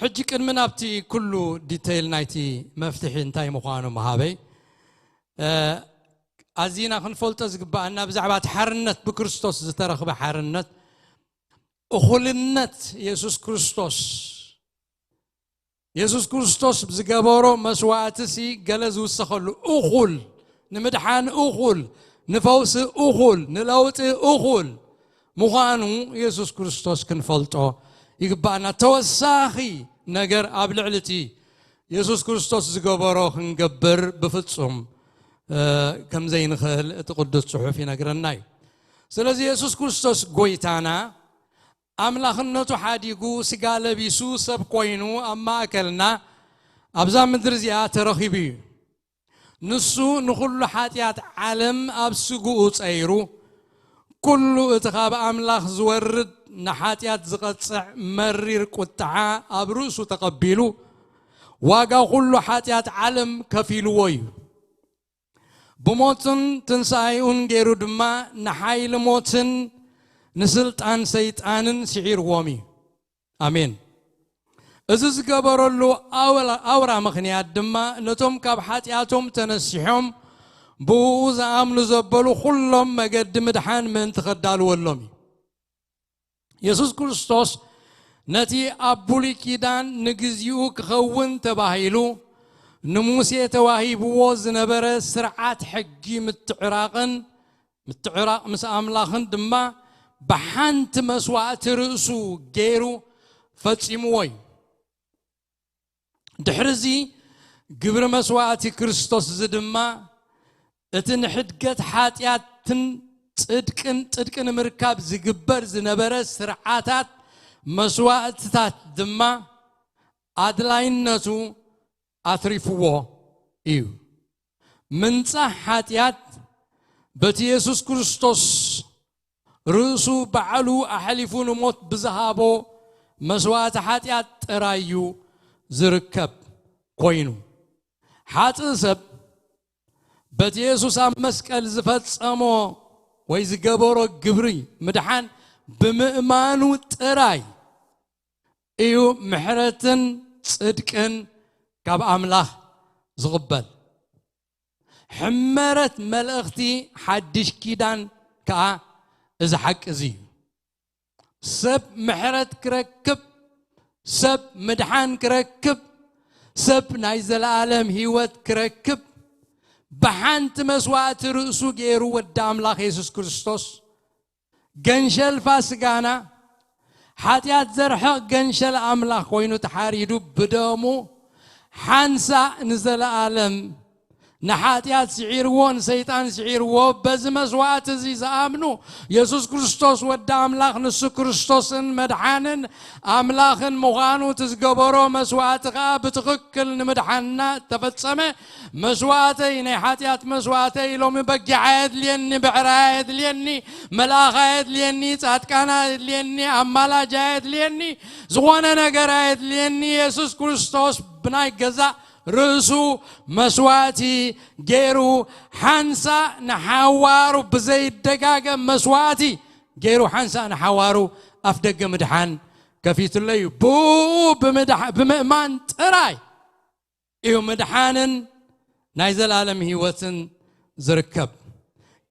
ሕጂ ቅድሚ ናብቲ ኩሉ ዲተይል ናይቲ መፍትሒ እንታይ ምዃኑ ምሃበይ ኣዚና ክንፈልጦ ዝግባኣና ብዛዕባ እቲ ሓርነት ብክርስቶስ ዝተረኽበ ሓርነት እኹልነት የሱስ ክርስቶስ የሱስ ክርስቶስ ዝገበሮ መስዋእትሲ ገለ ዝውሰኸሉ እኹል ንምድሓን እኹል ንፈውሲ እኹል ንለውጢ እኹል ምዃኑ የሱስ ክርስቶስ ክንፈልጦ ይግባኣና። ተወሳኺ ነገር ኣብ ልዕሊ እቲ የሱስ ክርስቶስ ዝገበሮ ክንገብር ብፍጹም ከም ዘይንኽእል እቲ ቅዱስ ጽሑፍ ይነግረና እዩ። ስለዚ የሱስ ክርስቶስ ጎይታና ኣምላኽነቱ ሓዲጉ ስጋ ለቢሱ ሰብ ኮይኑ ኣብ ማእከልና ኣብዛ ምድሪ እዚኣ ተረኺቡ እዩ። ንሱ ንኹሉ ሓጢኣት ዓለም ኣብ ስግኡ ጸይሩ ኩሉ እቲ ካብ ኣምላኽ ዝወርድ ንሓጢኣት ዝቐጽዕ መሪር ቁጥዓ ኣብ ርእሱ ተቐቢሉ ዋጋ ኩሉ ሓጢኣት ዓለም ከፊልዎ እዩ። ብሞትን ትንሳኤኡን ገይሩ ድማ ንሓይሊ ሞትን ንስልጣን ሰይጣንን ስዒርዎም እዩ። ኣሜን። እዚ ዝገበረሉ ኣውራ ምኽንያት ድማ ነቶም ካብ ሓጢኣቶም ተነሲሖም ብኡ ዝኣምኑ ዘበሉ ኩሎም መገዲ ምድሓን ምእንቲ ከዳልወሎም እዩ። የሱስ ክርስቶስ ነቲ ኣብ ብሉይ ኪዳን ንግዚኡ ክኸውን ተባሂሉ ንሙሴ ተዋሂብዎ ዝነበረ ስርዓት ሕጊ ምትዕራቕን ምትዕራቕ ምስ ኣምላኽን ድማ ብሓንቲ መስዋእቲ ርእሱ ገይሩ ፈጺምዎ እዩ። ድሕርዚ ግብሪ መስዋእቲ ክርስቶስ እዚ ድማ እቲ ንሕድገት ሓጢኣትን ጽድቅን ጽድቂ ንምርካብ ዝግበር ዝነበረ ስርዓታት መስዋእትታት ድማ ኣድላይነቱ ኣትሪፍዎ እዩ። ምንጻህ ሓጢኣት በቲ የሱስ ክርስቶስ ርእሱ ባዕሉ ኣሕሊፉ ንሞት ብዝሃቦ መስዋእቲ ሓጢኣት ጥራይ እዩ ዝርከብ ኮይኑ ሓጥእ ሰብ በቲ የሱስ ኣብ መስቀል ዝፈጸሞ ወይ ዝገበሮ ግብሪ ምድሓን ብምእማኑ ጥራይ እዩ ምሕረትን ጽድቅን ካብ ኣምላኽ ዝቕበል። ሕመረት መልእኽቲ ሓድሽ ኪዳን ከኣ እዚ ሓቂ እዚ እዩ። ሰብ ምሕረት ክረክብ፣ ሰብ ምድሓን ክረክብ፣ ሰብ ናይ ዘለኣለም ህይወት ክረክብ ብሓንቲ መስዋእቲ ርእሱ ገይሩ ወዲ ኣምላኽ የሱስ ክርስቶስ ገንሸል ፋስጋና ሓጢኣት ዘርሕቕ ገንሸል ኣምላኽ ኮይኑ ተሓሪዱ ብደሙ ሓንሳእ ንዘለኣለም ንሓጢኣት ስዒርዎ ንሰይጣን ስዒርዎ በዚ መስዋእቲ እዚ ዝኣምኑ የሱስ ክርስቶስ ወዲ ኣምላኽ ንሱ ክርስቶስን መድሓንን ኣምላኽን ምዃኑ እቲ ዝገበሮ መስዋእቲ ኸዓ ብትኽክል ንምድሓንና እተፈጸመ መስዋእተይ ናይ ሓጢኣት መስዋእተይ ሎሚ በጊዕ ኣየድልየኒ ብዕራይ ኣየድልየኒ መልኣኽ ኣየድልየኒ ጻድቃን ኣየድልየኒ ኣማላጅ ኣየድልየኒ ዝኾነ ነገር ኣየድልየኒ የሱስ ክርስቶስ ብናይ ገዛእ ርእሱ መስዋእቲ ገይሩ ሓንሳእ ንሓዋሩ ብዘይደጋገም መስዋእቲ ገይሩ ሓንሳእ ንሓዋሩ ኣፍ ደገ ምድሓን ከፊትለይ እዩ። ብኡ ብምእማን ጥራይ እዩ ምድሓንን ናይ ዘላለም ህይወትን ዝርከብ።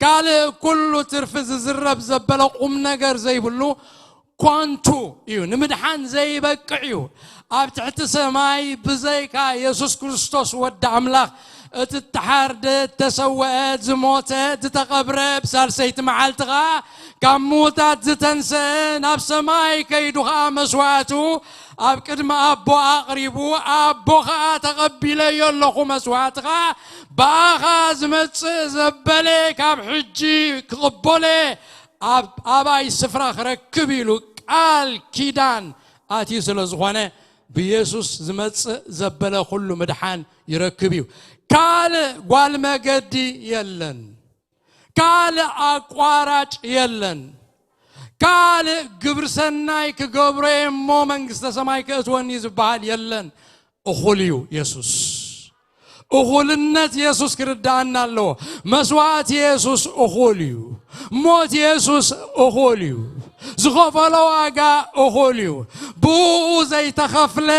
ካልእ ኩሉ ትርፊ ዝዝረብ ዘበለ ቁም ነገር ዘይብሉ ኳንቱ እዩ፣ ንምድሓን ዘይበቅዕ እዩ። ኣብ ትሕቲ ሰማይ ብዘይካ የሱስ ክርስቶስ ወዲ ኣምላኽ፣ እቲ እተሓርደ፣ እተሰወአ፣ ዝሞተ፣ ዝተቐብረ፣ ብሳልሰይቲ መዓልቲ ኸኣ ካብ ምዉታት ዝተንስአ፣ ናብ ሰማይ ከይዱ ኸኣ መስዋእቱ ኣብ ቅድሚ ኣቦ ኣቕሪቡ፣ ኣቦ ኸኣ ተቐቢለዮ ኣለኹ መስዋእትኻ፣ ብኣኻ ዝመጽእ ዘበለ ካብ ሕጂ ክቕበሎ ኣብ ኣባይ ስፍራ ክረክብ ኢሉ ቃል ኪዳን ኣትዩ ስለ ዝኾነ፣ ብየሱስ ዝመጽእ ዘበለ ኩሉ ምድሓን ይረክብ እዩ። ካልእ ጓል መገዲ የለን። ካልእ ኣቋራጭ የለን። ካልእ ግብሪ ሰናይ ክገብሮ እየ እሞ መንግስተ ሰማይ ከእትወኒ ዝበሃል የለን። እኹል እዩ የሱስ። እኹልነት የሱስ ክርዳኣና ኣለዎ። መስዋእቲ የሱስ እኹል እዩ። ሞት የሱስ እኹል እዩ። ዝኸፈሎ ዋጋ እኹል እዩ። ብኡ ዘይተኸፍለ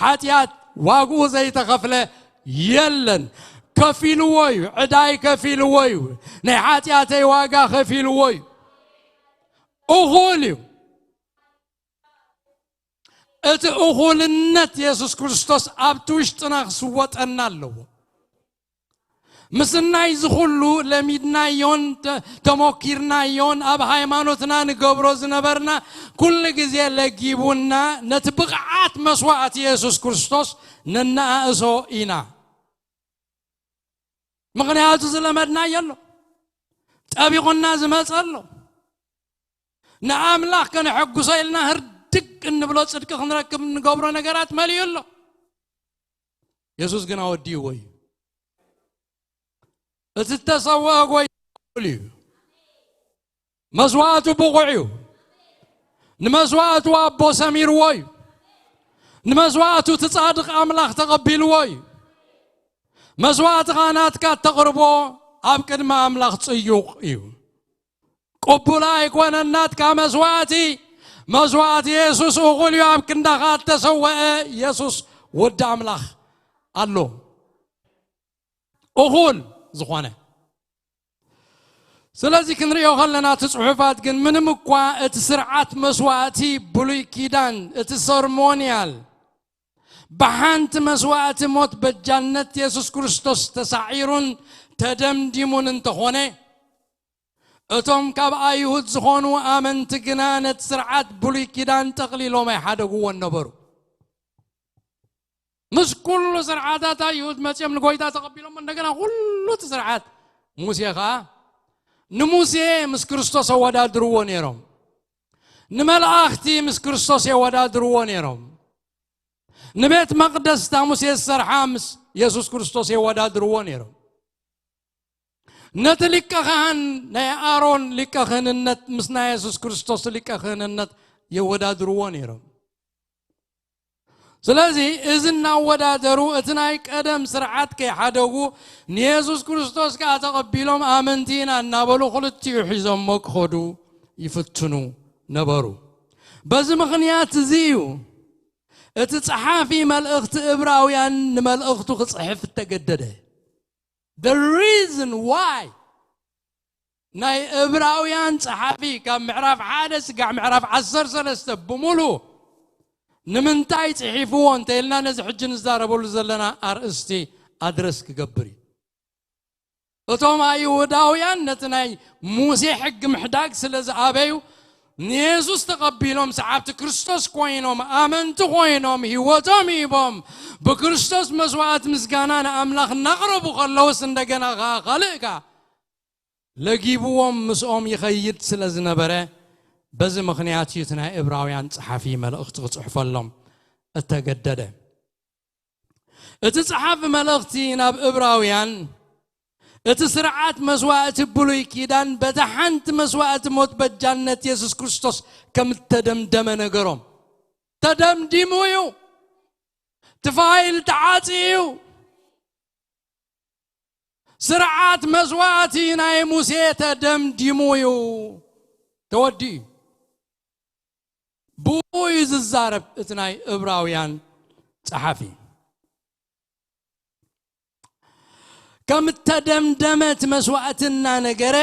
ሓጢኣት፣ ዋግኡ ዘይተኸፍለ የለን። ከፊልዎ እዩ። ዕዳይ ከፊልዎ እዩ። ናይ ሓጢኣተይ ዋጋ ከፊልዎ እዩ። እኹል እዩ። እቲ እኹልነት የሱስ ክርስቶስ ኣብቲ ውሽጥና ክስወጠና ኣለዎ። ምስናይ እዚ ኩሉ ለሚድናዮን ተ-፣ ተሞኪርናዮን ኣብ ሃይማኖትና ንገብሮ ዝነበርና ኩሉ ግዜ ለጊቡና፣ ነቲ ብቕዓት መስዋእቲ የሱስ ክርስቶስ ነነኣእሶ ኢና። ምኽንያቱ ዝለመድናዮ ኣሎ። ጠቢቑና ዝመጸ ኣሎ። ንኣምላኽ ከነሐጉሶ ኢልና ህርድግ እንብሎ ጽድቂ ክንረክብ እንገብሮ ነገራት መሊኡ ኣሎ። የሱስ ግን ኣወዲእዎ እዩ። እቲ እተሰወአ ጎይታ እኹል እዩ። መስዋእቱ ብቑዕ እዩ። ንመስዋእቱ ኣቦ ሰሚርዎ እዩ። ንመስዋእቱ እቲ ጻድቕ ኣምላኽ ተቐቢልዎ እዩ። መስዋእትኻ ናትካ እተቕርቦ ኣብ ቅድሚ ኣምላኽ ጽዩቕ እዩ። ቅቡል ኣይኮነን ናትካ መስዋእቲ። መስዋእቲ የሱስ እኹል እዩ። ኣብ ክንዳኻ እተሰወአ የሱስ ወዲ ኣምላኽ ኣሎ። እኹል ዝኾነ። ስለዚ ክንሪኦ ከለና እቲ ጽሑፋት ግን ምንም እኳ እቲ ስርዓት መስዋእቲ ብሉይ ኪዳን፣ እቲ ሰርሞንያል፣ ብሓንቲ መስዋእቲ ሞት በጃነት የሱስ ክርስቶስ ተሳዒሩን ተደምዲሙን እንተኾነ፣ እቶም ካብ ኣይሁድ ዝኾኑ ኣመንቲ ግና ነቲ ስርዓት ብሉይ ኪዳን ጠቕሊሎም ኣይሓደግዎን ነበሩ። ምስ ኩሉ ስርዓታት ኣይሁድ መጺኦም ንጎይታ ተቐቢሎሞ፣ እንደገና ኩሉ እቲ ስርዓት ሙሴ ኸኣ ንሙሴ ምስ ክርስቶስ ኣወዳድርዎ ነይሮም። ንመላእኽቲ ምስ ክርስቶስ የወዳድርዎ ነይሮም። ንቤት መቕደስ እታ ሙሴ ዝሰርሓ ምስ የሱስ ክርስቶስ የወዳድርዎ ነይሮም። ነቲ ሊቀ ካህን ናይ ኣሮን ሊቀ ክህንነት ምስ ናይ የሱስ ክርስቶስ ሊቀ ክህንነት የወዳድርዎ ነይሮም። ስለዚ እዚ እናወዳደሩ እቲ ናይ ቀደም ስርዓት ከይሓደጉ ንየሱስ ክርስቶስ ከኣ ተቐቢሎም ኣመንቲ ኢና እናበሉ ክልቲኡ ሒዞሞ ክኸዱ ይፍትኑ ነበሩ። በዚ ምኽንያት እዚ እዩ እቲ ጸሓፊ መልእኽቲ እብራውያን ንመልእኽቱ ክጽሕፍ እተገደደ። The reason why ናይ እብራውያን ጸሓፊ ካብ ምዕራፍ ሓደ ስጋዕ ምዕራፍ ዓሰርተ ሰለስተ ብምሉ ንምንታይ ጽሒፍዎ እንተ ኢልና ነዚ ሕጂ ንዛረበሉ ዘለና ኣርእስቲ ኣድረስ ክገብር እዩ። እቶም ኣይሁዳውያን ነቲ ናይ ሙሴ ሕጊ ምሕዳግ ስለ ዝኣበዩ ንየሱስ ተቐቢሎም ሰዓብቲ ክርስቶስ ኮይኖም ኣመንቲ ኮይኖም ህይወቶም ሂቦም ብክርስቶስ መስዋእቲ ምስጋና ንኣምላኽ እናቕረቡ ከለውስ እንደገና ኸዓ ካልእ ከኣ ለጊብዎም ምስኦም ይኸይድ ስለ ዝነበረ፣ በዚ ምኽንያት እዩ እቲ ናይ እብራውያን ጸሓፊ መልእኽቲ ክጽሕፈሎም እተገደደ። እቲ ጸሓፊ መልእኽቲ ናብ እብራውያን፣ እቲ ስርዓት መስዋእቲ ብሉይ ኪዳን በታ ሓንቲ መስዋእቲ ሞት በጃነት የሱስ ክርስቶስ ከም እተደምደመ ነገሮም። ተደምዲሙ እዩ። እቲ ፋይል ተዓጽዩ እዩ። ስርዓት መስዋእቲ ናይ ሙሴ ተደምዲሙ እዩ፣ ተወዲኡ እዩ። ብኡ እዩ ዝዛረብ እቲ ናይ እብራውያን ጸሓፊ። ከም እተደምደመ እቲ መስዋእቲ እናነገረ፣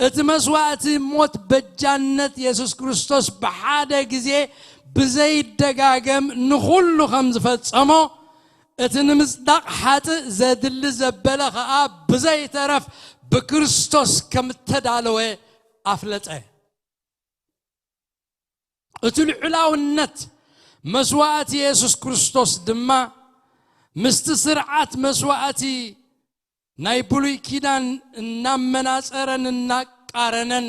እቲ መስዋእቲ ሞት በጃነት የሱስ ክርስቶስ ብሓደ ግዜ ብዘይደጋገም ንኹሉ ከም ዝፈጸሞ፣ እቲ ንምጽዳቕ ሓጥእ ዘድሊ ዘበለ ኸኣ ብዘይተረፍ ብክርስቶስ ከም እተዳለወ ኣፍለጠ። እቲ ልዑላውነት መስዋእቲ የሱስ ክርስቶስ ድማ ምስቲ ስርዓት መስዋእቲ ናይ ብሉይ ኪዳን እናመናጸረን እናቃረነን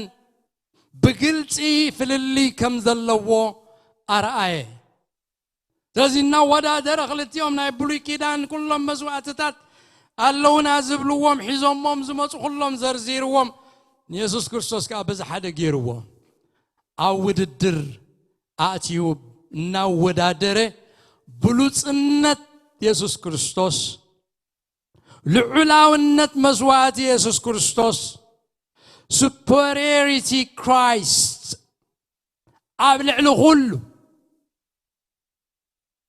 ብግልጺ ፍልልይ ከም ዘለዎ ኣርኣየ። ስለዚ እናወዳደረ ክልቲኦም ናይ ብሉይ ኪዳን ኩሎም መስዋእትታት ኣለውና ዝብልዎም ሒዞሞም ዝመጹ ኩሎም ዘርዚርዎም፣ ንየሱስ ክርስቶስ ከኣ በዚ ሓደ ገይርዎ። ኣብ ውድድር ኣእትዩ እናወዳደረ ብሉጽነት የሱስ ክርስቶስ፣ ልዑላውነት መስዋእቲ የሱስ ክርስቶስ፣ superiority Christ ኣብ ልዕሊ ኩሉ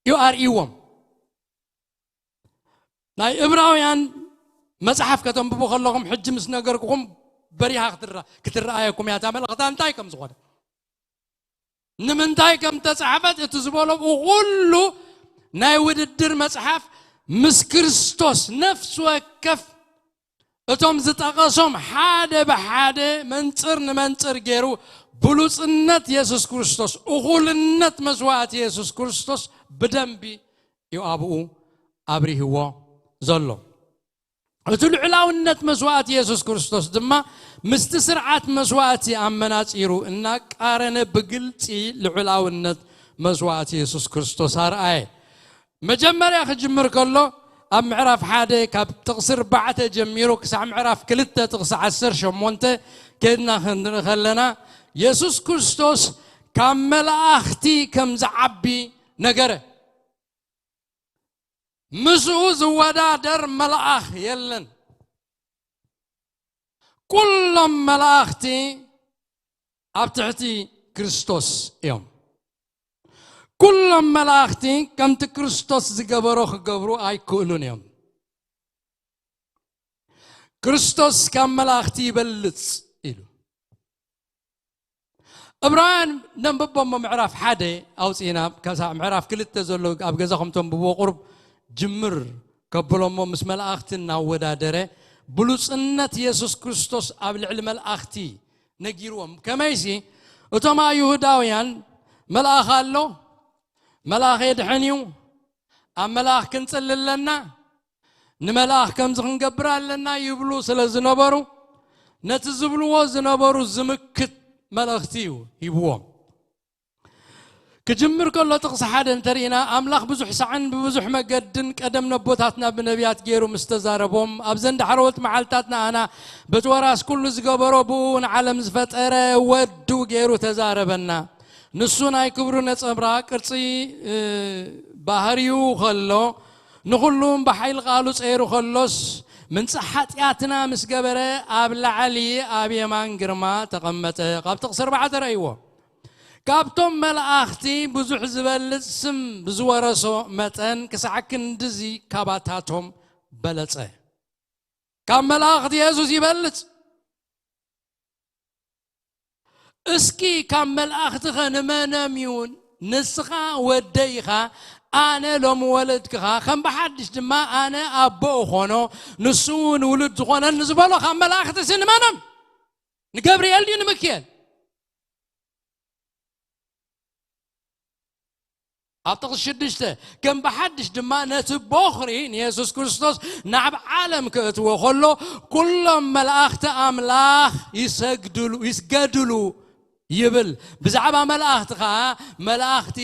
እዩ ኣርእይዎም። ናይ እብራውያን መጽሓፍ ከተንብቡ ከለኹም ሕጂ ምስ ነገርኩኹም በሪሃ ክትረ-፣ ክትረኣየኩም እያ እታ መልእኽታ እንታይ ከም ዝኾነ። ንምንታይ ከም ተጻሕፈት እቲ ዝበሎ ብኡ ኩሉ ናይ ውድድር መጽሓፍ ምስ ክርስቶስ ነፍሲ ወከፍ እቶም ዝጠቐሶም ሓደ ብሓደ መንጽር ንመንጽር ገይሩ ብሉጽነት የሱስ ክርስቶስ፣ እኹልነት መስዋእቲ የሱስ ክርስቶስ ብደንቢ እዩ ኣብኡ ኣብሪህዎ ዘሎ። እቲ ልዑላውነት መስዋእቲ የሱስ ክርስቶስ ድማ ምስቲ ስርዓት መስዋእቲ ኣመናጺሩ እናቃረነ ብግልጺ ልዑላውነት መስዋእቲ የሱስ ክርስቶስ ኣርኣየ። መጀመርያ ክጅምር ከሎ ኣብ ምዕራፍ ሓደ ካብ ጥቕሲ ኣርባዕተ ጀሚሩ ክሳዕ ምዕራፍ ክልተ ጥቕሲ ዓሰርተ ሸሞንተ ከድና ክንርኢ ከለና የሱስ ክርስቶስ ካብ መላእኽቲ ከም ዝዓቢ ነገረ። ምስኡ ዝወዳደር መልኣኽ የለን። ኩሎም መላእኽቲ ኣብ ትሕቲ ክርስቶስ እዮም። ኩሎም መላእኽቲ ከምቲ ክርስቶስ ዝገበሮ ክገብሩ ኣይክእሉን እዮም። ክርስቶስ ካብ መላእኽቲ ይበልጽ ኢሉ። እብራውያን ነንብቦ እሞ ምዕራፍ ሓደ ኣውጺእና፣ ከሳዕ ምዕራፍ ክልተ ዘሎ ኣብ ገዛኹም ተንብብዎ ቁሩብ ጅምር ከብሎ እሞ ምስ መላእኽቲ እናወዳደረ ብሉጽነት የሱስ ክርስቶስ ኣብ ልዕሊ መላእኽቲ ነጊርዎም። ከመይሲ እቶም ኣይሁዳውያን መልኣኽ ኣሎ፣ መልኣኽ የድሕን እዩ፣ ኣብ መልኣኽ ክንጽሊ ኣለና፣ ንመልኣኽ ከምዚ ክንገብር ኣለና ይብሉ ስለ ዝነበሩ፣ ነቲ ዝብልዎ ዝነበሩ ዝምክት መልእኽቲ እዩ ሂብዎም። ክጅምር ከሎ ጥቕሲ ሓደ እንተርኢና፣ ኣምላኽ ብዙሕ ሳዕን ብብዙሕ መገድን ቀደም ነቦታትና ብነቢያት ገይሩ ምስ ተዛረቦም፣ ኣብዘን ዳሕረዎት መዓልትታት ንኣና በቲ ወራስ ኩሉ ዝገበሮ ብኡ ንዓለም ዝፈጠረ ወዱ ገይሩ ተዛረበና። ንሱ ናይ ክብሩ ነጸብራቕ ቅርጺ፣ እ፣ ባህሪኡ ከሎ፣ ንኹሉ ብሓይሊ ቃሉ ጸይሩ ከሎስ፣ ምንጻሕ ሓጢኣትና ምስ ገበረ ኣብ ላዕሊ ኣብ የማን ግርማ ተቐመጠ። ካብ ጥቕሲ ኣርባዕተ ረእይዎ። ካብቶም መላእኽቲ ብዙሕ ዝበልጽ ስም ብዝወረሶ መጠን ክሳዕ ክንድዚ ካባታቶም በለጸ። ካብ መላእኽቲ የሱስ ይበልጽ። እስኪ ካብ መላእኽትኸ ንመኖም እዩ? ንስኻ ወደይ ኢኻ፣ ኣነ ሎም ወለድክኻ፣ ከም ብሓድሽ ድማ ኣነ ኣቦ እኾኖ፣ ንሱ እውን ውሉድ ዝኾነኒ ዝበሎ ካብ መላእኽትሲ ንመኖም? ንገብርኤል ድዩ ንሚካኤል? ኣብ ጥቕሲ ሽዱሽተ፣ ከም ብሓድሽ ድማ ነቲ ቦኽሪ ንየሱስ ክርስቶስ ናብ ዓለም ክእትዎ ከሎ፣ ኩሎም መላእኽቲ ኣምላኽ ይሰግድሉ፣ ይስገድሉ ይብል። ብዛዕባ መላእኽቲ ኸኣ፣ መላእኽቲ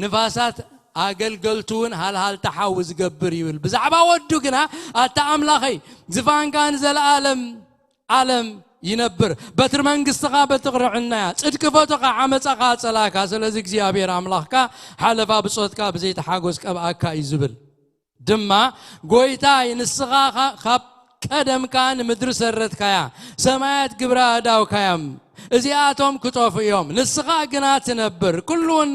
ንፋሳት ኣገልገልቱ እውን ሃልሃልታ ሓዊ ዝገብር ይብል። ብዛዕባ ወዱ ግና፣ ኣታ ኣምላኸይ፣ ዝፋንካ ንዘለኣለም ዓለም ይነብር። በትሪ መንግስትኻ በትሪ ርዕናያ፣ ጽድቂ ፈቶኻ፣ ዓመጻኻ ኣጸላእካ። ስለዚ እግዚኣብሔር ኣምላኽካ ሓለፋ ብጾትካ ብዘይተሓጎስ ቀብኣካ እዩ ዝብል። ድማ ጎይታይ ንስኻ ኻ-፣ ካብ ቀደምካ ንምድሪ ሰረትካያ፣ ሰማያት ግብረ ኣእዳውካዮም፣ እዚኣቶም ክጠፉ እዮም፣ ንስኻ ግና ትነብር። ኩሉውን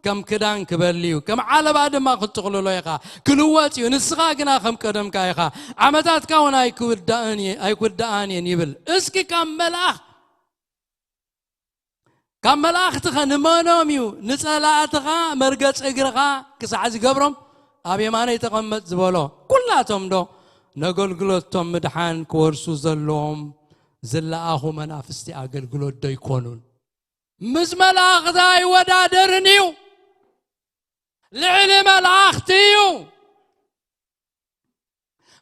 ከም ክዳን ክበሊ እዩ፣ ከም ዓለባ ድማ ክትጥቕልሎ ኢኻ። ክልወጥ እዩ፣ ንስኻ ግና ከም ቀደምካ ኢኻ። ዓመታትካ እውን ኣይክውዳእን እየ-፣ ኣይክውዳኣን እየን ይብል። እስኪ ካብ መልኣኽ ካብ መላእኽትኸ ንመኖም እዩ ንጸላእትኻ መርገጽ እግርኻ ክሳዕ ዝገብሮም ኣብ የማነይ ተቐመጥ ዝበሎ? ኩላቶም ዶ ነገልግሎቶም ምድሓን ክወርሱ ዘለዎም ዝለኣኹ መናፍስቲ ኣገልግሎት ዶ ኣይኮኑን? ምስ መላእኽቲ ኣይወዳደርን እዩ። ልዕሊ መላእኽቲ እዩ።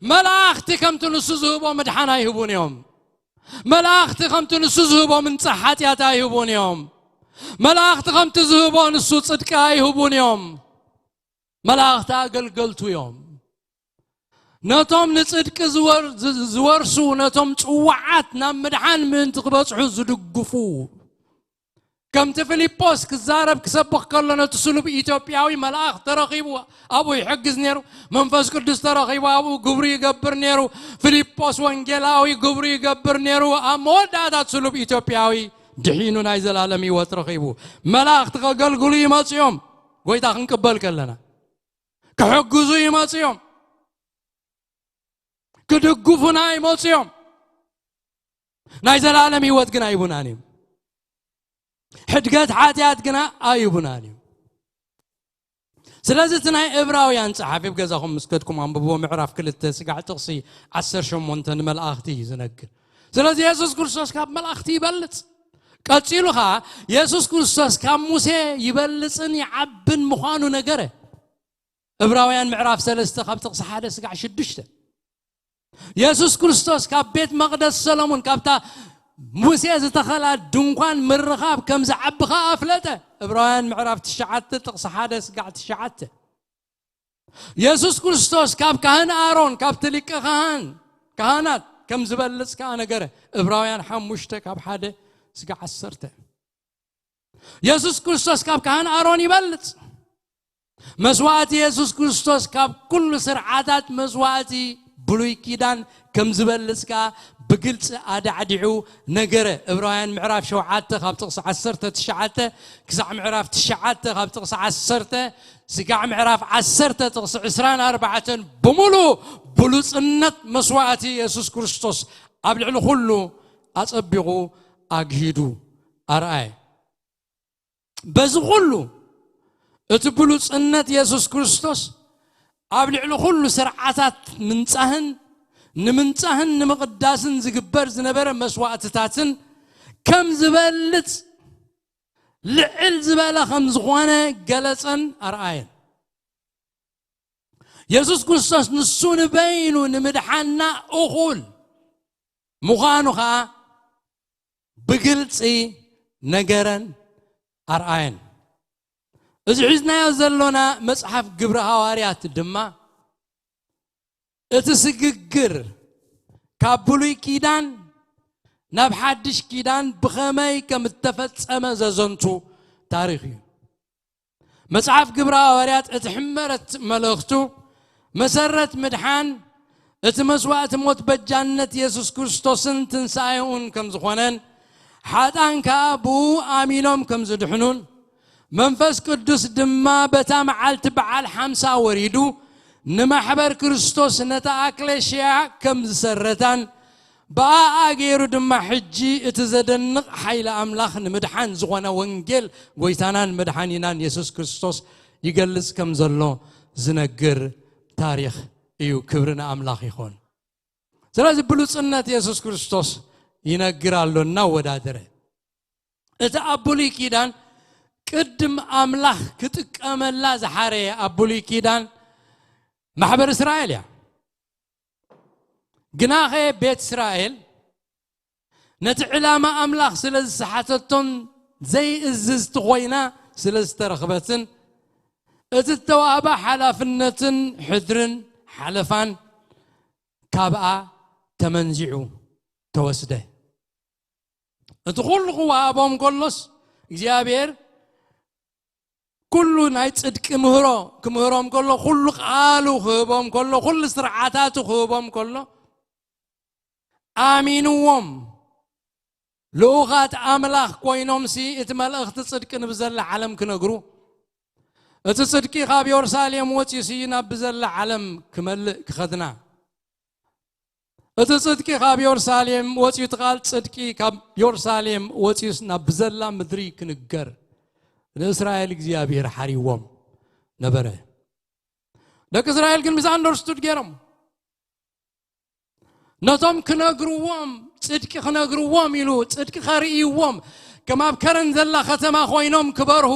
መላእኽቲ ከምቲ ንሱ ዝህቦ ምድሓን ኣይህቡን እዮም። መላእኽቲ ከምቲ ንሱ ዝህቦ ምንጻሕ ሓጢኣት ኣይህቡን እዮም። መላእኽቲ ከምቲ ዝህቦ ንሱ ጽድቂ ኣይህቡን እዮም። መላእኽቲ ኣገልገልቱ እዮም። ነቶም ንጽድቂ ዝወር-፣ ዝ-፣ ዝወርሱ፣ ነቶም ጽዋዓት ናብ ምድሓን ምእንቲ ክበጽሑ ዝድግፉ። ከምቲ ፊልጶስ ክዛረብ ክሰብኽ ከሎ ነቲ ስሉብ ኢትዮጵያዊ መልኣኽ ተረኺቡ ኣብኡ ይሕግዝ ነይሩ። መንፈስ ቅዱስ ተረኺቡ ኣብኡ ግብሩ ይገብር ነይሩ። ፊልጶስ ወንጌላዊ ግብሩ ይገብር ነይሩ። ኣብ መወዳእታት ስሉብ ኢትዮጵያዊ ድሒኑ ናይ ዘላለም ህይወት ረኺቡ። መላእኽቲ ከገልግሉ ይመጹ እዮም። ጎይታ ክንቅበል ከለና ክሕግዙ ይመጹ እዮም። ክድግፉና ይመጹ እዮም። ናይ ዘላለም ህይወት ግን ኣይቡናን እዩ። ሕድገት ሓጢኣት ግና ኣይቡናን እዩ። ስለዚ እቲ ናይ ዕብራውያን ጸሓፊ፣ ኣብ ገዛኹም ምስ ከድኩም ኣንብብዎ፣ ምዕራፍ ክልተ ስጋዕ ጥቕሲ ዓሰርተ ሸሞንተ ንመላእኽቲ እዩ ዝነግር። ስለዚ የሱስ ክርስቶስ ካብ መላእኽቲ ይበልጽ። ቀጺሉ ኸኣ የሱስ ክርስቶስ ካብ ሙሴ ይበልጽን ይዓብን ምዃኑ ነገረ። ዕብራውያን ምዕራፍ ሰለስተ ካብ ጥቕሲ ሓደ ስጋዕ ሽዱሽተ። የሱስ ክርስቶስ ካብ ቤት መቕደስ ሰሎሞን፣ ካብታ ሙሴ ዝተኸላ ድንኳን ምርኻብ ከም ዝዓቢ ኸኣ ኣፍለጠ። ዕብራውያን ምዕራፍ ትሽዓተ ጥቕሲ ሓደ ስጋዕ ትሽዓተ። የሱስ ክርስቶስ ካብ ካህን ኣሮን፣ ካብቲ ሊቀ ካህን፣ ካህናት ከም ዝበልጽ ከኣ ነገረ። ዕብራውያን ሓሙሽተ ካብ ሓደ ስጋዕ ዓሰርተ። የሱስ ክርስቶስ ካብ ካህን ኣሮን ይበልጽ። መስዋእቲ የሱስ ክርስቶስ ካብ ኩሉ ስርዓታት መስዋእቲ ብሉይ ኪዳን ከም ዝበልጽ ከኣ ብግልጺ ኣዳዕዲዑ ነገረ። ዕብራውያን ምዕራፍ ሸውዓተ ካብ ጥቕሲ ዓሰርተ ትሽዓተ ክሳዕ ምዕራፍ ትሽዓተ ካብ ጥቕሲ ዓሰርተ፣ ስጋዕ ምዕራፍ ዓሰርተ ጥቕሲ ዕስራን ኣርባዕተን ብምሉኡ ብሉጽነት መስዋእቲ የሱስ ክርስቶስ ኣብ ልዕሊ ኩሉ ኣጸቢቑ ኣግሂዱ ኣርኣየ። በዚ ኩሉ እቲ ብሉጽነት የሱስ ክርስቶስ ኣብ ልዕሊ ኩሉ ስርዓታት ምንጻህን ንምንጻህን ንምቕዳስን ዝግበር ዝነበረ መስዋእትታትን ከም ዝበልጽ ልዕል ዝበለ ከም ዝኾነ ገለጸን ኣርኣየን። የሱስ ክርስቶስ ንሱ ንበይኑ ንምድሓና እኹል ምዃኑ ኸኣ ብግልጺ ነገረን ኣርኣየን። እዚ ሒዝናዮ ዘሎና መጽሓፍ ግብሪ ሃዋርያት ድማ እቲ ስግግር ካብ ብሉይ ኪዳን ናብ ሓድሽ ኪዳን ብኸመይ ከም እተፈጸመ ዘዘንቱ ታሪኽ እዩ። መጽሓፍ ግብሪ ሃዋርያት እቲ ሕመረት መልእኽቱ መሰረት ምድሓን እቲ መስዋእቲ ሞት በጃነት የሱስ ክርስቶስን ትንሳኤኡን ከም ዝኾነን ሓጣን ከኣ ብኡ ኣሚኖም ከም ዝድሕኑን መንፈስ ቅዱስ ድማ በታ መዓልቲ በዓል ሓምሳ ወሪዱ ንማሕበር ክርስቶስ ነታ ኣክሌሽያ ከም ዝሰረታን ብኣኣ ገይሩ ድማ ሕጂ እቲ ዘደንቕ ሓይሊ ኣምላኽ ንምድሓን ዝኾነ ወንጌል ጎይታናን መድሓኒናን የሱስ ክርስቶስ ይገልጽ ከም ዘሎ ዝነግር ታሪኽ እዩ። ክብሪ ንኣምላኽ ይኹን። ስለዚ ብሉጽነት የሱስ ክርስቶስ ይነግር ኣሎ እናወዳደረ። እቲ ኣብ ብሉይ ኪዳን ቅድም ኣምላኽ ክጥቀመላ ዝሓረየ ኣብ ብሉይ ኪዳን ማሕበር እስራኤል እያ። ግናኸ ቤት እስራኤል ነቲ ዕላማ ኣምላኽ ስለ ዝሰሓተቶን ዘይእዝዝቲ ኮይና ስለ ዝተረኽበትን እቲ ዝተዋህባ ሓላፍነትን ሕድርን ሓለፋን ካብኣ ተመንዚዑ ተወስደ። እቲ ኩሉ ክወሃቦም ከሎስ እግዚኣብሔር ኩሉ ናይ ጽድቂ ምህሮ ክምህሮም ከሎ፣ ኩሉ ቃሉ ክህቦም ከሎ፣ ኩሉ ስርዓታቱ ክህቦም ከሎ ኣሚንዎም ልኡኻት ኣምላኽ ኮይኖምሲ እቲ መልእኽቲ ጽድቂ ንብዘላ ዓለም ክነግሩ፣ እቲ ጽድቂ ካብ የሩሳሌም ወጺኡሲ ናብ ብዘላ ዓለም ክመልእ ክኸድና እቲ ጽድቂ ካብ የሩሳሌም ወጺኡ፣ እቲ ቃል ጽድቂ ካብ የሩሳሌም ወጺኡስ ናብ ብዘላ ምድሪ ክንገር ንእስራኤል እግዚኣብሔር ሓሪዎም ነበረ። ደቂ እስራኤል ግን ሚስኣንደርስቱድ ገይሮም። ነቶም ክነግርዎም፣ ጽድቂ ክነግርዎም ኢሉ፣ ጽድቂ ከርእይዎም፣ ከም ኣብ ከረን ዘላ ከተማ ኮይኖም ክበርሁ፣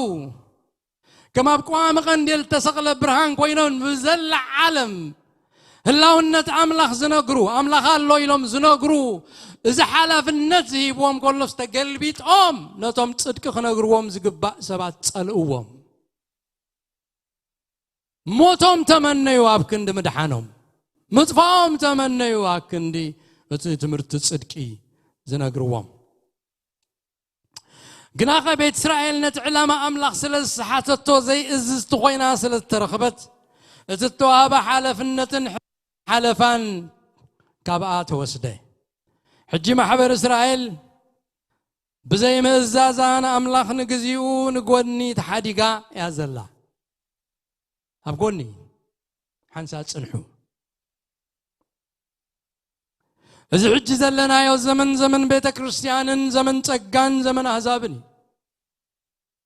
ከም ኣብ ቀዋሚ ቀንዴል ዝተሰቕለ ብርሃን ኮይኖም ብዘላ ዓለም ህላውነት ኣምላኽ ዝነግሩ፣ ኣምላኽ ኣሎ ኢሎም ዝነግሩ፣ እዚ ሓላፍነት ዝሂብዎም ከሎስ ተገልቢጦም ነቶም ጽድቂ ክነግርዎም ዝግባእ ሰባት ጸልእዎም። ሞቶም ተመነዩ ኣብ ክንዲ ምድሓኖም፣ ምጥፋኦም ተመነዩ ኣብ ክንዲ እቲ ትምህርቲ ጽድቂ ዝነግርዎም። ግናኸ ቤት እስራኤል ነቲ ዕላማ ኣምላኽ ስለ ዝሰሓተቶ ዘይእዝዝቲ ኮይና ስለ ዝተረኽበት፣ እቲ እተዋህበ ሓለፍነትን ሓለፋን ካብኣ ተወስደ። ሕጂ ማሕበር እስራኤል ብዘይ ምእዛዛ ንኣምላኽ ንግዚኡ ንጎድኒ ተሓዲጋ እያ ዘላ። ኣብ ጎኒ ሓንሳእ ጽንሑ። እዚ ሕጂ ዘለናዮ ዘመን፣ ዘመን ቤተ ክርስቲያንን ዘመን ጸጋን ዘመን ኣህዛብን እዩ።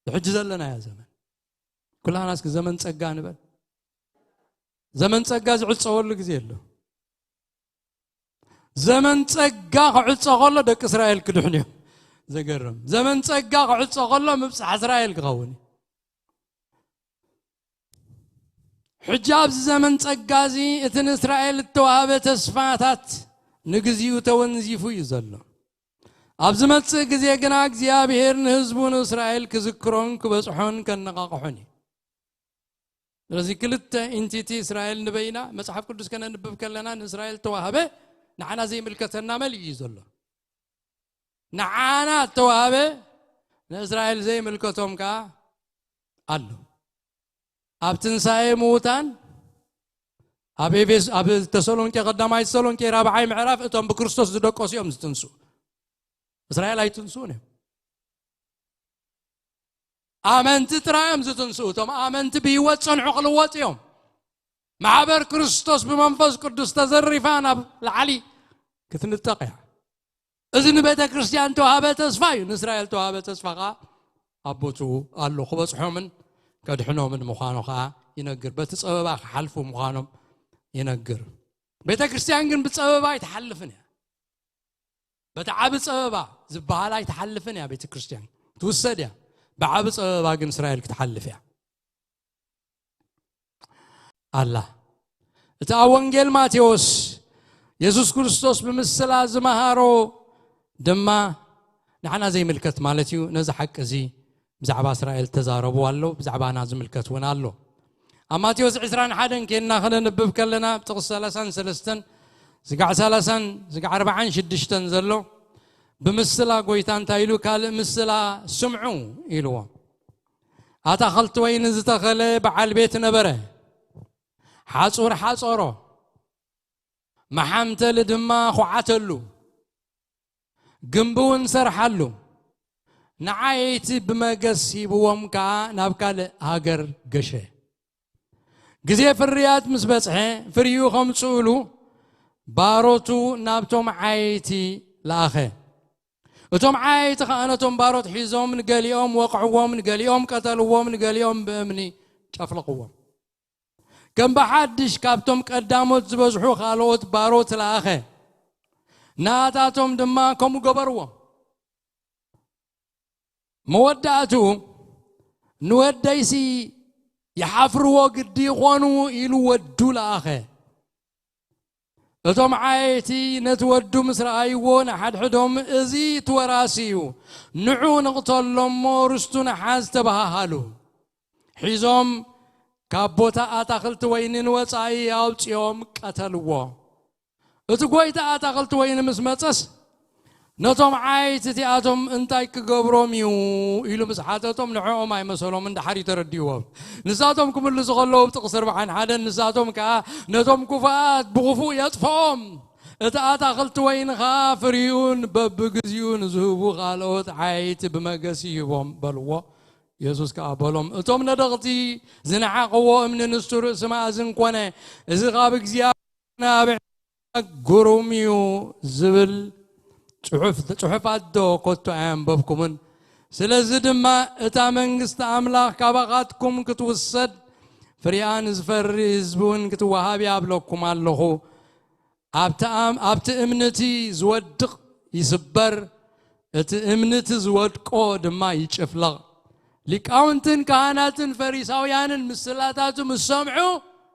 እዚ ሕጂ ዘለናዮ ዘመን፣ ኩላና እስኪ ዘመን ጸጋ ንበል። ዘመን ጸጋ ዝዕጸወሉ ግዜ ኣሎ። ዘመን ጸጋ ክዕጾ ከሎ ደቂ እስራኤል ክድሕኑ እዮም። ዘገርም። ዘመን ጸጋ ክዕጾ ከሎ ምብጻሕ እስራኤል ክኸውን እዩ። ሕጂ ኣብዚ ዘመን ጸጋ እዚ እቲ ንእስራኤል እተዋህበ ተስፋታት ንግዚኡ ተወንዚፉ እዩ ዘሎ። ኣብ ዝመጽእ ግዜ ግና እግዚኣብሔር ንህዝቡ ንእስራኤል ክዝክሮን ክበጽሖን ከነቓቕሖን እዩ። ስለዚ ክልተ ኢንቲቲ እስራኤል ንበይና መጽሓፍ ቅዱስ ከነንብብ ከለና ንእስራኤል ተዋህበ፣ ንዓና ዘይምልከተና መሊኡ እዩ ዘሎ። ንዓና እተዋህበ ንእስራኤል ዘይምልከቶም ከኣ ኣሎ። ኣብ ትንሳኤ ምዉታን ኣብ ኤፌስ-፣ ኣብ ተሰሎንቄ፣ ቀዳማይ ተሰሎንቄ ራብዓይ ምዕራፍ እቶም ብክርስቶስ ዝደቀሱ እዮም ዝትንስኡ። እስራኤል ኣይትንስኡን እዮም። ኣመንቲ ጥራይ እዮም ዝትንስኡ። እቶም ኣመንቲ ብህይወት ጸንሑ ክልወጡ እዮም። ማሕበር ክርስቶስ ብመንፈስ ቅዱስ ተዘሪፋ ናብ ላዕሊ ክትንጠቕ እያ። እዚ ንቤተ ክርስቲያን ተዋህበ ተስፋ እዩ። ንእስራኤል ተዋህበ ተስፋ ኸዓ ኣብ ቦትኡ ኣሎ። ክበጽሖምን ከድሕኖምን ምዃኑ ኸዓ ይነግር። በቲ ጸበባ ክሓልፉ ምዃኖም ይነግር። ቤተ ክርስቲያን ግን ብጸበባ ኣይትሓልፍን እያ። በቲ ዓቢ ጸበባ ዝበሃል ኣይትሓልፍን እያ ቤተ ክርስቲያን። ትውሰድ እያ። ብዓቢ ጸበባ ግን እስራኤል ክትሓልፍ እያ። ኣላ። እቲ ኣብ ወንጌል ማቴዎስ የሱስ ክርስቶስ ብምስላ ዝመሃሮ ድማ ንዓና ዘይምልከት ማለት እዩ። ነዚ ሓቂ እዚ ብዛዕባ እስራኤል ተዛረቡ ኣሎ፣ ብዛዕባና ዝምልከት እውን ኣሎ። ኣብ ማቴዎስ ዕስራን ሓደን ኬንና ከነንብብ ከለና፣ ኣብ ጥቕሲ ሰላሳን ሰለስተን፣ ስጋዕ ሰላሳን ስጋዕ ኣርባዓን ሽዱሽተን ዘሎ፣ ብምስላ ጐይታ እንታይ ኢሉ፣ ካልእ ምስላ ስምዑ ኢልዎ። ኣታኽልቲ ወይኒ ዝተኸለ በዓል ቤት ነበረ። ሓጹር ሓጸሮ፣ መሓምተሊ ድማ ኹዓተሉ፣ ግምቢ እውን ሰርሓሉ። ንዓየይቲ ብመገስ ሂብዎም ከኣ ናብ ካልእ ሃገር ገሸ። ግዜ ፍርያት ምስ በጽሐ፣ ፍርዩ ኸምጽኡሉ ባሮቱ ናብቶም ዓየይቲ ለኣኸ። እቶም ዓየይቲ ኸኣ ነቶም ባሮት ሒዞም፣ ንገሊኦም ወቕዕዎም፣ ንገሊኦም ቀተልዎም፣ ንገሊኦም ብእምኒ ጨፍለቕዎም። ከም ብሓድሽ ካብቶም ቀዳሞት ዝበዝሑ ካልኦት ባሮት ለኣኸ። ናታቶም ድማ ከምኡ ገበርዎ። መወዳእትኡ ንወደይሲ ይሓፍርዎ ግዲ ይኾኑ ኢሉ ወዱ ለኣኸ። እቶም ዓየይቲ ነቲ ወዱ ምስ ረኣይዎ ንሓድሕዶም፣ "እዚ እቲ ወራሲ እዩ፣ ንዑ ንቕተሎ እሞ ርስቱ ንሓዝ" ተበሃሃሉ። ሒዞም ካብ ቦታ ኣታኽልቲ ወይኒ ንወጻኢ ኣውጺኦም ቀተልዎ። እቲ ጐይታ ኣታኽልቲ ወይኒ ምስ መጸስ፣ ነቶም ዓየይቲ እቲኣቶም "እንታይ ክገብሮም እዩ?" ኢሉ ምስ ሓተቶም፣ ንዕኦም ኣይመሰሎምን፣ ደሓር እዩ ተረዲእዎም። ንሳቶም ክምልሱ ከለዉ፣ ኣብ ጥቕሲ ኣርባዓን ሓደን፣ ንሳቶም ከኣ ነቶም ክፉኣት ብኽፉእ የጥፍኦም፣ እቲ ኣታኽልቲ ወይኒ ኸኣ ፍሪኡን በብግዚኡ ንዝህቡ ካልኦት ዓየይቲ ብመገስ ይህቦም በልዎ። የሱስ ከኣ በሎም፣ "እቶም ነደቕቲ ዝነዓቕዎ እምኒ ንሱ ርእሲ መኣዝን ኮነ። እዚ ካብ እግዚኣብሔር ናብ ግሩም እዩ ዝብል ጽሑፍ ጽሑፋት ዶ ኮቶ ኣየንበብኩምን? ስለዚ ድማ እታ መንግስቲ ኣምላኽ ካባኻትኩም ክትውሰድ፣ ፍሪኣ ንዝፈሪ ህዝቢ እውን ክትወሃብ እያ እብለኩም ኣለኹ። ኣብቲ ኣም-፣ ኣብቲ እምንቲ ዝወድቕ ይስበር፣ እቲ እምንቲ ዝወድቆ ድማ ይጭፍለቕ። ሊቃውንትን ካህናትን ፈሪሳውያንን ምስላታቱ ምስ ሰምዑ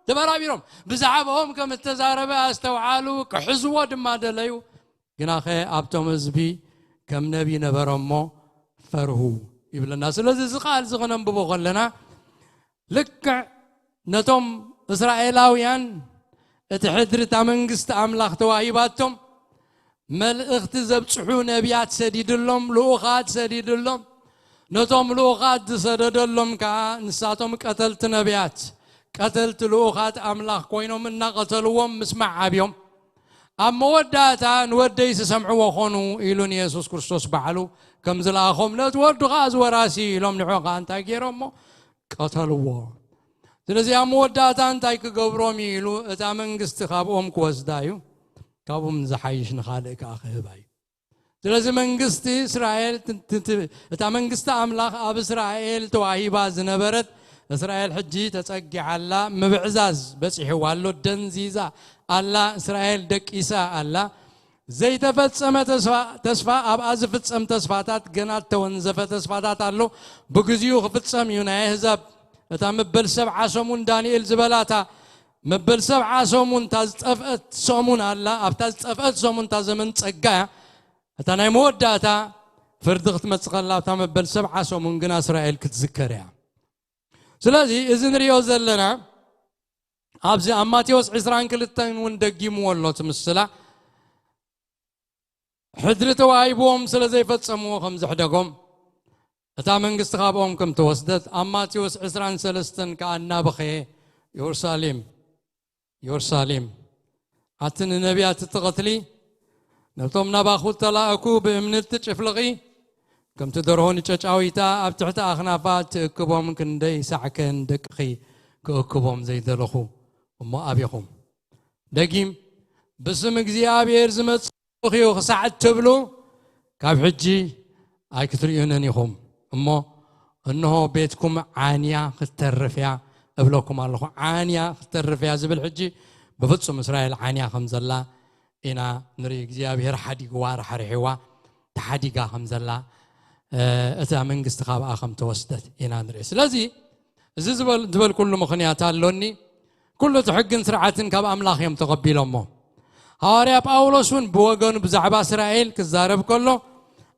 ተበራቢሮም። ብዛዕባኦም ከም እተዛረበ ኣስተውዓሉ፣ ክሕዝዎ ድማ ደለዩ። ግናኸ ኣብቶም ህዝቢ ከም ነቢ ነበረ እሞ ፈርሁ ይብለና። ስለዚ እዚ ቃል እዚ ክነንብቦ ከለና ልክዕ ነቶም እስራኤላውያን እቲ ሕድሪ እታ መንግስቲ ኣምላኽ ተዋሂባቶም መልእኽቲ ዘብጽሑ ነቢያት ሰዲድሎም፣ ልኡኻት ሰዲድሎም። ነቶም ልኡኻት ዝሰደደሎም ከኣ ንሳቶም ቀተልቲ ነቢያት፣ ቀተልቲ ልኡኻት ኣምላኽ ኮይኖም እናቐተልዎም ምስማዕ ኣብዮም። ኣብ መወዳእታ ንወደይ ዝሰምዕዎ ኾኑ ኢሉ ንየሱስ ክርስቶስ ባዕሉ ከም ዝለኣኾም፣ ነቲ ወዱ ኸዓ ዝወራሲ ኢሎም ንዑ ኸዓ እንታይ ገይሮሞ? ቀተልዎ። ስለዚ ኣብ መወዳእታ እንታይ ክገብሮም እዩ ኢሉ እታ መንግስቲ ካብኦም ክወስዳ እዩ፣ ካብኦም ዝሓይሽ ንኻልእ ከኣ ክህባ እዩ። ስለዚ መንግስቲ እስራኤል ት-፣ ት-፣ ት-፣ እታ መንግስቲ ኣምላኽ ኣብ እስራኤል ተዋሂባ ዝነበረት፣ እስራኤል ሕጂ ተጸጊዓ ኣላ፣ ምብዕዛዝ በጺሕዋ ኣሎ፣ ደንዚዛ ኣላ፣ እስራኤል ደቂሳ ኣላ። ዘይተፈጸመ ተስፋ፣ ተስፋ ኣብኣ ዝፍጸም ተስፋታት፣ ገና እተወንዘፈ ተስፋታት ኣሎ። ብግዚኡ ክፍጸም እዩ። ናይ ኣህዛብ እታ መበል ሰብዓ ሰሙን ዳንኤል ዝበላታ፣ መበል ሰብዓ ሰሙን እታ ዝጠፍአት ሰሙን ኣላ። ኣብታ ዝጠፍአት ሰሙን እታ ዘመን ጸጋ እያ። እታ ናይ መወዳእታ ፍርዲ ክትመጽእ ከላ፣ ኣብታ መበል ሰብዓ ሰሙን ግና እስራኤል ክትዝከር እያ። ስለዚ እዚ ንሪኦ ዘለና ኣብዚ ኣብ ማቴዎስ ዕስራን ክልተን እውን ደጊምዎ ኣሎ እቲ ምስላ። ሕድሪ ተዋሂብዎም ስለ ዘይፈጸምዎ ከም ዘሕደጎም፣ እታ መንግስቲ ካብኦም ከም ተወስደት፣ ኣብ ማቴዎስ ዕስራን ሰለስተን ከኣ እናበኸየ፣ የሩሳሌም፣ የሩሳሌም፣ ኣቲ ንነቢያት እትቐትሊ፣ ነቶም ናባኹ እተላእኩ ብእምኒ እትጭፍልቒ፣ ከምቲ ደርሆ ንጨጫዊታ ኣብ ትሕቲ ኣኽናፋ እትእክቦም፣ ክንደይ ሳዕ ከ ንደቅኺ ክእክቦም ዘይደለኹ እሞ ኣቤኹም። ደጊም፣ ብስም እግዚኣብሔር ዝመጽእ ብሩኽ እዩ ክሳዕ እትብሉ፣ ካብ ሕጂ ኣይክትርእዩንን ኢኹም። እሞ እንሆ ቤትኩም ዓንያ ክትተርፍ እያ እብለኩም ኣለኹ። ዓንያ ክትተርፍ እያ ዝብል ሕጂ ብፍጹም እስራኤል ዓንያ ከም ዘላ ኢና ንርኢ። እግዚኣብሔር ሓዲግዋ፣ ራሕሪሕዋ፣ ተሓዲጋ ከም ዘላ፣ እ፣ እታ መንግስቲ ካብኣ ከም ተወስደት ኢና ንርኢ። ስለዚ እዚ ዝበል-፣ ዝበልኩሉ ምኽንያት ኣሎኒ። ኩሉ እቲ ሕግን ስርዓትን ካብ ኣምላኽ እዮም ተቐቢሎሞ። ሃዋርያ ጳውሎስ እውን ብወገኑ ብዛዕባ እስራኤል ክዛረብ ከሎ፣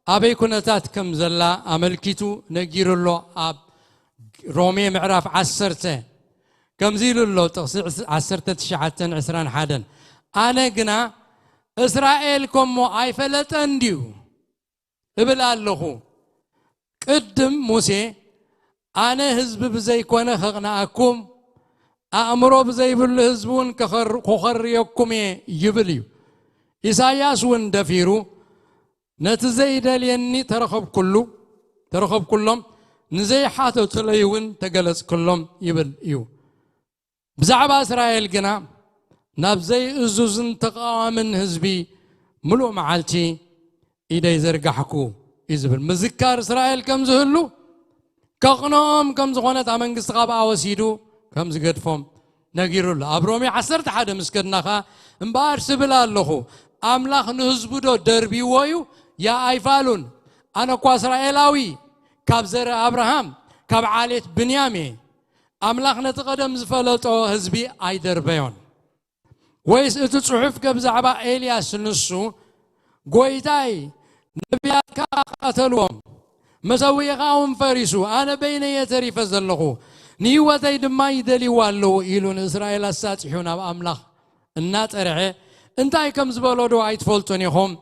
ኣበይ ኩነታት ከም ዘላ ኣመልኪቱ ነጊሩ ኣሎ። ኣብ ሮሜ ምዕራፍ ዓሰርተ ከምዚ ኢሉ ኣሎ፣ ጥቕሲ ዕስ-፣ ዓሰርተ ትሽዓተን ዕስራን ሓደን፣ ኣነ ግና እስራኤል ከሞ ኣይፈለጠን ድዩ? እብል ኣለኹ። ቅድም ሙሴ፣ ኣነ ህዝቢ ብዘይኮነ ከቕንኣኩም፣ ኣእምሮ ብዘይብሉ ህዝቢ እውን ከኸር-፣ ክኾርየኩም እየ ይብል እዩ። ኢሳይያስ እውን ደፊሩ፣ ነቲ ዘይደልየኒ ተረኸብኩሉ፣ ተረኸብኩሎም፣ ንዘይሓተቱለይ እውን ተገለጽኩሎም ይብል እዩ። ብዛዕባ እስራኤል ግና፣ ናብ ዘይእዙዝን ተቓዋምን ህዝቢ ምሉእ መዓልቲ ኢደይ ዘርጋሕኩ እዩ ዝብል። ምዝካር እስራኤል ከም ዝህሉ፣ ከቕንኦም ከም ዝኾነ፣ እታ መንግስቲ ካብኣ ወሲዱ ከም ዝገድፎም ነጊሩ ኣሎ። ኣብ ሮሜ ዓሰርተ ሓደ ምስ ከድና ኸኣ፣ እምበኣር ስብል ኣለኹ፣ ኣምላኽ ንህዝቡ ዶ ደርብይዎ እዩ? ያ ኣይፋሉን። ኣነ እኳ እስራኤላዊ፣ ካብ ዘርኢ ኣብርሃም፣ ካብ ዓሌት ብንያም እየ። ኣምላኽ ነቲ ቀደም ዝፈለጦ ህዝቢ ኣይደርበዮን። ወይስ እቲ ጽሑፍ ከ ብዛዕባ ኤልያስ ንሱ፣ "ጐይታይ፣ ነቢያትካ ቀተልዎም፣ መሰውኢኻ እውን ፈሪሱ፣ ኣነ በይነየ ተሪፈ ዘለኹ፣ ንህይወተይ ድማ ይደልይዋ ኣለዉ" ኢሉ ንእስራኤል ኣሳጢሑ ናብ ኣምላኽ እናጠርዐ፣ እንታይ ከም ዝበሎ ዶ ኣይትፈልጡን ኢኹም?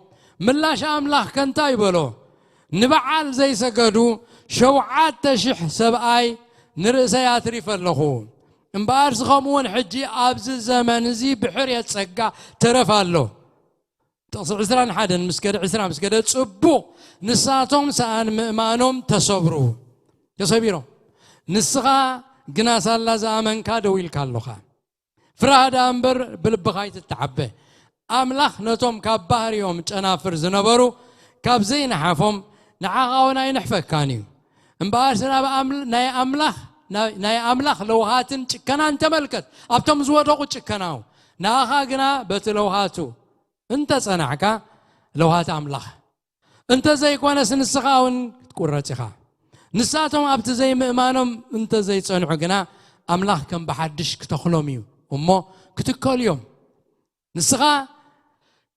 ምላሽ ኣምላኽ ከ እንታይ በሎ? "ንበዓል ዘይሰገዱ ሸውዓተ ሽሕ ሰብኣይ ንርእሰይ ኣትሪፈ ኣለኹ። እምበኣርሲ ከምኡ እውን ሕጂ ኣብዚ ዘመን እዚ ብሕርየት ጸጋ ተረፍ ኣሎ።" ጥቕሲ ዕስራን ሓደን ምስ ከደ፣ ዕስራ ምስ ከደ፣ ጽቡቕ፣ ንሳቶም ሰኣን ምእማኖም ተሰብሩ፣ ተሰቢሮም። ንስኻ ግና ሳላ ዝኣመንካ ደው ኢልካ ኣለኻ። ፍራህ ደኣ እምበር ብልብኻ ኣይትተዓበ። ኣምላኽ ነቶም ካብ ባህሪኦም ጨናፍር ዝነበሩ ካብ ዘይነሓፎም ንዓኻ እውን ኣይንሕፈካን እዩ። እምበኣር ስለ ኣብ ኣምል-፣ ናይ ኣምላኽ፣ ናይ፣ ናይ ኣምላኽ ለውሃትን ጭከናን ተመልከት፣ ኣብቶም ዝወደቑ ጭከናው። ንኣኻ ግና በቲ ለውሃቱ እንተ ጸናሕካ፣ ለውሃት ኣምላኽ እንተ ዘይኮነስ ንስኻ እውን ክትቁረጽ ኢኻ። ንሳቶም ኣብቲ ዘይምእማኖም እንተ ዘይጸንሑ ግና፣ ኣምላኽ ከም ብሓድሽ ክተኽሎም እዩ እሞ ክትከሉ እዮም። ንስኻ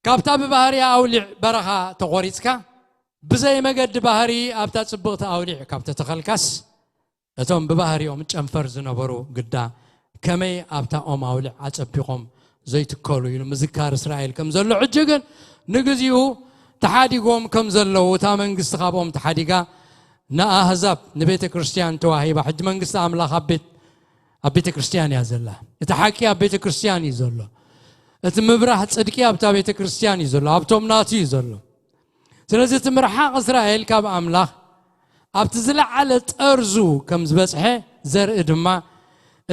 ካብታ ብባህርያ ኣውሊዕ በረኻ ተቖሪጽካ፣ ብዘይ መገዲ ባህሪ ኣብታ ጽብቕቲ ኣውሊዕ ካብ ተተኸልካስ፣ እቶም ብባህሪኦም ጨንፈር ዝነበሩ ግዳ ከመይ ኣብታ ኦም ኣውሊዕ ኣጸቢቖም ዘይትከሉ ኢሉ ምዝካር እስራኤል ከም ዘሎ፣ ሕጂ ግን ንግዚኡ ተሓዲጎም ከም ዘለዉ፣ እታ መንግስቲ ካብኦም ተሓዲጋ ንኣህዛብ፣ ንቤተ ክርስቲያን ተዋሂባ። ሕጂ መንግስቲ ኣምላኽ ኣብ ቤት፣ ኣብ ቤተ ክርስቲያን እያ ዘላ። እቲ ሓቂ ኣብ ቤተ ክርስቲያን እዩ ዘሎ። እቲ ምብራህ ጽድቂ ኣብታ ቤተ ክርስቲያን እዩ ዘሎ፣ ኣብቶም ናቱ እዩ ዘሎ። ስለዚ እቲ ምርሓቕ እስራኤል ካብ ኣምላኽ ኣብቲ ዝለዓለ ጠርዙ ከም ዝበጽሐ ዘርኢ ድማ፣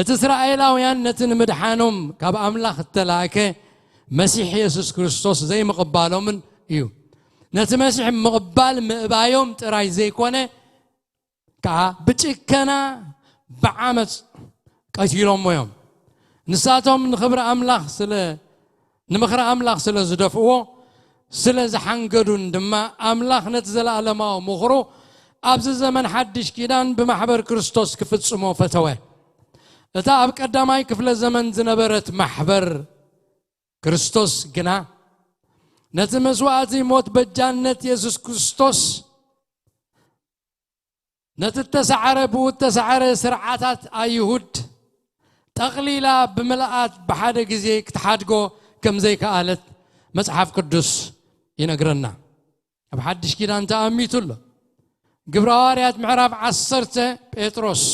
እቲ እስራኤላውያን ነቲ ንምድሓኖም ካብ ኣምላኽ እተላእከ መሲሕ የሱስ ክርስቶስ ዘይምቕባሎምን እዩ። ነቲ መሲሕ ምቕባል ምእባዮም ጥራይ ዘይኮነ፣ ከኣ ብጭከና ብዓመጽ ቀቲሎሞ እዮም። ንሳቶም ንኽብሪ ኣምላኽ ስለ፣ ንምኽሪ ኣምላኽ ስለ ዝደፍእዎ፣ ስለ ዝሓንገዱን ድማ፣ ኣምላኽ ነቲ ዘለኣለማዊ ምኽሩ ኣብዚ ዘመን ሓድሽ ኪዳን ብማሕበር ክርስቶስ ክፍጽሞ ፈተወ። እታ ኣብ ቀዳማይ ክፍለ ዘመን ዝነበረት ማሕበር ክርስቶስ ግና፣ ነቲ መስዋእቲ ሞት በጃነት የሱስ ክርስቶስ፣ ነቲ እተሳዕረ፣ ብኡ እተሳዕረ ስርዓታት ኣይሁድ ጠቕሊላ ብምልኣት ብሓደ ግዜ ክትሓድጎ ከም ዘይከኣለት መጽሓፍ ቅዱስ ይነግረና። ኣብ ሓድሽ ኪዳን ተኣሚቱ ኣሎ። ግብረ ሃዋርያት ምዕራፍ ዓሰርተ፣ ጴጥሮስ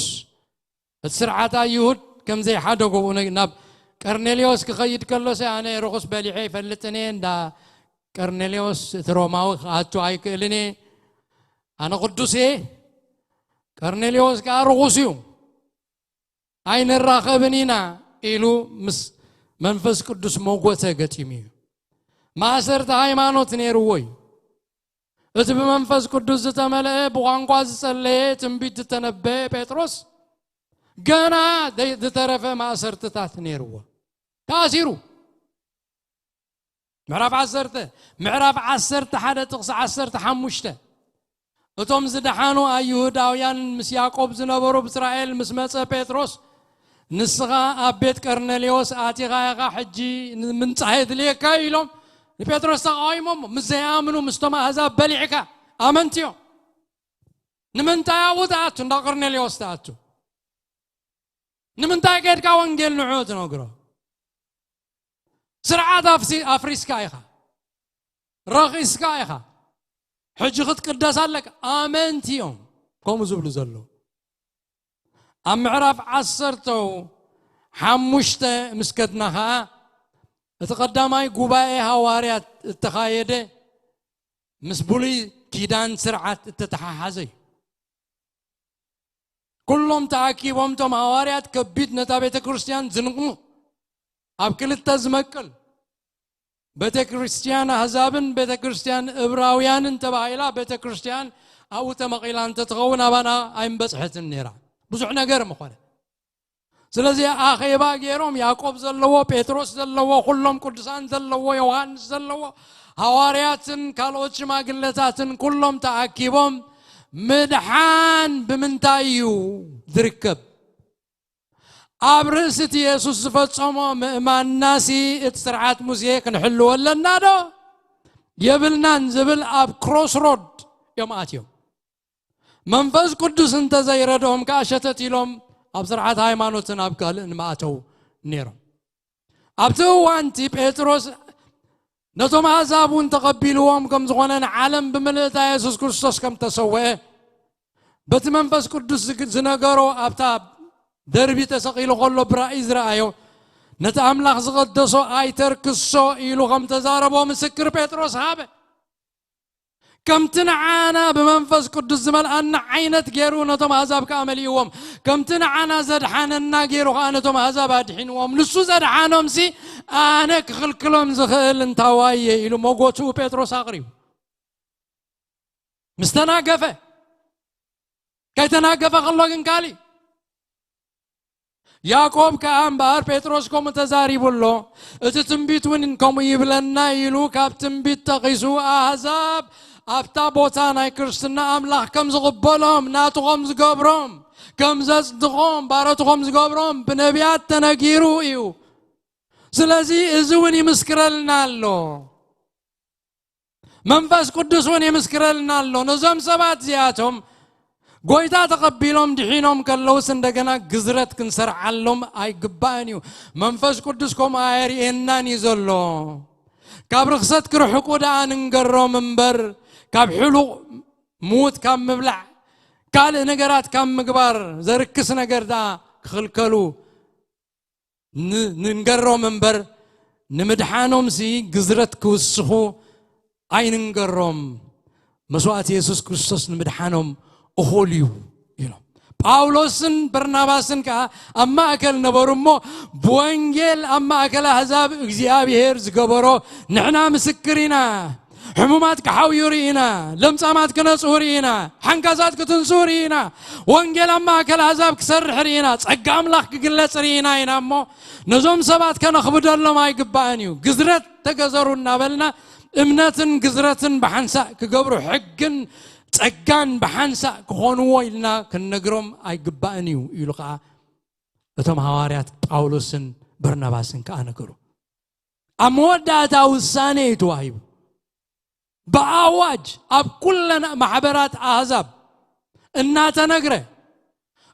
እቲ ስርዓት ኣይሁድ ከም ዘይሓደጎ ብኡ ነ-፣ ናብ ቀርኔሌዎስ ክኸይድ ከሎስ፣ ኣነ ርኹስ በሊዐ ይፈልጥን እየ፣ እንዳ ቀርኔሌዎስ እቲ ሮማዊ ክኣቱ ኣይክእልን እየ፣ ኣነ ቅዱስ እየ፣ ቀርኔሌዎስ ከኣ ርኹስ እዩ፣ ኣይንራኸብን ኢና ኢሉ ምስ መንፈስ ቅዱስ መጎተ ገጢሙ እዩ። ማእሰርቲ ሃይማኖት ነይርዎ እዩ። እቲ ብመንፈስ ቅዱስ ዝተመልአ፣ ብቋንቋ ዝጸለየ፣ ትንቢት ዝተነበየ ጴጥሮስ ገና ደይ-፣ ዝተረፈ ማእሰርትታት ነይርዎ። ተኣሲሩ። ምዕራፍ ዓሰርተ፣ ምዕራፍ ዓሰርተ ሓደ ጥቕሲ ዓሰርተ ሓሙሽተ። እቶም ዝደሓኑ ኣይሁዳውያን ምስ ያዕቆብ ዝነበሩ ብእስራኤል ምስ መጸ ጴጥሮስ፣ "ንስኻ ኣብ ቤት ቀርኔሌዎስ ኣቲኻ ኢኻ፣ ሕጂ ንምንጻህ የድልየካ" ኢሎም ንጴጥሮስ ተቃዊሞም። ምስ ዘይኣምኑ ምስቶም ኣህዛብ በሊዕካ፣ ኣመንቲ እዮም። ንምንታይ ኣብኡ ትኣቱ? እንዳ ቀርኔሌዎስ ትኣቱ? ንምንታይ ከድካ ወንጌል ንዑ ትነግሮ? ስርዓት ኣፍሲ-፣ ኣፍሪስካ ኢኻ፣ ረኺስካ ኢኻ። ሕጂ ክትቅደስ ኣለካ። ኣመንቲ እዮም ከምኡ ዝብሉ ዘለዉ። ኣብ ምዕራፍ ዓሰርተ ሓሙሽተ ምስ ከድና ኸኣ፣ እቲ ቀዳማይ ጉባኤ ሃዋርያት እተኻየደ ምስ ብሉይ ኪዳን ስርዓት እተተሓሓዘ እዩ። ኩሎም ተኣኪቦም፣ እቶም ሃዋርያት ከቢድ ነታ ቤተ ክርስቲያን ዝንቕንቕ፣ ኣብ ክልተ ዝመቅል፣ ቤተ ክርስቲያን ኣህዛብን ቤተ ክርስቲያን እብራውያንን ተባሂላ፣ ቤተ ክርስቲያን ኣብኡ ተመቒላ እንተትኸውን ኣባና ኣይምበጽሐትን ነይራ። ብዙሕ ነገር ምኾነ። ስለዚ ኣኼባ ገይሮም፣ ያዕቆብ ዘለዎ፣ ጴጥሮስ ዘለዎ፣ ኩሎም ቅዱሳን ዘለዎ፣ ዮሃንስ ዘለዎ፣ ሃዋርያትን ካልኦት ሽማግለታትን ኩሎም ተኣኪቦም፣ ምድሓን ብምንታይ እዩ ዝርከብ? ኣብ ርእሲ እቲ የሱስ ዝፈጸሞ ምእማንናሲ እቲ ስርዓት ሙሴ ክንሕልዎ ኣለና ዶ የብልናን ዝብል ኣብ ክሮስሮድ እዮም ኣትዮም። መንፈስ ቅዱስ እንተ ዘይረድኦም ከኣ ሸተት ኢሎም ኣብ ስርዓት ሃይማኖትን ኣብ ካልእን ምኣተው ነይሮም። ኣብቲ እዋንቲ ጴጥሮስ ነቶም ኣህዛብ እውን ተቐቢልዎም ከም ዝኾነ፣ ንዓለም ብምልእታ የሱስ ክርስቶስ ከም ተሰውአ፣ በቲ መንፈስ ቅዱስ ዝግ-፣ ዝነገሮ ኣብታ ደርቢ ተሰቒሉ ከሎ ብራእይ ዝረኣዮ፣ ነቲ ኣምላኽ ዝቐደሶ ኣይተርክሶ ኢሉ ከም ተዛረቦ ምስክር ጴጥሮስ ሃበ። ከምቲ ንዓና ብመንፈስ ቅዱስ ዝመልኣና ዓይነት ገይሩ ነቶም ኣህዛብ ከኣ መሊእዎም። ከምቲ ንዓና ዘድሓነና ገይሩ ከኣ ነቶም ኣህዛብ ኣድሒንዎም። ንሱ ዘድሓኖምሲ ኣነ ክኽልክሎም ዝኽእል እንታዋይ እየ ኢሉ መጎትኡ ጴጥሮስ ኣቕሪቡ። ምስ ተናገፈ፣ ከይተናገፈ ከሎ ግን ካልእ። ያዕቆብ ከኣ እምበኣር ጴጥሮስ ከምኡ ተዛሪቡ ኣሎ፣ እቲ ትንቢት እውን ከምኡ ይብለና ኢሉ ካብ ትንቢት ጠቒሱ ኣህዛብ ኣብታ ቦታ ናይ ክርስትና ኣምላኽ ከም ዝቕበሎም፣ ናቱ ከም ዝገብሮም፣ ከም ዘጽድቖም፣ ባሮቱ ከም ዝገብሮም ብነቢያት ተነጊሩ እዩ። ስለዚ እዚ እውን ይምስክረልና ኣሎ። መንፈስ ቅዱስ እውን ይምስክረልና ኣሎ። ነዞም ሰባት እዚኣቶም ጎይታ ተቐቢሎም ድሒኖም ከለውስ እንደገና ግዝረት ክንሰርዓሎም ኣይግባእን እዩ። መንፈስ ቅዱስ ከምኡ ኣየርእየናን እዩ ዘሎ። ካብ ርኽሰት ክርሕቁ ደኣ ንንገሮም እምበር፣ ካብ ሕሉቕ፣ ምዉት ካብ ምብላዕ፣ ካልእ ነገራት ካብ ምግባር ዘርክስ ነገር ደኣ ክኽልከሉ ን-፣ ንንገሮም እምበር፣ ንምድሓኖምሲ ግዝረት ክውስኹ ኣይንንገሮም። መስዋእቲ የሱስ ክርስቶስ ንምድሓኖም እኹል እዩ ኢሎም። ጳውሎስን በርናባስን ከኣ ኣብ ማእከል ነበሩ እሞ፣ ብወንጌል ኣብ ማእከል ኣህዛብ እግዚኣብሔር ዝገበሮ ንሕና ምስክር ኢና። ሕሙማት ክሓውዩ ርኢና፣ ለምጻማት ክነጽሁ ርኢና፣ ሓንካሳት ክትንስኡ ርኢና፣ ወንጌል ኣብ ማእከል ኣህዛብ ክሰርሕ ርኢና፣ ጸጋ ኣምላኽ ክግለጽ ርኢና ኢና እሞ፣ ነዞም ሰባት ከነኽብደሎም ኣይግባእን እዩ። ግዝረት ተገዘሩ እናበልና እምነትን ግዝረትን ብሓንሳእ ክገብሩ፣ ሕግን ጸጋን ብሓንሳእ ክኾንዎ ኢልና ክንነግሮም ኣይግባእን እዩ ኢሉ ከኣ እቶም ሃዋርያት ጳውሎስን በርናባስን ከኣ ነገሩ። ኣብ መወዳእታ ውሳኔ እዩ ተዋሂቡ። ብኣዋጅ ኣብ ኩለን ማሕበራት ኣህዛብ እናተነግረ፣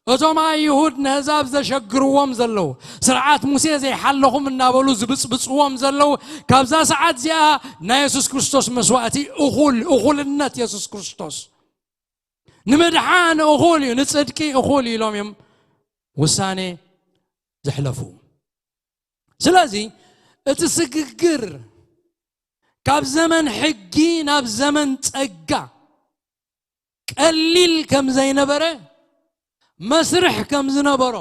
እቶም ኣይሁድ ንህዛብ ዘሸግርዎም ዘለዉ፣ ስርዓት ሙሴ ዘይሓለኹም እናበሉ ዝብጽብጽዎም ዘለዉ፣ ካብዛ ሰዓት እዚኣ ናይ የሱስ ክርስቶስ መስዋእቲ እኹል፣ እኹልነት የሱስ ክርስቶስ ንምድሓን እኹል እዩ፣ ንጽድቂ እኹል ኢሎም እዮም ውሳኔ ዘሕለፉ። ስለዚ እቲ ስግግር ካብ ዘመን ሕጊ ናብ ዘመን ጸጋ ቀሊል ከም ዘይነበረ፣ መስርሕ ከም ዝነበሮ፣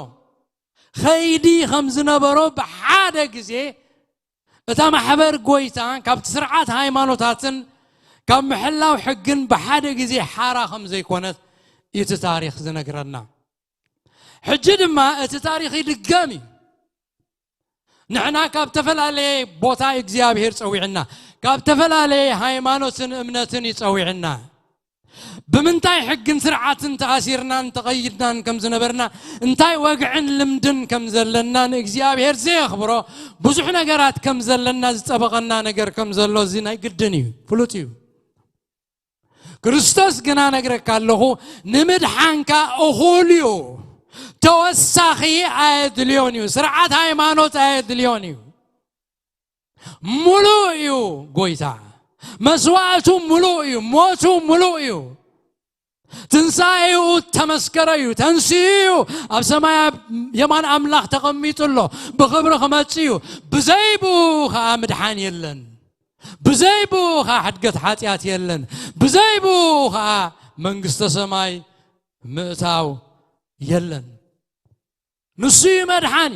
ኸይዲ ከም ዝነበሮ ብሓደ ግዜ እታ ማሕበር ጎይታ ካብቲ ስርዓት ሃይማኖታትን ካብ ምሕላው ሕግን ብሓደ ግዜ ሓራ ከም ዘይኮነት እቲ ታሪኽ ዝነግረና። ሕጂ ድማ እቲ ታሪኽ ይድገም እዩ። ንሕና ካብ ዝተፈላለየ ቦታ እግዚኣብሔር ጸዊዕና፣ ካብ ዝተፈላለየ ሃይማኖትን እምነትን ይጸዊዕና። ብምንታይ ሕግን ስርዓትን ተኣሲርናን ተቐይድናን ከም ዝነበርና፣ እንታይ ወግዕን ልምድን ከም ዘለና ንእግዚኣብሔር ዘየኽብሮ ብዙሕ ነገራት ከም ዘለና ዝጸበቐና ነገር ከም ዘሎ እዚ ናይ ግድን እዩ፣ ፍሉጥ እዩ። ክርስቶስ ግና ነግረካ ኣለኹ፣ ንምድሓንካ እኹል እዩ። ተወሳኺ ኣየድልዮን እዩ። ስርዓት ሃይማኖት ኣየድልዮን እዩ። ሙሉእ እዩ ጎይታ። መስዋእቱ ሙሉእ እዩ። ሞቱ ሙሉእ እዩ። ትንሳኤኡ ተመስከረ እዩ። ተንስኡ እዩ። ኣብ ሰማይ ኣብ የማን ኣምላኽ ተቐሚጡ ኣሎ። ብኽብሪ ክመጽእ እዩ። ብዘይ ብኡ ኸኣ ምድሓን የለን። ብዘይ ብኡ ኸኣ ሕድገት ሓጢኣት የለን። ብዘይ ብኡ ኸኣ መንግስተ ሰማይ ምእታው የለን። ንሱ እዩ መድሓኒ።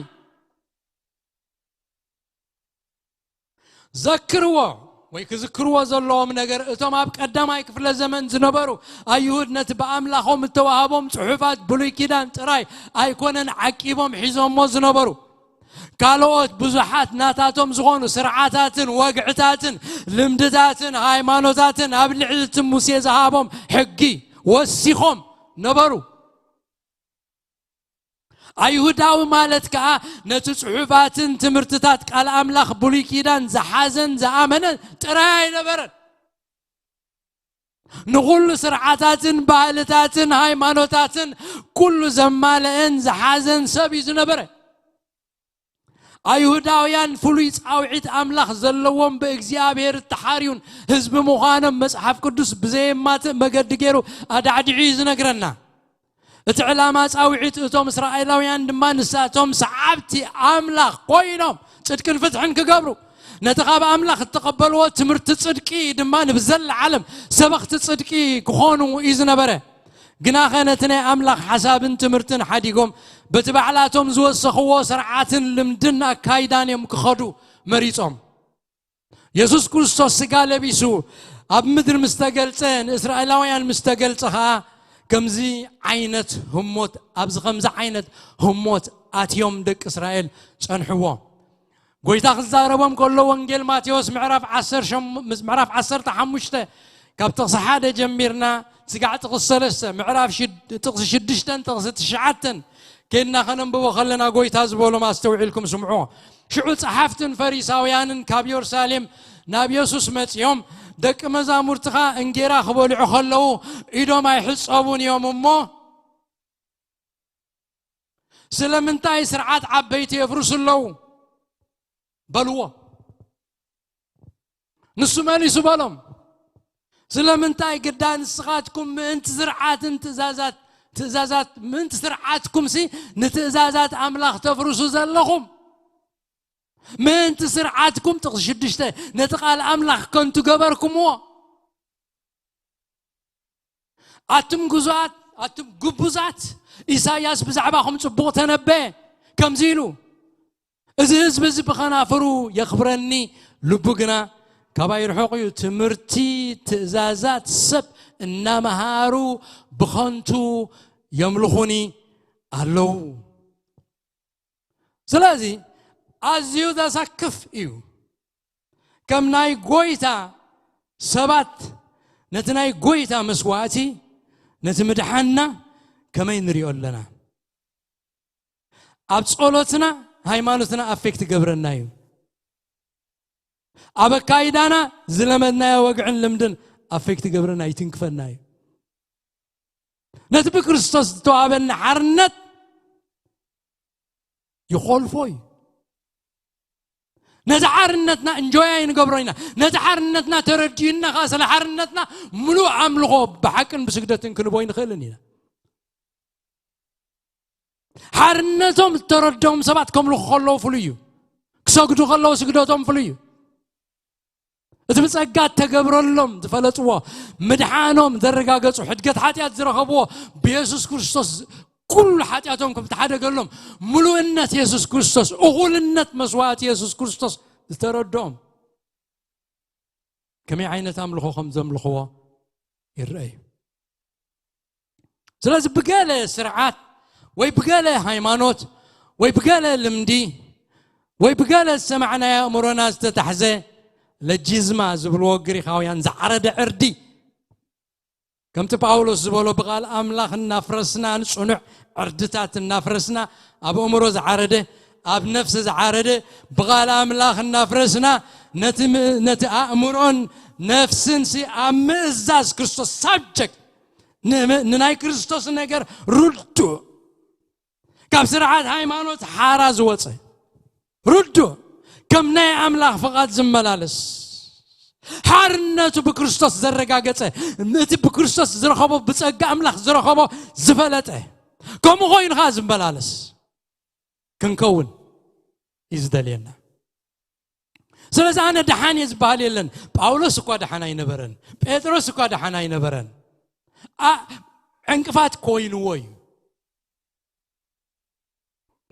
ዘክርዎ ወይ ክዝክርዎ ዘለዎም ነገር፣ እቶም ኣብ ቀዳማይ ክፍለ ዘመን ዝነበሩ ኣይሁድ ነቲ ብኣምላኾም እተዋህቦም ጽሑፋት ብሉይ ኪዳን ጥራይ ኣይኮነን ዓቂቦም ሒዞሞ ዝነበሩ። ካልኦት ብዙሓት ናታቶም ዝኾኑ ስርዓታትን ወግዕታትን ልምድታትን ሃይማኖታትን ኣብ ልዕሊ እቲ ሙሴ ዝሃቦም ሕጊ ወሲኾም ነበሩ። ኣይሁዳዊ ማለት ከኣ ነቲ ጽሑፋትን ትምህርትታት ቃል ኣምላኽ ብሉይ ኪዳን ዝሓዘን ዝኣመነ ጥራይ ኣይነበረን። ንኹሉ ስርዓታትን ባህልታትን ሃይማኖታትን ኩሉ ዘማልአን ዝሓዘን ሰብ እዩ ዝነበረ። ኣይሁዳውያን ፍሉይ ጻውዒት ኣምላኽ ዘለዎም ብእግዚኣብሔር እተሓርዩን ህዝቢ ምዃኖም መጽሓፍ ቅዱስ ብዘየማትእ መገዲ ገይሩ ኣዳዕዲዑ እዩ ዝነግረና። እቲ ዕላማ ጻውዒት እቶም እስራኤላውያን ድማ ንሳቶም ሰዓብቲ ኣምላኽ ኮይኖም ጽድቅን ፍትሕን ክገብሩ፣ ነቲ ካብ ኣምላኽ እተቐበልዎ ትምህርቲ ጽድቂ ድማ ንብዘለዓለም ሰበኽቲ ጽድቂ ክኾኑ እዩ ዝነበረ። ግናኸ ነቲ ናይ ኣምላኽ ሓሳብን ትምህርትን ሓዲጎም በቲ ባዕላቶም ዝወሰኽዎ ስርዓትን ልምድን ኣካይዳን እዮም ክኸዱ መሪጾም። የሱስ ክርስቶስ ስጋ ለቢሱ ኣብ ምድሪ ምስ ተገልጸ፣ ንእስራኤላውያን ምስ ተገልጸ ኸኣ ከምዚ ዓይነት ህሞት፣ ኣብዚ ከምዚ ዓይነት ህሞት ኣትዮም ደቂ እስራኤል ጸንሕዎ። ጎይታ ክዛረቦም ከሎ ወንጌል ማቴዎስ ምዕራፍ ዓሰርተ ሸም-፣ ምዕራፍ ዓሰርተ ሓሙሽተ ካብ ጥቕሲ ሓደ ጀሚርና ስጋዕ ጥቕሲ ሰለስተ፣ ምዕራፍ ሽድ-፣ ጥቕሲ ሽዱሽተን ጥቕሲ ትሽዓተን ኬድና ከነንብቦ ከለና ጎይታ ዝበሎም ኣስተውዒልኩም ስምዑ። ሽዑ ጸሓፍትን ፈሪሳውያንን ካብ የሩሳሌም ናብ የሱስ መጺኦም፣ "ደቂ መዛሙርትኻ እንጌራ ክበልዑ ከለዉ ኢዶም ኣይሕጸቡን እዮም እሞ፣ ስለምንታይ ስርዓት ዓበይቲ የፍርሱ ኣለዉ?" በልዎ። ንሱ መሊሱ በሎም፣ "ስለምንታይ ግዳ ንስኻትኩም ምእንቲ ስርዓትን ትእዛዛት፣ ትእዛዛት፣ ምእንቲ ስርዓትኩምሲ ንትእዛዛት ኣምላኽ ተፍርሱ ዘለኹም? ምእንቲ ስርዓትኩም"፣ ጥቕሲ ሽዱሽተ፣ "ነቲ ቃል ኣምላኽ ከንቱ ገበርኩምዎ። ኣቱም ግዙኣት፣ ኣቱም ግቡዛት፣ ኢሳይያስ ብዛዕባኹም ጽቡቕ ተነበየ፣ ከምዚ ኢሉ፣ እዚ ህዝቢ እዚ ብኸናፍሩ የኽብረኒ፣ ልቡ ግና ካባይ ርሑቕ እዩ። ትምህርቲ ትእዛዛት ሰብ እናመሃሩ ብኸንቱ የምልኹኒ ኣለዉ።" ስለዚ ኣዝዩ ዘሰክፍ እዩ። ከም ናይ ጎይታ ሰባት ነቲ ናይ ጎይታ መስዋእቲ፣ ነቲ ምድሓንና ከመይ ንሪኦ ኣለና? ኣብ ጸሎትና፣ ሃይማኖትና ኣፌክት ገብረና እዩ። ኣብ ኣካይዳና ዝለመድናዮ ወግዕን ልምድን ኣፌክት ገብረና ይትንክፈና እዩ። ነቲ ብክርስቶስ ዝተዋህበና ሓርነት ይኾልፎ እዩ። ነቲ ሓርነትና እንጆይ ኣይንገብሮ ኢና። ነቲ ሓርነትና ተረዲኡና ኸዓ ስለ ሓርነትና ምሉእ ኣምልኾ ብሓቅን ብስግደትን ክንቦ ኣይንኽእልን ኢና። ሓርነቶም ዝተረድኦም ሰባት ከምልኹ ከለዉ ፍሉይ እዩ። ክሰግዱ ከለዉ ስግደቶም ፍሉይ እዩ። እቲ ብጸጋ እተገብረሎም ዝፈለጥዎ፣ ምድሓኖም ዘረጋገጹ፣ ሕድገት ሓጢኣት ዝረኸብዎ ብየሱስ ክርስቶስ ኩሉ ሓጢኣቶም ከም ዝተሓደገሎም፣ ምሉእነት የሱስ ክርስቶስ፣ እኹልነት መስዋእቲ የሱስ ክርስቶስ ዝተረድኦም፣ ከመይ ዓይነት ኣምልኾ ከም ዘምልኽዎ ይረአ እዩ። ስለዚ ብገለ ስርዓት ወይ ብገለ ሃይማኖት ወይ ብገለ ልምዲ ወይ ብገለ ዝሰማዕናዮ ኣእምሮና ዝተታሕዘ ለጂዝማ ዝብልዎ ግሪኻውያን ዝዓረደ ዕርዲ፣ ከምቲ ጳውሎስ ዝበሎ፣ ብቓል ኣምላኽ እናፍረስና፣ ንጽኑዕ ዕርድታት እናፍረስና፣ ኣብ ኣእምሮ ዝዓረደ፣ ኣብ ነፍሲ ዝዓረደ፣ ብቓል ኣምላኽ እናፍረስና፣ ነቲ ም-፣ ነቲ ኣእምሮን ነፍስን ሲ ኣብ ምእዛዝ ክርስቶስ ሳብጀክት፣ ን-፣ ንናይ ክርስቶስ ነገር ርዱእ፣ ካብ ስርዓት ሃይማኖት ሓራ ዝወጸ፣ ርዱእ፣ ከም ናይ ኣምላኽ ፍቓድ ዝመላለስ፣ ሓርነቱ ብክርስቶስ ዘረጋገጸ፣ እቲ ብክርስቶስ ዝረኸቦ፣ ብጸጋ ኣምላኽ ዝረኸቦ ዝፈለጠ፣ ከምኡ ኮይኑ ኸዓ ዝመላለስ ክንከውን እዩ ዝደልየና። ስለዚ ኣነ ደሓን እየ ዝበሃል የለን። ጳውሎስ እኳ ደሓን ኣይነበረን። ጴጥሮስ እኳ ደሓን ኣይነበረን። ኣ-፣ ዕንቅፋት ኮይንዎ እዩ።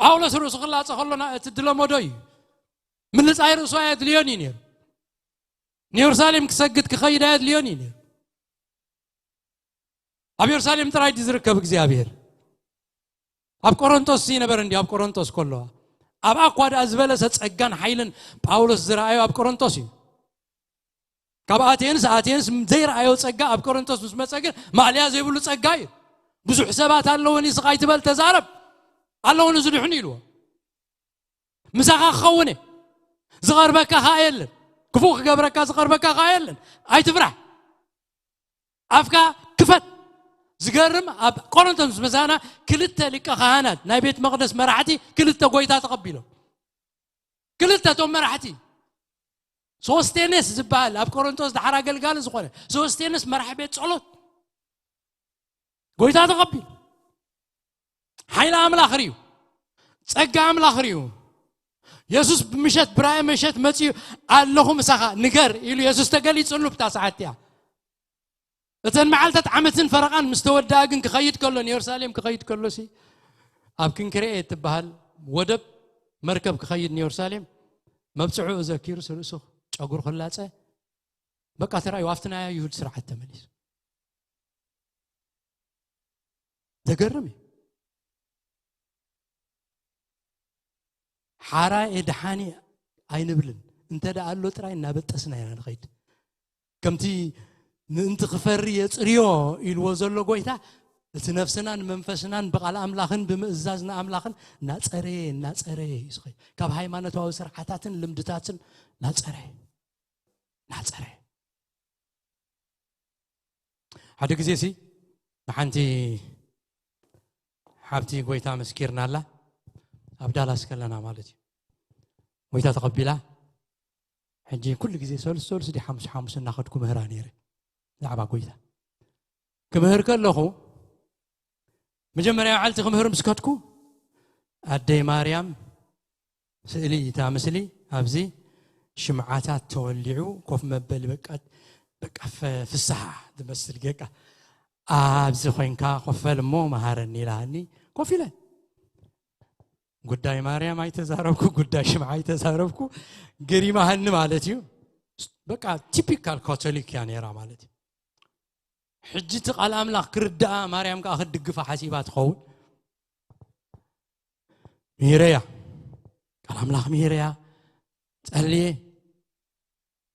ጳውሎስ ርእሱ ክላጸ ከሎ ና-፣ እቲ ዝለመዶ እዩ። ምልጻይ ርእሱ ኣየድልዮን እዩ ነይሩ። ንየሩሳሌም ክሰግድ ክኸይድ ኣየድልዮን እዩ ነይሩ። ኣብ የሩሳሌም ጥራይ ድዩ ዝርከብ እግዚኣብሔር? ኣብ ቆሮንቶስ ይነበረ እንዲ ኣብ ቆሮንቶስ ከሎ? ኣብኣ እኳ ደኣ ዝበለሰ ጸጋን ሓይልን ጳውሎስ ዝረኣዮ ኣብ ቆሮንቶስ እዩ። ካብ ኣቴንስ፣ ኣቴንስ ዘይረኣዮ ጸጋ ኣብ ቆሮንቶስ ምስ መጸ ግን ማእለያ ዘይብሉ ጸጋ እዩ። ብዙሕ ሰባት ኣለውኒ፣ ስቕ ኣይትበል፣ ተዛረብ፣ ኣለውኒ ዝድሕኑ ኢልዎ። ምሳኻ ክኸውን እየ፣ ዝቐርበካ ኸኣ የለን። ክፉእ ክገብረካ ዝቐርበካ ኸኣ የለን። ኣይትፍራሕ። ኣፍካ ክፈት። ዝገርም፣ ኣብ ቆሮንቶስ ምስ መጻና ክልተ ሊቀ ካህናት፣ ናይ ቤት መቕደስ መራሕቲ ክልተ ጎይታ ተቐቢሎም። ክልተ እቶም መራሕቲ። ሶስቴኔስ ዝበሃል ኣብ ቆሮንቶስ ደሓር ኣገልጋሊ ዝኾነ ሶስቴኔስ መራሒ ቤት ጸሎት። ጎይታ ተቐቢሉ። ሓይሊ ኣምላኽ ርእዩ። ጸጋ ኣምላኽ ርእዩ። የሱስ ብምሸት ብራእይ ምሸት መጺኡ ኣለኹ ምሳኻ ንገር ኢሉ የሱስ ተገሊጹሉ ብታ ሰዓት እያ። እተን መዓልታት ዓመትን ፈረቓን ምስ ተወድኣ ግን ክኸይድ ከሎ ንየሩሳሌም ክኸይድ ከሎ ሲ ኣብ ክንክርኤ እትበሃል ወደብ መርከብ ክኸይድ ንየሩሳሌም መብጽዑ ዘኪሩ ስርእሱ ጨጉሩ ክላጸ በቃ ተራእዩ ኣብቲ ናይ ኣይሁድ ስርዓት ተመሊሱ። ዘገርም እዩ። ሓራ የድሓኒ ኣይንብልን። እንተ ደኣ ኣሎ ጥራይ እናበጠስና ኢና ንኸይድ። ከምቲ ምእንቲ ክፈሪ የጽርዮ ኢልዎ ዘሎ ጎይታ፣ እቲ ነፍስናን መንፈስናን ብቓል ኣምላኽን ብምእዛዝ ንኣምላኽን እናጸረየ፣ እናጸረየ እዩ ዝኸይድ። ካብ ሃይማኖታዊ ስርዓታትን ልምድታትን እናጸረየ፣ እናጸረየ። ሓደ ግዜ ሲ ንሓንቲ ሓብቲ ጎይታ መስኪርናላ ኣብ ዳላስ ከለና ማለት እዩ። ጎይታ ተቐቢላ ሕጂ ኩሉ ግዜ ሰሉስ ሰሉስ ዲ ሓሙስ ሓሙስ እናኸድኩ ምህራ ነይረ። ብዛዕባ ጎይታ ክምህር ከለኹ መጀመርያ መዓልቲ ክምህር ምስ ከድኩ ኣደይ ማርያም ስእሊ እታ ምስሊ ኣብዚ ሽምዓታት ተወሊዑ ኮፍ መበሊ በቃ በቃ ፈ- ፍስሓ ዝመስል ጌቃ ኣብዚ ኮይንካ ኮፈል እሞ መሃረኒ ኢላሃኒ ኮፍ ኢለ ጉዳይ ማርያም ኣይተዛረብኩ ጉዳይ ሽምዓ ኣይተዛረብኩ ገሪማሃኒ ማለት እዩ። በቃ ቲፒካል ካቶሊክ እያ ነይራ ማለት እዩ። ሕጂ እቲ ቃል ኣምላኽ ክርድኣ ማርያም ከዓ ክትድግፋ ሓሲባ ትኸውን ምሂረያ ቃል ኣምላኽ ምሂረያ ጸልየ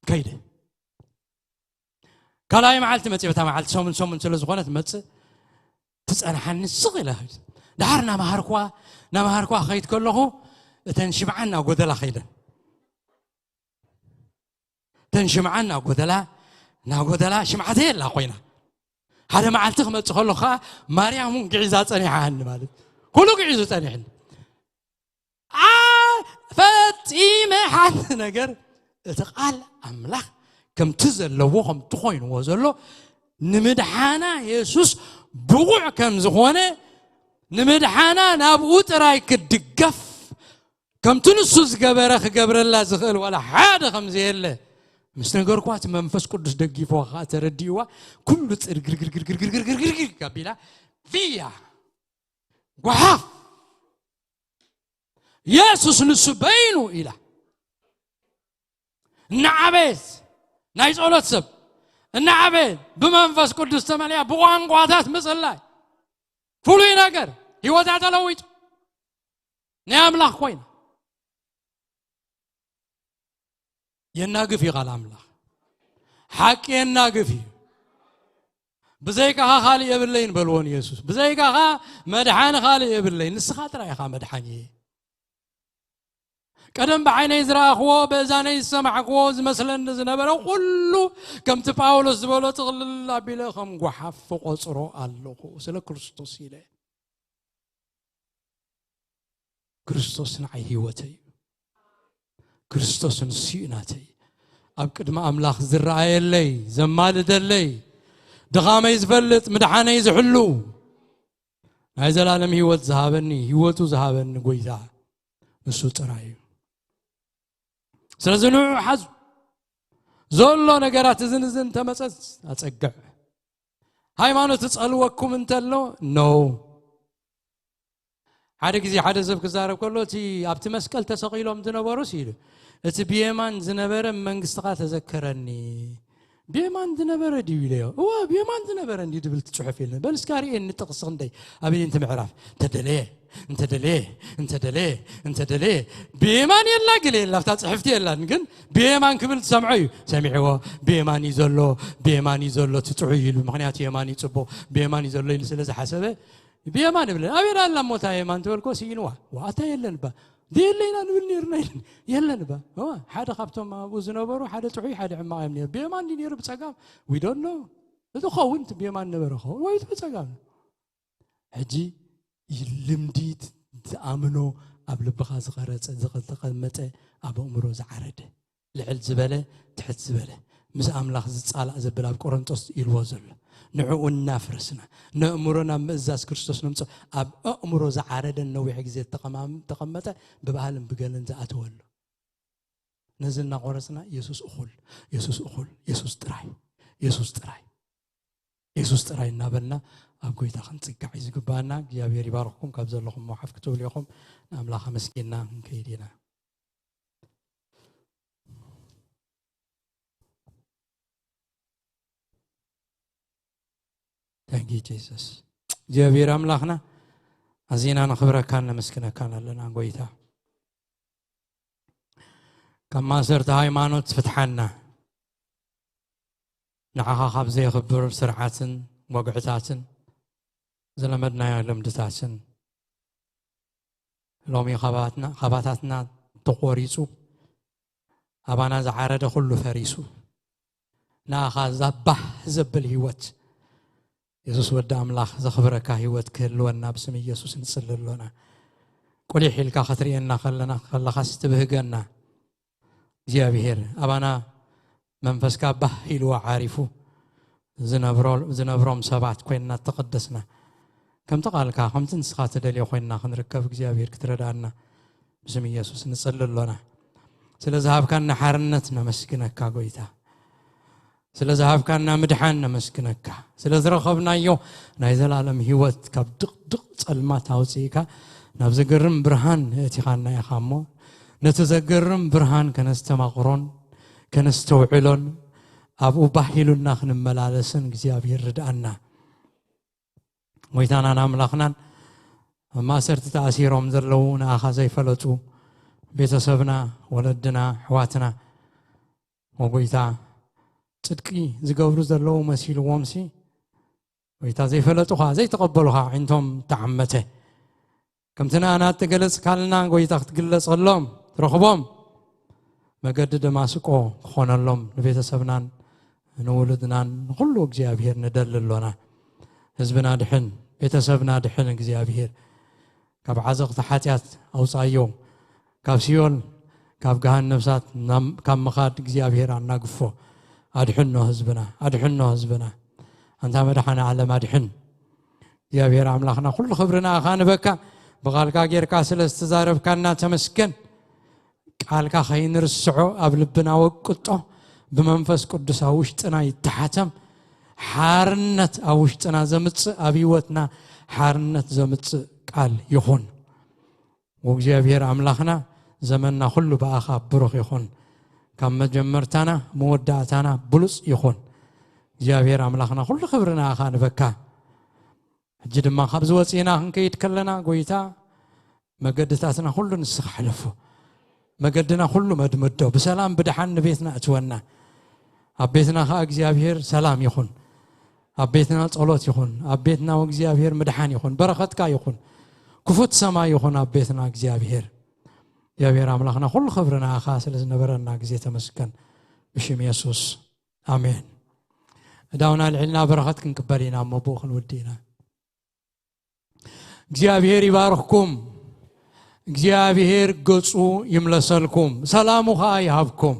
ከይደ ካልኣይ መዓልቲ መፅእ በታ መዓልቲ ሰሙን ሰሙን ስለ ዝኾነ ትመፅእ ትፀንሓኒ ስቕ ኢለ ከይድ ድሓር ናመሃርኳ ናመሃርኳ ከይድ ከለኹ እተን ሽምዓ እናጎደላ ከይደን እተን ሽምዓ እናጎደላ እናጎደላ ሽምዓተይ የላ ኮይና ሓደ መዓልቲ ክመፅእ ከሎ ከዓ ማርያም እውን ግዒዛ ፀኒሓኒ ማለት ኩሉ ግዒዙ ፀኒሕኒ ፈፂመ ሓንቲ ነገር እቲ ቃል ኣምላኽ ከምቲ ዘለዎ ከምቲ ኮይንዎ ዘሎ ንምድሓና የሱስ ብቑዕ ከም ዝኾነ ንምድሓና ናብኡ ጥራይ ክድገፍ ከምቲ ንሱ ዝገበረ ክገብረላ ዝኽእል ዋላ ሓደ ከም ዘየለ ምስ ነገርኳ እቲ መንፈስ ቅዱስ ደጊፍዋ ከዓ ተረዲእዋ ኩሉ ፅርግርግርግርግርግርግርግርግርግር ኣቢላ ቪያ ጓሓፍ የሱስ ንሱ በይኑ ኢላ እናዓበየት ናይ ጸሎት ሰብ እናዓበየት ብመንፈስ ቅዱስ ተመልያ ብቋንቋታት ምጽላይ ፍሉይ ነገር ህይወታ ተለዊጡ ናይ ኣምላኽ ኮይና የናግፍ እዩ ቃል ኣምላኽ ሓቂ የናግፍ እዩ ብዘይካኻ ካልእ የብለይን በልዎ ንየሱስ ብዘይካኻ መድሓኒ ካልእ የብለይን ንስኻ ጥራይ ኢኻ መድሓኒ ቀደም ብዓይነይ ዝረኣኽዎ ብእዛነይ ዝሰማዕክዎ ዝመስለኒ ዝነበረ ኩሉ ከምቲ ጳውሎስ ዝበሎ ጥቕልል ኣቢለ ከም ጓሓፍ ቆጽሮ ኣለኹ ስለ ክርስቶስ ኢለ ክርስቶስ ንዓይ ህይወተይ እዩ ክርስቶስ ንሱ እዩ ናተይ ኣብ ቅድሚ ኣምላኽ ዝረኣየለይ ዘማልደለይ ድኻመይ ዝፈልጥ ምድሓነይ ዝሕሉ ናይ ዘላለም ህይወት ዝሃበኒ ህይወቱ ዝሃበኒ ጎይታ ንሱ ጥራይ እዩ ስለዚ ንዑ ሓዙ ዘሎ ነገራት እዝን እዝን ተመፀዝ ኣፀግዕ ሃይማኖት ጸልወኩም እንተሎ no ሓደ ግዜ ሓደ ሰብ ክዛረብ ከሎ እቲ ኣብቲ መስቀል ተሰቒሎም ዝነበሩስ ኢሉ እቲ ብየማን ዝነበረ መንግስትኻ ተዘከረኒ ብየማን ዝነበረ ድዩ ኢለዮ እዋ ብየማን ዝነበረ እንዲ ድብል ትፅሑፍ የለን በል እስካ ርእየኒ ጥቕሲ ክንደይ ኣበይ እንቲ ምዕራፍ ተደለየ እንተደለየ እንተደለየ እንተደለየ ብየማን የላ ግለ የላ ኣብታ ፅሕፍቲ የላን ግን ብየማን ክብል ትሰምዖ እዩ ሰሚዕዎ ብየማን እዩ ዘሎ ብየማን እዩ ዘሎ ትፅሑ ኢሉ ምክንያቱ የማን እዩ ፅቡቅ ብየማን እዩ ዘሎ ኢሉ ስለ ዝሓሰበ ብየማን ይብለን ኣበይ ኣላ ሞታ የማን ትበልኮ ስኢንዋ ዋኣታ የለን ባ የለ ኢና ንብል ነርና ኢለን የለን ባ ሓደ ካብቶም ኣብኡ ዝነበሩ ሓደ ጥዑይ ሓደ ዕማቕ እዮም ነሩ ብየማን ዲ ነሩ ብፀጋም ዊዶኖ እቲ ኸውን ብየማን ነበረ ኸውን ወይ ብፀጋም ሕጂ ልምዲ ዝኣምኖ ኣብ ልብኻ ዝቐረፀ ዝተቐመጠ ኣብ ኣእምሮ ዝዓረደ ልዕል ዝበለ ትሕት ዝበለ ምስ ኣምላኽ ዝፃላእ ዘብል ኣብ ቆሮንጦስ ኢልዎ ዘሎ ንዕኡ እናፍረስና፣ ነእምሮ ናብ ምእዛዝ ክርስቶስ ነምጽኦ። ኣብ ኣእምሮ ዝዓረደን ነዊሕ ግዜ ተቐማም-፣ ተቐመጠ፣ ብባህልን ብገልን ዝኣተወሉ። ነዚ እናቖረጽና፣ የሱስ እኹል፣ የሱስ እኹል፣ የሱስ ጥራይ፣ የሱስ ጥራይ፣ የሱስ ጥራይ እናበልና ኣብ ጎይታ ክንጽጋዕ እዩ ዝግባና። እግዚኣብሔር ይባርኽኩም። ካብ ዘለኹም ሓፍ ክትብሉ ኢኹም። ንኣምላኽ ኣመስጊንና ክንከይድ ኢና። Thank you, Jesus. እግዚኣብሔር ኣምላኽና፣ ኣዚና ነኽብረካን ነመስግነካን ኣለና ጎይታ። ካብ ማእሰርቲ ሃይማኖት ፍትሓና። ንዓኻ ካብ ዘየኽብር ስርዓትን ወግዕታትን፣ ዝለመድናዮ ልምድታትን፣ ሎሚ ካባትና-፣ ካባታትና ተቖሪጹ፣ ኣባና ዝዓረደ ኩሉ ፈሪሱ፣ ንኣኻ ዛባህ ዘብል ህይወት፣ የሱስ ወዲ ኣምላኽ ዘኽብረካ ህይወት ክህልወና ብስም ኢየሱስ ንጽሊ ኣሎና። ቁሊሕ ኢልካ ክትርእየና ከለና፣ ከለኻስ ትብህገና። እግዚኣብሔር ኣባና መንፈስካ ባህ ኢልዎ ዓሪፉ ዝነብሮ-፣ ዝነብሮም ሰባት ኮይንና ተቐደስና። ከምቲ ቃልካ፣ ከምቲ ንስኻ ትደልዮ ኮይንና ክንርከብ እግዚኣብሔር ክትረዳና ብስም ኢየሱስ ንጽሊ ኣሎና። ስለ ዝሃብካና ሓርነት ነመስግነካ ጎይታ። ስለ ዝሃብካና ምድሓን ነመስግነካ። ስለ ዝረኸብናዮ ናይ ዘላለም ህይወት ካብ ድቕድቕ ጸልማት ኣውጽእካ ናብ ዘገርም ብርሃን እቲኻና ኢኻ እሞ፣ ነቲ ዘገርም ብርሃን ከነስተማቕሮን ከነስተውዕሎን ኣብኡ ባህ ኢሉና ክንመላለስን እግዚኣብሔር ርድኣና። ጎይታናን ኣምላኽናን፣ ኣብ ማእሰርቲ ተኣሲሮም ዘለዉ ንኣኻ ዘይፈለጡ ቤተሰብና፣ ወለድና፣ ኣሕዋትና፣ ወጎይታ፣ ጽድቂ ዝገብሩ ዘለዉ መሲልዎምሲ፣ ጎይታ፣ ዘይፈለጡኻ፣ ዘይተቐበሉኻ ኣዒንቶም ተዓመተ። ከምቲ ንኣና እተገለጽካልና፣ ጎይታ፣ ክትግለጸሎም ትረኽቦም። መገዲ ደማስቆ ክኾነሎም ንቤተሰብናን ንውሉድናን ንኹሉ እግዚኣብሔር ንደሊ ኣሎና። ህዝብና ድሕን፣ ቤተሰብና ድሕን እግዚኣብሔር። ካብ ዓዘቕቲ ሓጢኣት ኣውጻዮ። ካብ ሲኦል፣ ካብ ገሃነም እሳት ናም-፣ ካብ ምኻድ እግዚኣብሔር ኣናግፎ። ኣድሕኖ ህዝብና፣ ኣድሕኖ ህዝብና። ኣንታ መድሓኒ ዓለም ኣድሕን። እግዚኣብሔር ኣምላኽና፣ ኩሉ ክብሪ ንኣኻ ንበካ። ብቓልካ ጌርካ ስለ ዝተዛረብካና ተመስገን። ቃልካ ከይንርስዖ ኣብ ልብና ወቅጦ፣ ብመንፈስ ቅዱስ ኣብ ውሽጥና ይተሓተም። ሓርነት ኣብ ውሽጥና ዘምጽእ፣ ኣብ ህይወትና ሓርነት ዘምጽእ ቃል ይኹን። ወእግዚኣብሔር ኣምላኽና፣ ዘመንና ኩሉ ብኣኻ ብሩኽ ይኹን። ካብ መጀመርታና መወዳእታና ብሉጽ ይኹን። እግዚኣብሔር ኣምላኽና፣ ኩሉ ክብሪ ንኣኻ ንበካ። ሕጂ ድማ ካብዚ ወጺእና ክንከይድ ከለና፣ ጎይታ፣ መገድታትና ኩሉ ንስኻ ሕለፎ። መገድና ኩሉ መድመዶ። ብሰላም ብድሓን ንቤትና እትወና። ኣብ ቤትና ኸኣ እግዚኣብሔር ሰላም ይኹን። ኣብ ቤትና ጸሎት ይኹን። ኣብ ቤትና እግዚኣብሔር ምድሓን ይኹን። በረኸትካ ይኹን። ክፉት ሰማይ ይኹን ኣብ ቤትና እግዚኣብሔር። እግዚኣብሔር ኣምላኽና፣ ኩሉ ክብሪ ንኣኻ ስለ ዝነበረና ግዜ ተመስገን። ብሽም የሱስ። ኣሜን። እዳውና ኣልዒልና በረኸት ክንቅበል ኢና፣ እሞ ብኡ ክንውድእ ኢና። እግዚኣብሔር ይባርኽኩም። እግዚኣብሔር ገጹ ይምለሰልኩም፣ ሰላሙ ኸኣ ይሃብኩም።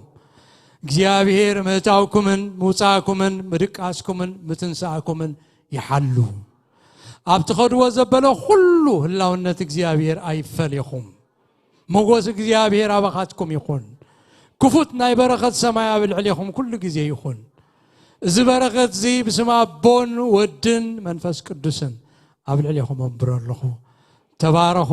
እግዚኣብሔር ምእታውኩምን ምውጻእኩምን ምድቃስኩምን ምትንሳእኩምን ይሓሉ። ኣብ ትኸድዎ ዘበለ ኩሉ ህላውነት እግዚኣብሔር ኣይፈል ኢኹም። ሞጎስ እግዚኣብሔር ኣባኻትኩም ይኹን። ክፉት ናይ በረኸት ሰማይ ኣብ ልዕሌኹም ኩሉ ግዜ ይኹን። እዚ በረኸት እዚ ብስም ኣቦን ወድን መንፈስ ቅዱስን ኣብ ልዕሌኹም ኣንብሮ ኣለኹ። ተባረኹ።